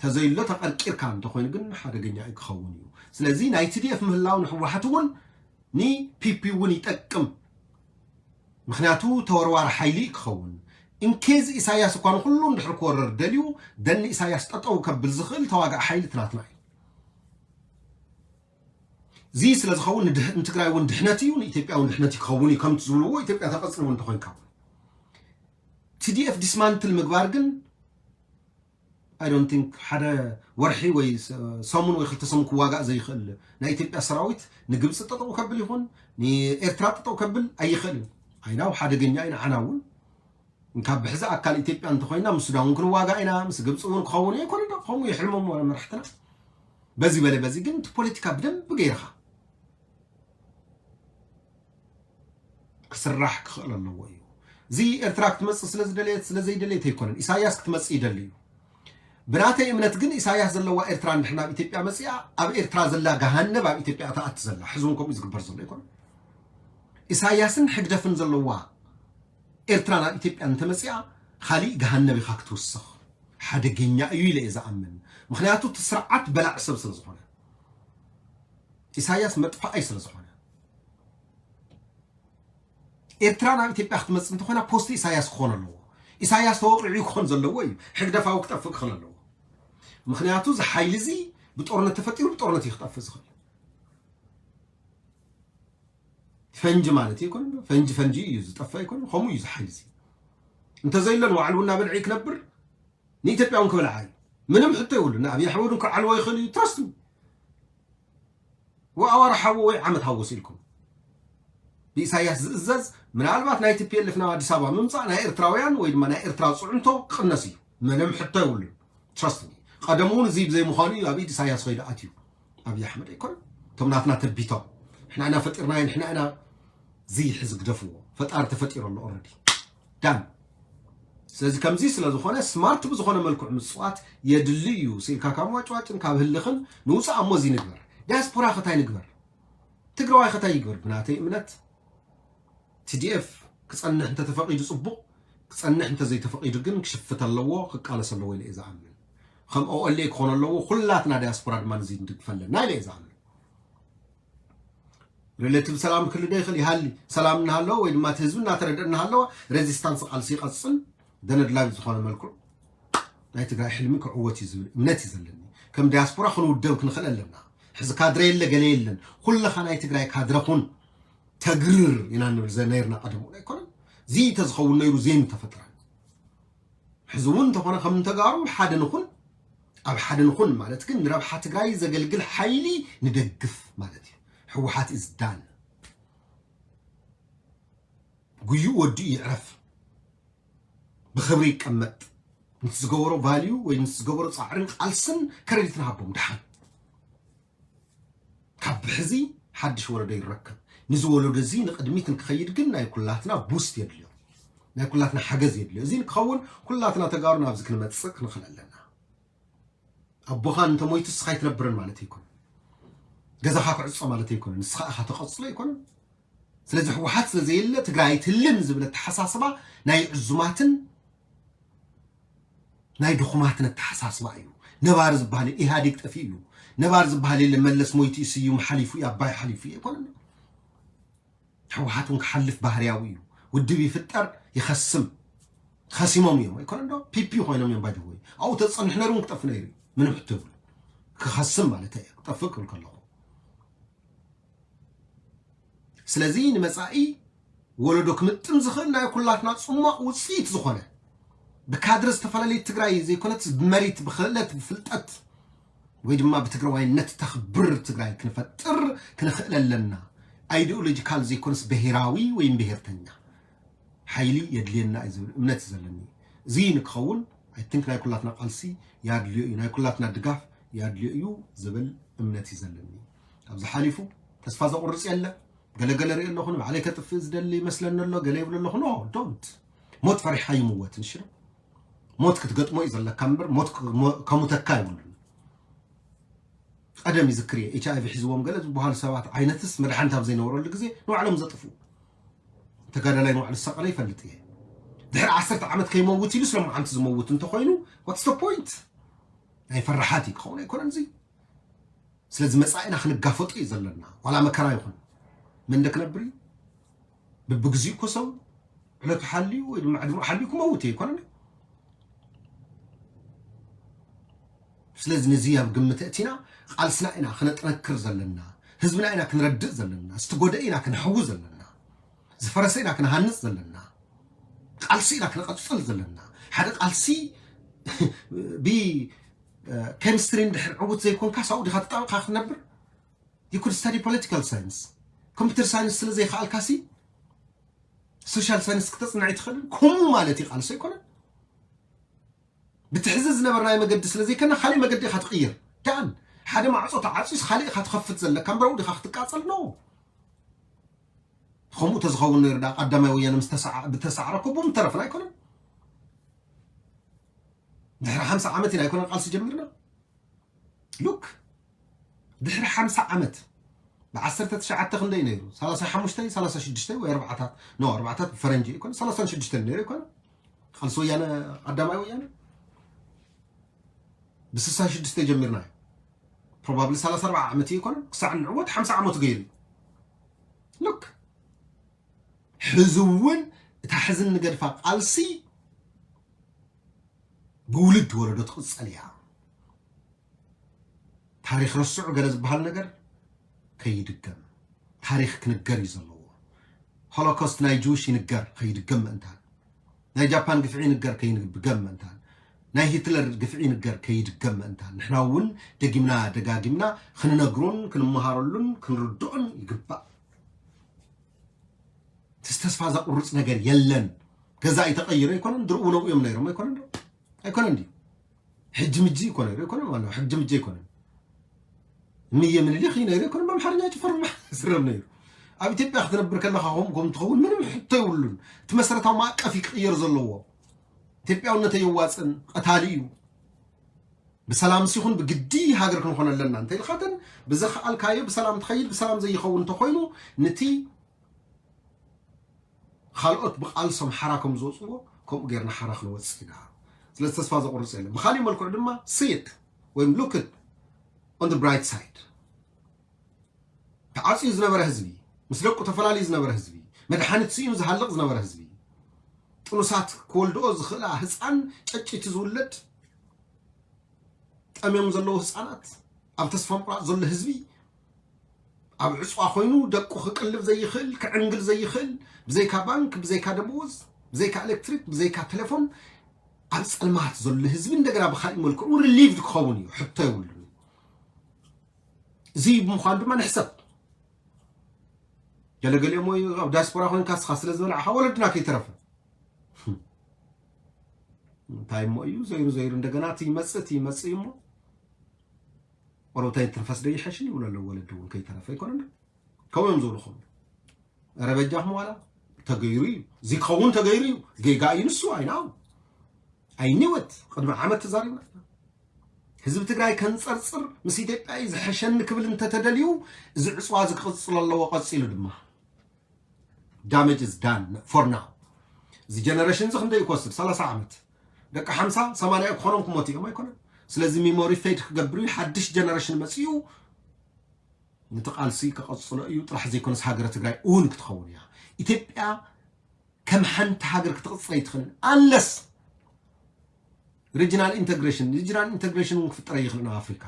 ተዘይሎ ተቐርቂርካ እንተኾይኑ ግን ሓደገኛ እዩ ክኸውን እዩ ስለዚ ናይ TDF ምህላው ንህወሓት እውን ን PP እውን ይጠቅም ምኽንያቱ ተወርዋሪ ሓይሊ ክኸውን in case ኢሳያስ እኳ ንኩሉ እንድሕር ክወረር ደልዩ then ኢሳያስ ጠጠው ከብል ዝኽእል ተዋጋእ ሓይሊ ትናትና እዩ እዚ ስለ ዝኸውን ንትግራይ እውን ድሕነት እዩ ንኢትዮጵያ እውን ድሕነት ክኸውን እዩ ከምቲ ዝብልዎ ኢትዮጵያ ተቐፅል እውን እንተኮይንካ እውን TDF dismantle ምግባር ግን I don't think ሓደ ወርሒ ወይ ሰሙን ወይ ክልተ ሰሙን ክዋጋእ ዘይኽእል ናይ ኢትዮጵያ ሰራዊት ንግብፂ ጠጠው ከብል ይኹን ንኤርትራ ጠጠው ከብል ኣይኽእልን ኣይናው ሓደገኛ እዩ ንዓና እውን እንካብ ብሕዚ ኣካል ኢትዮጵያ እንተኮይና ምስ ሱዳን እውን ክንዋጋእ ኢና ምስ ግብፂ እውን ክኸውን እዩ ኣይኮነ ከምኡ ይሕልሞም ወረ መራሕትና በዚ በለ በዚ ግን እቲ ፖለቲካ ብደንብ ገይርካ ክስራሕ ክኽእል ኣለዎ እዩ። እዚ ኤርትራ ክትመጽእ ስለ ዝደለየት ስለ ዘይደለየት ኣይኮነን። ኢሳያስ ክትመጽእ ይደሊ እዩ። ብናተይ እምነት ግን ኢሳያስ ዘለዋ ኤርትራ እንድሕር ናብ ኢትዮጵያ መጺኣ ኣብ ኤርትራ ዘላ ገሃነብ ኣብ ኢትዮጵያ ትኣቲ ዘላ ሕዚ እውን ከምኡ ዝግበር ዘሎ ኣይኮነን። ኢሳያስን ሕግደፍን ዘለዋ ኤርትራ ናብ ኢትዮጵያ እንተመጺኣ ካሊእ ገሃነብ ኢኻ ክትውስኽ። ሓደገኛ እዩ ኢለ እየ ዝኣምን። ምኽንያቱ እቲ ስርዓት በላዕ ሰብ ስለ ዝኾነ ኢሳያስ መጥፋኣይ ስለ ዝኾነ ኤርትራ ናብ ኢትዮጵያ ክትመፅእ እንተኾይና ፖስቲ ኢሳያስ ክኾን ኣለዎ። ኢሳያስ ተወቂዑ ክኾን ዘለዎ እዩ። ሕግደፋዊ ክጠፍእ ክኽእል ኣለዎ። ምኽንያቱ እዚ ሓይሊ እዚ ብጦርነት ተፈጢሩ ብጦርነት እዩ ክጠፍእ ዝኽእል። ፈንጂ ማለት እዩ ይኮን ፈንጂ ፈንጂ እዩ ዝጠፍእ ይኮን ከምኡ እዩ እዚ ሓይሊ እዚ እንተዘይሎ ንባዕሉ እናበልዐ ክነብር ንኢትዮጵያ እውን ክበልዓ እዩ። ምንም ሕቶ ይብሉ ንኣብይ ኣሕመድ ክዓልዎ ይኽእል እዩ trust me። ወኣዋር ሓዎ ወይ ዓመት ሃወስ ኢልኩም ብኢሳያስ ዝእዘዝ ምናልባት ናይ ቲ ፒ ኤል ኤፍ ናብ ኣዲስ ኣበባ ምምፃእ ናይ ኤርትራውያን ወይ ድማ ናይ ኤርትራ ፅዕንቶ ክቕነስ እዩ። ምንም ሕቶ የብሉን። Trust me። ቀደም እውን እዚ ብዘይ ምዃኑ እዩ ኣብ ኢድ ኢሳያስ ከይዱ ኣትዩ። ኣብይ ኣሕመድ ኣይኮነን። እቶም ናትና ተቢቶም ንሕና ኢና ፈጢርናዮ፣ ንሕና ኢና። እዚ ሕዚ ግደፍዎ። ፈጣሪ ተፈጢሩ ኣሎ already። Done። ስለዚ ከምዚ ስለ ዝኾነ ስማርት ብዝኾነ መልክዑ ምፅዋት የድሊ እዩ። ስኢልካ ካብ ዋጭዋጭን ካብ ህልኽን ንውፃእ። እሞ እዚ ንግበር። ዲያስፖራ ከታይ ንግበር? ትግራዋይ ከታይ ይግበር? ብናተይ እምነት ቲ ዲ ኤፍ ክፀንሕ እንተተፈቒዱ ፅቡቕ፣ ክፀንሕ እንተዘይተፈቒዱ ግን ክሽፍት ኣለዎ፣ ክቃለስ ኣለዎ ኢለ እየ ዝኣምን። ከም ኦ ኤል ኤ ክኾን ኣለዎ። ኩላትና ዲያስፖራ ድማ ንዚ ንድግፍ ኣለና ኢለ እየ ዝኣምን። ሪሌቲቭ ሰላም ክህሉ ዶ ይኽእል? ይሃሊ። ሰላም እናሃለወ ወይ ድማ እቲ ህዝቢ እናተረድአ እናሃለወ ሬዚስታንስ ቃልሲ ይቐፅል። ደነድላቢ ዝኾነ መልክዑ ናይ ትግራይ ሕልሚ ክዕወት እዩ ዝብል እምነት እዩ ዘለኒ። ከም ዲያስፖራ ክንውደብ ክንኽእል ኣለና። ሕዚ ካድረ የለ ገለ የለን። ኩልኻ ናይ ትግራይ ካድረ ኩን፣ ተግርር ኢና ንብል ዘነይርና ቀደም እውን ኣይኮነን። እዚ ተዝኸውን ነይሩ ዜን ተፈጥረ። ሕዚ እውን እንተኾነ ከም ተጋሩ ሓደ ንኹን፣ ኣብ ሓደ ንኹን ማለት ግን ንረብሓ ትግራይ ዘገልግል ሓይሊ ንደግፍ ማለት እዩ። ህወሓት is done። ጉይኡ ወዲኡ ይዕረፍ። ብኽብሪ ይቀመጥ። ነቲ ዝገበሮ ቫልዩ ወይ ነቲ ዝገበሮ ፃዕርን ቃልስን ክረዲት ንሃቦም ደሓን። ካብ ብሕዚ ሓድሽ ወለዶ ይረከብ። ንዚ ወለዶ እዚ ንቕድሚት ንክኸይድ ግን ናይ ኩላትና ቡስት የድልዮ። ናይ ኩላትና ሓገዝ የድልዮ። እዚ ንክኸውን ኩላትና ተጋሩ ናብዚ ክንመጽእ ክንኽእል ኣለና። ኣቦኻ እንተሞይቱ ንስኻ ኣይትነብርን ማለት ኣይኮነን። ገዛኻ ክዕጾ ማለት ኣይኮነን። ንስኻ ኢኻ ተቐጽሎ ኣይኮነን። ስለዚ ህወሓት ስለ ዘየለ ትግራይ ኣይትህልን ዝብል ኣተሓሳስባ ናይ ዕዙማትን ናይ ድኹማትን ኣተሓሳስባ እዩ። ነባሪ ዝበሃል ኢህኣዴግ ጠፊኡ እዩ። ነባሪ ዝበሃል የለ፣ መለስ ሞይቱ እዩ፣ ስዩም ሓሊፉ እዩ፣ ኣባይ ሓሊፉ እዩ ኣይኮነን። ህወሓት እውን ክሓልፍ ባህርያዊ እዩ። ውድብ ይፍጠር ይኸስም። ከሲሞም እዮም ኣይኮነን ዶ? ፒፒ ኮይኖም እዮም ባይደወይ። ኣብኡ ተፀንሕ ነይሩ እውን ክጠፍ ነይሩ እዩ። ምንም ሕቶ የብሉ። ክኸስም ማለት እየ። ክጠፍእ ክብል ከለኹ ስለዚ ንመጻኢ ወለዶ ክምጥን ዝኽእል ናይ ኩላትና ጽሟቕ ውጽኢት ዝኾነ ብካድረ ዝተፈላለየ ትግራይ ዘይኮነትስ ብመሪት ብኽእለት ብፍልጠት ወይ ድማ ብትግራዋይነት ተኽብር ትግራይ ክንፈጥር ክንኽእል ኣለና። ኣይዲኦሎጂካል ዘይኮነስ ብሄራዊ ወይም ብሄርተኛ ሓይሊ የድልየና እዩ ዝብል እምነት እዩ ዘለኒ። እዚ ንክኸውን ኣይ ቲንክ ናይ ኩላትና ቃልሲ ያድልዮ እዩ፣ ናይ ኩላትና ድጋፍ ያድልዮ እዩ ዝብል እምነት እዩ ዘለኒ። ካብ ዝሓሊፉ ተስፋ ዘቑርፅ የለ። ገለገለ ርኢ ኣለኹ፣ ንባዕለይ ከጥፍእ ዝደሊ ይመስለኒ ኣሎ፣ ገለ ይብሉ ኣለኹ። ኖ ዶንት። ሞት ፈሪሕካ ይምወት ንሽዶ። ሞት ክትገጥሞ እዩ ዘለካ እምበር ሞት ከሙተካ ይብሉን። ቀደም ይዝክር እየ ኤች ኣይ ቪ ሒዝዎም ገለ ዝበሃሉ ሰባት ዓይነትስ መድሓኒት ኣብ ዘይነበረሉ ግዜ ንባዕሎም ዘጥፍኡ ተጋዳላይ ንባዕሉ ዝሰቐለ ይፈልጥ እየ። ድሕሪ ዓሰርተ ዓመት ከይመውት ኢሉ ስለምዓንቲ ዝመውት እንተኾይኑ ዋትስ ፖይንት? ናይ ፈራሓት እዩ ክኸውን ኣይኮነን እዚ። ስለዚ መፃኢና ክንጋፈጡ እዩ ዘለና። ዋላ መከራ ይኹን መንደ ክነብር እዩ። ብብግዚኡ እኮ ሰብ ዕለቱ ሓልዩ ወይ ድማ ዕድመ ሓልዩ ክመውት እዩ ኣይኮነን። ስለዚ ነዚ ኣብ ግምት እቲና ቃልስና ኢና ክነጥነክር ዘለና። ህዝብና ኢና ክንረድእ ዘለና። ዝተጎደ ኢና ክንሕዊ ዘለና። ዝፈረሰ ኢና ክንሃንፅ ዘለና። ቃልሲ ኢና ክንቐፅል ዘለና። ሓደ ቃልሲ ብ ኬሚስትሪ እንድሕር ዕውት ዘይኮንካ ሳብኡ ዲኻ ተጣቢቕካ ክትነብር? You could study political science። ኮምፒውተር ሳይንስ ስለ ዘይከኣልካ ሲ ሶሻል ሳይንስ ክተፅንዕ ኣይትኽእልን። ከምኡ ማለት እዩ ቃልሲ ኣይኮነን። ብትሕዚ ዝነበርናዮ መገዲ ስለ ዘይከና ካሊእ መገዲ ኢኻ ትቕይር። ዳን ሓደ ማዕፆ ተዓፅዩስ ካሊእ ኢኻ ትኸፍት ዘለካ እምበር ዲኻ ክትቃፀል ነው። ከምኡ ተዝኸውን ነይሩ ዳ ቀዳማይ ወያነ ምስ ተሳዓ- ብተሳዕረኮ ቡም ተረፍና ኣይኮነን። ድሕሪ ሓምሳ ዓመት ኢና ኣይኮነን ቃልሲ ጀሚርና። ሉክ ድሕሪ ሓምሳ ዓመት ብዓሰርተ ትሽዓተ ክንደይ ነይሩ? ሰላሳ ሓሙሽተ ሰላሳ ሽዱሽተ ወይ ኣርባዕታት ኖ ኣርባዕታት ብፈረንጂ ኣይኮነ ሰላሳ ሽዱሽተ ነይሩ ኣይኮነ ቃልሲ ወያነ ቀዳማይ ወያነ ብስሳ ሽዱሽተ ጀሚርና እዩ። ፕሮባብሊ ሰላሳ ኣርባዓ ዓመት እዩ ይኮነ ክሳዕ ንዕወት ሓምሳ ዓመቱ ገይሩ እዩ። ሉክ ሕዚ እውን እታ ሕዚ ንገድፋ ቃልሲ ብውልድ ወለዶ ትቕፀል እያ። ታሪኽ ረስዑ ገለ ዝበሃል ነገር ከይድገም ታሪኽ ክንገር እዩ ዘለዎ። ሆሎኮስት ናይ ጅውሽ ይንገር ከይድገም ምእንታን ናይ ጃፓን ግፍዒ ይንገር ከይድገም ምእንታን ናይ ሂትለር ግፍዒ ይንገር ከይድገም ምእንታን ንሕና እውን ደጊምና ደጋጊምና ክንነግሮን ክንመሃረሉን ክንርድኦን ይግባእ። ትስ ተስፋ ዘቁርጽ ነገር የለን። ገዛኢ ተቐይሩ ኣይኮነን፣ ድርኡ ነብኡ እዮም ነይሮም ኣይኮነን ዶ? ኣይኮነን ድዩ? ሕጂ ምጂ ይኮነ ይኮነ ማለት ሕጂ ምጂ ይኮነ ምየ ምልልኽ ነይሩ ይኮነ ኣምሓርኛ ጭፈር ዝረብ ነይሩ። ኣብ ኢትዮጵያ ክትነብር ከለኻ ኹም ኮም ትኸውን ምንም ሕቶ ይብሉን። እቲ መሰረታዊ ማዕቀፍ ይቅየር ዘለዎ። ኢትዮጵያውነት የዋፅን ቀታሊ እዩ። ብሰላም ሲኹን ብግዲ ሃገር ክንኾን ኣለና እንተ ኢልካተን ብዘኸኣልካዮ ብሰላም ትኸይድ፣ ብሰላም ዘይኸውን እንተኮይኑ ንቲ ካልኦት ብቃልሶም ሓራ ከም ዝወፅዎ ከምኡ ጌርና ሓራ ክንወፅእ ኢና። ስለዚ ተስፋ ዘቁርፅ የለን። ብካሊእ መልክዑ ድማ ስይት ወይም ሉክት on the bright side። ተዓፅዩ ዝነበረ ህዝቢ፣ ምስ ደቁ ተፈላለዩ ዝነበረ ህዝቢ፣ መድሓኒት ስኢኑ ዝሃልቕ ዝነበረ ህዝቢ፣ ጥኑሳት ክወልድኦ ዝኽእላ ህፃን ጨጭቲ ዝውለድ፣ ጠምዮም ዘለዉ ህፃናት፣ ኣብ ተስፋ ምቁራፅ ዘሎ ህዝቢ፣ ኣብ ዕፅዋ ኮይኑ ደቁ ክቅልብ ዘይኽእል፣ ክዕንግል ዘይኽእል፣ ብዘይካ ባንክ፣ ብዘይካ ደመወዝ፣ ብዘይካ ኤሌክትሪክ፣ ብዘይካ ቴሌፎን ኣብ ፀልማት ዘሎ ህዝቢ እንደገና ብካሊእ መልክዑ ሪሊቭድ ክኸውን እዩ። ሕቶ የብሉን። እዚ ብምዃኑ ድማ ንሕሰብ። ገለገሊኦም ወይ ኣብ ዳያስፖራ ኮይንካ ስኻ ስለ ዝበላዕካ ወለድና ከይተረፈ እንታይ እሞ እዩ ዘይሩ ዘይሩ እንደገና እቲ ይመፅእ እቲ ይመፅእ እዩ እሞ ቆረብታይ ትንፈስ ዶ ይሐሽን ይብሉ ኣለዉ። ወለዲ እውን ከይተረፈ ኣይኮነን ከምኡ እዮም ዝብሉ ከሉ። ኧረ በጃኹም ዋላ ተገይሩ እዩ። እዚ ክኸውን ተገይሩ እዩ። ጌጋ እዩ ንሱ። ኣይናው ኣይኒወት ቅድሚ ዓመት ተዛሪብና ኢና። ህዝቢ ትግራይ ከንፀርፅር ምስ ኢትዮጵያ እዩ ዝሐሸኒ ክብል እንተተደልዩ እዚ ዕፅዋ እዚ ክቕፅል ኣለዎ። ቀፂሉ ድማ damage is done for now። እዚ ጀነሬሽን እዚ ክንደይ ክወስድ ሰላሳ ዓመት ደቂ ሓምሳ ሰማንያ ክኾኖም ክሞት እዮም ኣይኮነን። ስለዚ ሚሞሪ ፌድ ክገብር እዩ። ሓድሽ ጀነሬሽን መፅኡ ነቲ ቃልሲ ክቐፅሎ እዩ ጥራሕ ዘይኮነስ ሃገረ ትግራይ እውን ክትኸውን እያ። ኢትዮጵያ ከም ሓንቲ ሃገር ክትቕፅል ኣይትኽእልን unless regional integration። Regional integration እውን ክፍጠር ኣይኽእልን ኣብ ኣፍሪካ።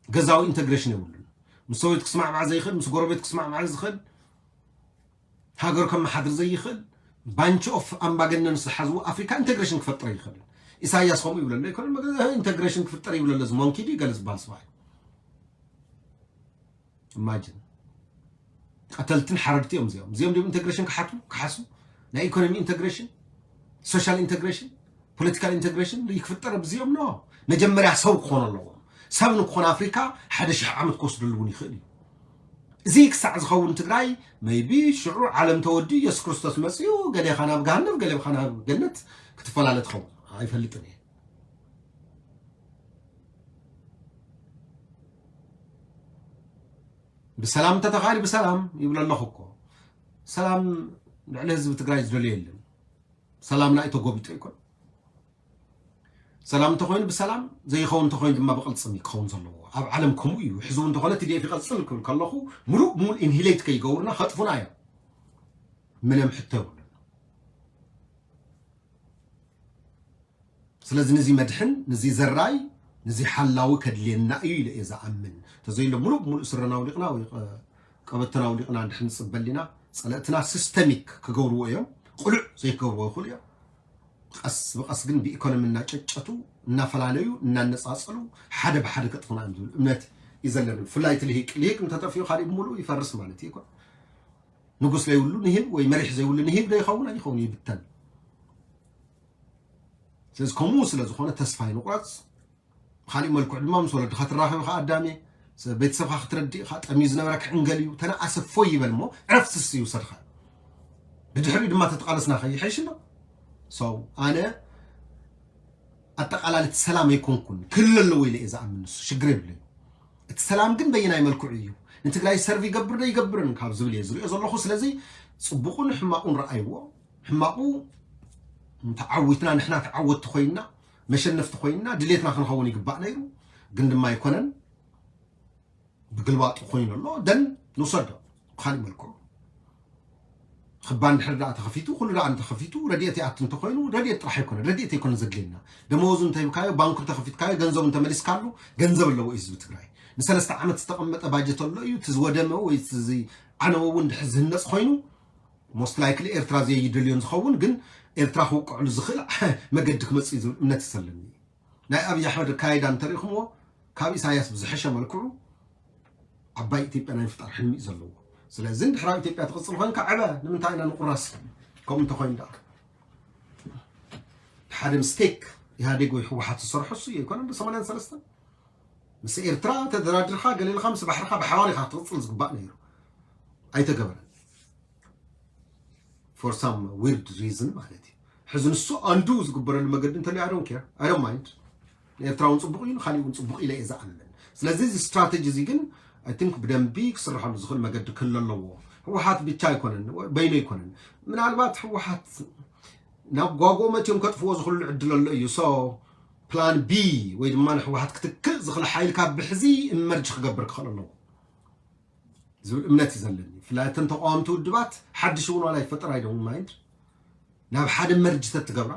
ገዛዊ ኢንተግሬሽን የብሉን። ምስ ሰብየት ክስማዕማዕ ዘይኽእል፣ ምስ ጎረቤት ክስማዕማዕ ዝኽእል፣ ሃገር ከመሓድር ዘይኽእል ባንች ኦፍ ኣምባገነን ዝሓዝዎ ኣፍሪካ ኢንተግሬሽን ክፈጥር ኣይኽእልን። ኢሳያስ ከምኡ ይብለሎ ኣይኮነን። ኢንተግሬሽን ክፍጠር ይብለሎ እዚ ሞንኪ ድዩ ገለ ዝበሃል ሰብኣይ። ኢማጂን። ቀተልትን ሓረድቲ እዮም እዚኦም። እዚኦም ድም ኢንተግሬሽን ክሓቱ ክሓሱ ናይ ኢኮኖሚ ኢንተግሬሽን፣ ሶሻል ኢንተግሬሽን፣ ፖለቲካል ኢንተግሬሽን ይክፍጠር ኣብዚኦም ኖ። መጀመርያ ሰብ ክኾኑ ኣለዎም። ሰብ ንክኾን ኣፍሪካ ሓደ ሽሕ ዓመት ክወስደሉ እውን ይኽእል እዩ። እዚ ክሳዕ ዝኸውን ትግራይ maybe ሽዑ ዓለም ተወዲ የሱስ ክርስቶስ መፅኡ ገሌኻ ናብ ገሃነብ ገሌኻ ናብ ገነት ክትፈላለ ትኸውን ኣይፈልጥን እየ። ብሰላም እንተተኻሊ ብሰላም ይብለ ኣለኹ እኮ። ሰላም ልዕሊ ህዝቢ ትግራይ ዝደልዮ የለን። ሰላምና እዩ ተጎቢጡ ኣይኮን። ሰላም እንተኮይኑ ብሰላም ዘይኸውን እንተኮይኑ ድማ ብቅልፅም ክኸውን ዘለዎ ኣብ ዓለም ከምኡ እዩ። ሕዚ እውን እንተኮነ ቲዲኤፍ ይቀፅል ክብል ከለኹ ሙሉእ ሙሉእ ኢንሂሌት ከይገብሩና ከጥፉና እዮም። ምንም ሕቶ የብሉን። ስለዚ ንዚ መድሕን ንዚ ዘራይ ንዚ ሓላዊ ከድልየና እዩ ኢለ እየ ዝኣምን። ተዘይሎ ሙሉእ ሙሉእ ስረና ኣውሊቕና ወይ ቀበተና ኣውሊቕና እንድሕር ንፅበል ኢና ፀለእትና ሲስተሚክ ክገብርዎ እዮም። ቁሉዕ ዘይክገብርዎ ይኽእሉ እዮም። ቀስ ብቀስ ግን ብኢኮኖሚ እናጨጨቱ እናፈላለዩ እናነፃፀሉ ሓደ ብሓደ ከጥፉና እዮም ዝብል እምነት እዩ ዘለኒ። ብፍላይ እቲ ልሂቅ ልሂቅ እንተጠፊኡ ካሊእ ብምሉእ ይፈርስ ማለት እዩ። ንጉስ ዘይብሉ ንሂብ ወይ መሪሕ ዘይብሉ ንሂብ ዶ ይኸውን ኣይኸውን ይብተን። ስለዚ ከምኡ ስለ ዝኾነ ተስፋ ይንቁረፅ። ብካሊእ መልክዑ ድማ ምስ ወለድኻ ትራኸብ ኢኻ ኣዳሜ ቤተሰብካ ክትረድእ ኢኻ። ጠምዩ ዝነበረ ክዕንገል እዩ። ተነኣሰ ፎይ ይበል እሞ ዕረፍቲ ስ ይውሰድካ። ብድሕሪኡ ድማ ተተቃለስና ከይሐይሽ ኣሎ። ሰው ኣነ ኣጠቃላሊ እቲ ሰላም ኣይኮንኩን ክህሉ ኣለዎ ኢለ እየ ዝኣምን። ንሱ ሽግር የብለይ። እቲ ሰላም ግን በየናይ መልክዑ እዩ ንትግራይ ሰርቭ ይገብር ዶ ይገብርን ካብ ዝብል እየ ዝሪኦ ዘለኹ። ስለዚ ፅቡቁን ሕማቁን ረኣይዎ። ሕማቁ ተዓዊትና ንሕና ተዓወትቲ ኮይንና መሸነፍቲ ኮይንና ድሌትና ክንኸውን ይግባእ ነይሩ። ግን ድማ ኣይኮነን። ብግልባጡ ኮይኑ ኣሎ ደን ንውሰዶ። ብካሊእ መልክዑ ክባ እንድሕር ደኣ ተኸፊቱ ኩሉ ደኣ እንተኸፊቱ ረድኤት ይኣቱ እንተኮይኑ ረድኤት ጥራሕ ኣይኮነ ረድኤት ኣይኮነ ዘድልየና። ደመወዙ እንተሂብካዮ ባንኩ እንተኸፊትካዮ ገንዘቡ እንተመሊስካሉ ገንዘብ ኣለዎ እዩ ህዝቢ ትግራይ። ንሰለስተ ዓመት ዝተቐመጠ ባጀት ኣሎ እዩ። እቲ ዝወደመ ወይ እቲ ዝዓነወ እውን ድሕር ዝህነፅ ኮይኑ ሞስት ላይክሊ ኤርትራ ዘየይደልዮን ዝኸውን ግን ኤርትራ ክውቅዕሉ ዝኽእል መገዲ ክመፅእ እዩ ዝብል እምነት ይሰለኒ። ናይ ኣብይ ኣሕመድ ኣካይዳ እንተሪእኹምዎ ካብ ኢሳያስ ብዝሐሸ መልክዑ ዓባይ ኢትዮጵያ ናይ ምፍጣር ሕልሚ እዩ ዘለዎ። ስለዚ እንድሕር ኣብ ኢትዮጵያ ትቕፅል ኮይንካ ዕበ። ንምንታይ ኢና ንቑረስ? ከምኡ እንተኮይኑ ደኣ ሓደ ምስቴክ ኢህኣዴግ ወይ ህወሓት ዝሰርሖ እሱ እዩ ኣይኮነን? ብ83 ምስ ኤርትራ ተደራድርካ ገለ ኢልካ ምስ ባሕርካ ብሓባር ኢኻ ክትቕፅል ዝግባእ ነይሩ። ኣይተገበረን። For some weird reason ማለት እዩ። ሕዚ ንሱ ኣንዱ ዝግበረሉ መገዲ እንተልዩ I don't care, I don't mind። ንኤርትራ እውን ፅቡቕ እዩ፣ ንካሊእ እውን ፅቡቕ ኢለ እየ ዝኣምን። ስለዚ እዚ ስትራተጂ እዚ ግን I think ብደንቢ ክስርሐሉ ዝኽእል መገዲ ክህሉ ኣለዎ። ህወሓት ብቻ ኣይኮነን፣ በይኑ ኣይኮነን። ምናልባት ህወሓት ናብ ጓጎ መትዮም ከጥፍዎ ዝኽእሉ ዕድል ኣሎ እዩ። So plan B ወይ ድማ ንህወሓት ክትክእ ዝኽእል ሓይል ካብ ብሕዚ ኢመርጅ ክገብር ክኽእል ኣለዎ ዝብል እምነት እዩ ዘለኒ። ብፍላይ እተን ተቃወምቲ ውድባት ሓድሽ እውን ዋላ ይፈጠር I don't mind፣ ናብ ሓደ መርጅ ተትገብራ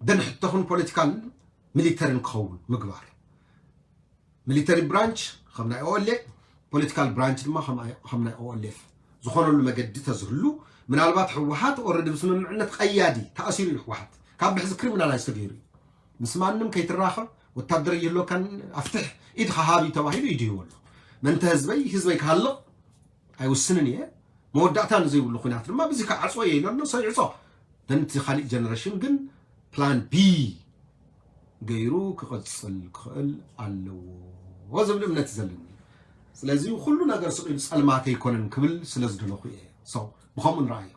ደን ሕቶኹን ፖለቲካል ሚሊተርን ክኸውን ምግባር። ሚሊተሪ ብራንች ከም ናይ ኦኤልኤ፣ ፖለቲካል ብራንች ድማ ከም ናይ- ከም ናይ ኦኤልኤፍ ዝኾነሉ መገዲ ተዝህሉ። ምናልባት ህወሓት ኦረዲ ብስምምዕነት ቀያዲ ተኣሲሩ እዩ። ህወሓት ካብ ብሕዚ ክሪሚናላይዝ ተገይሩ እዩ። ምስ ማንም ከይትራኸብ፣ ወታደር ይህልወካን ኣፍትሕ ኢድኻ ሃብ እዩ ተባሂሉ እዩ ድህይዎ ኣሎ። መንተ ህዝበይ ህዝበይ ክሃልቕ ኣይውስንን እየ። መወዳእታ ንዘይብሉ ኩናት ድማ ብዚ ክዓፅዎ እየ ኢሉ ኣሎ። ሰው ይዕፆ። ደን እቲ ካሊእ ጀነሬሽን ግን ፕላን ቢ ገይሩ ክቕፅል ክኽእል ኣለዎ ዝብል እምነት እዩ ዘለኒ። ስለዚ ኩሉ ነገር ስቕ ኢሉ ፀልማት ኣይኮነን ክብል ስለ ዝደለኹ እየ። So ብኸምኡ ንረኣዮ።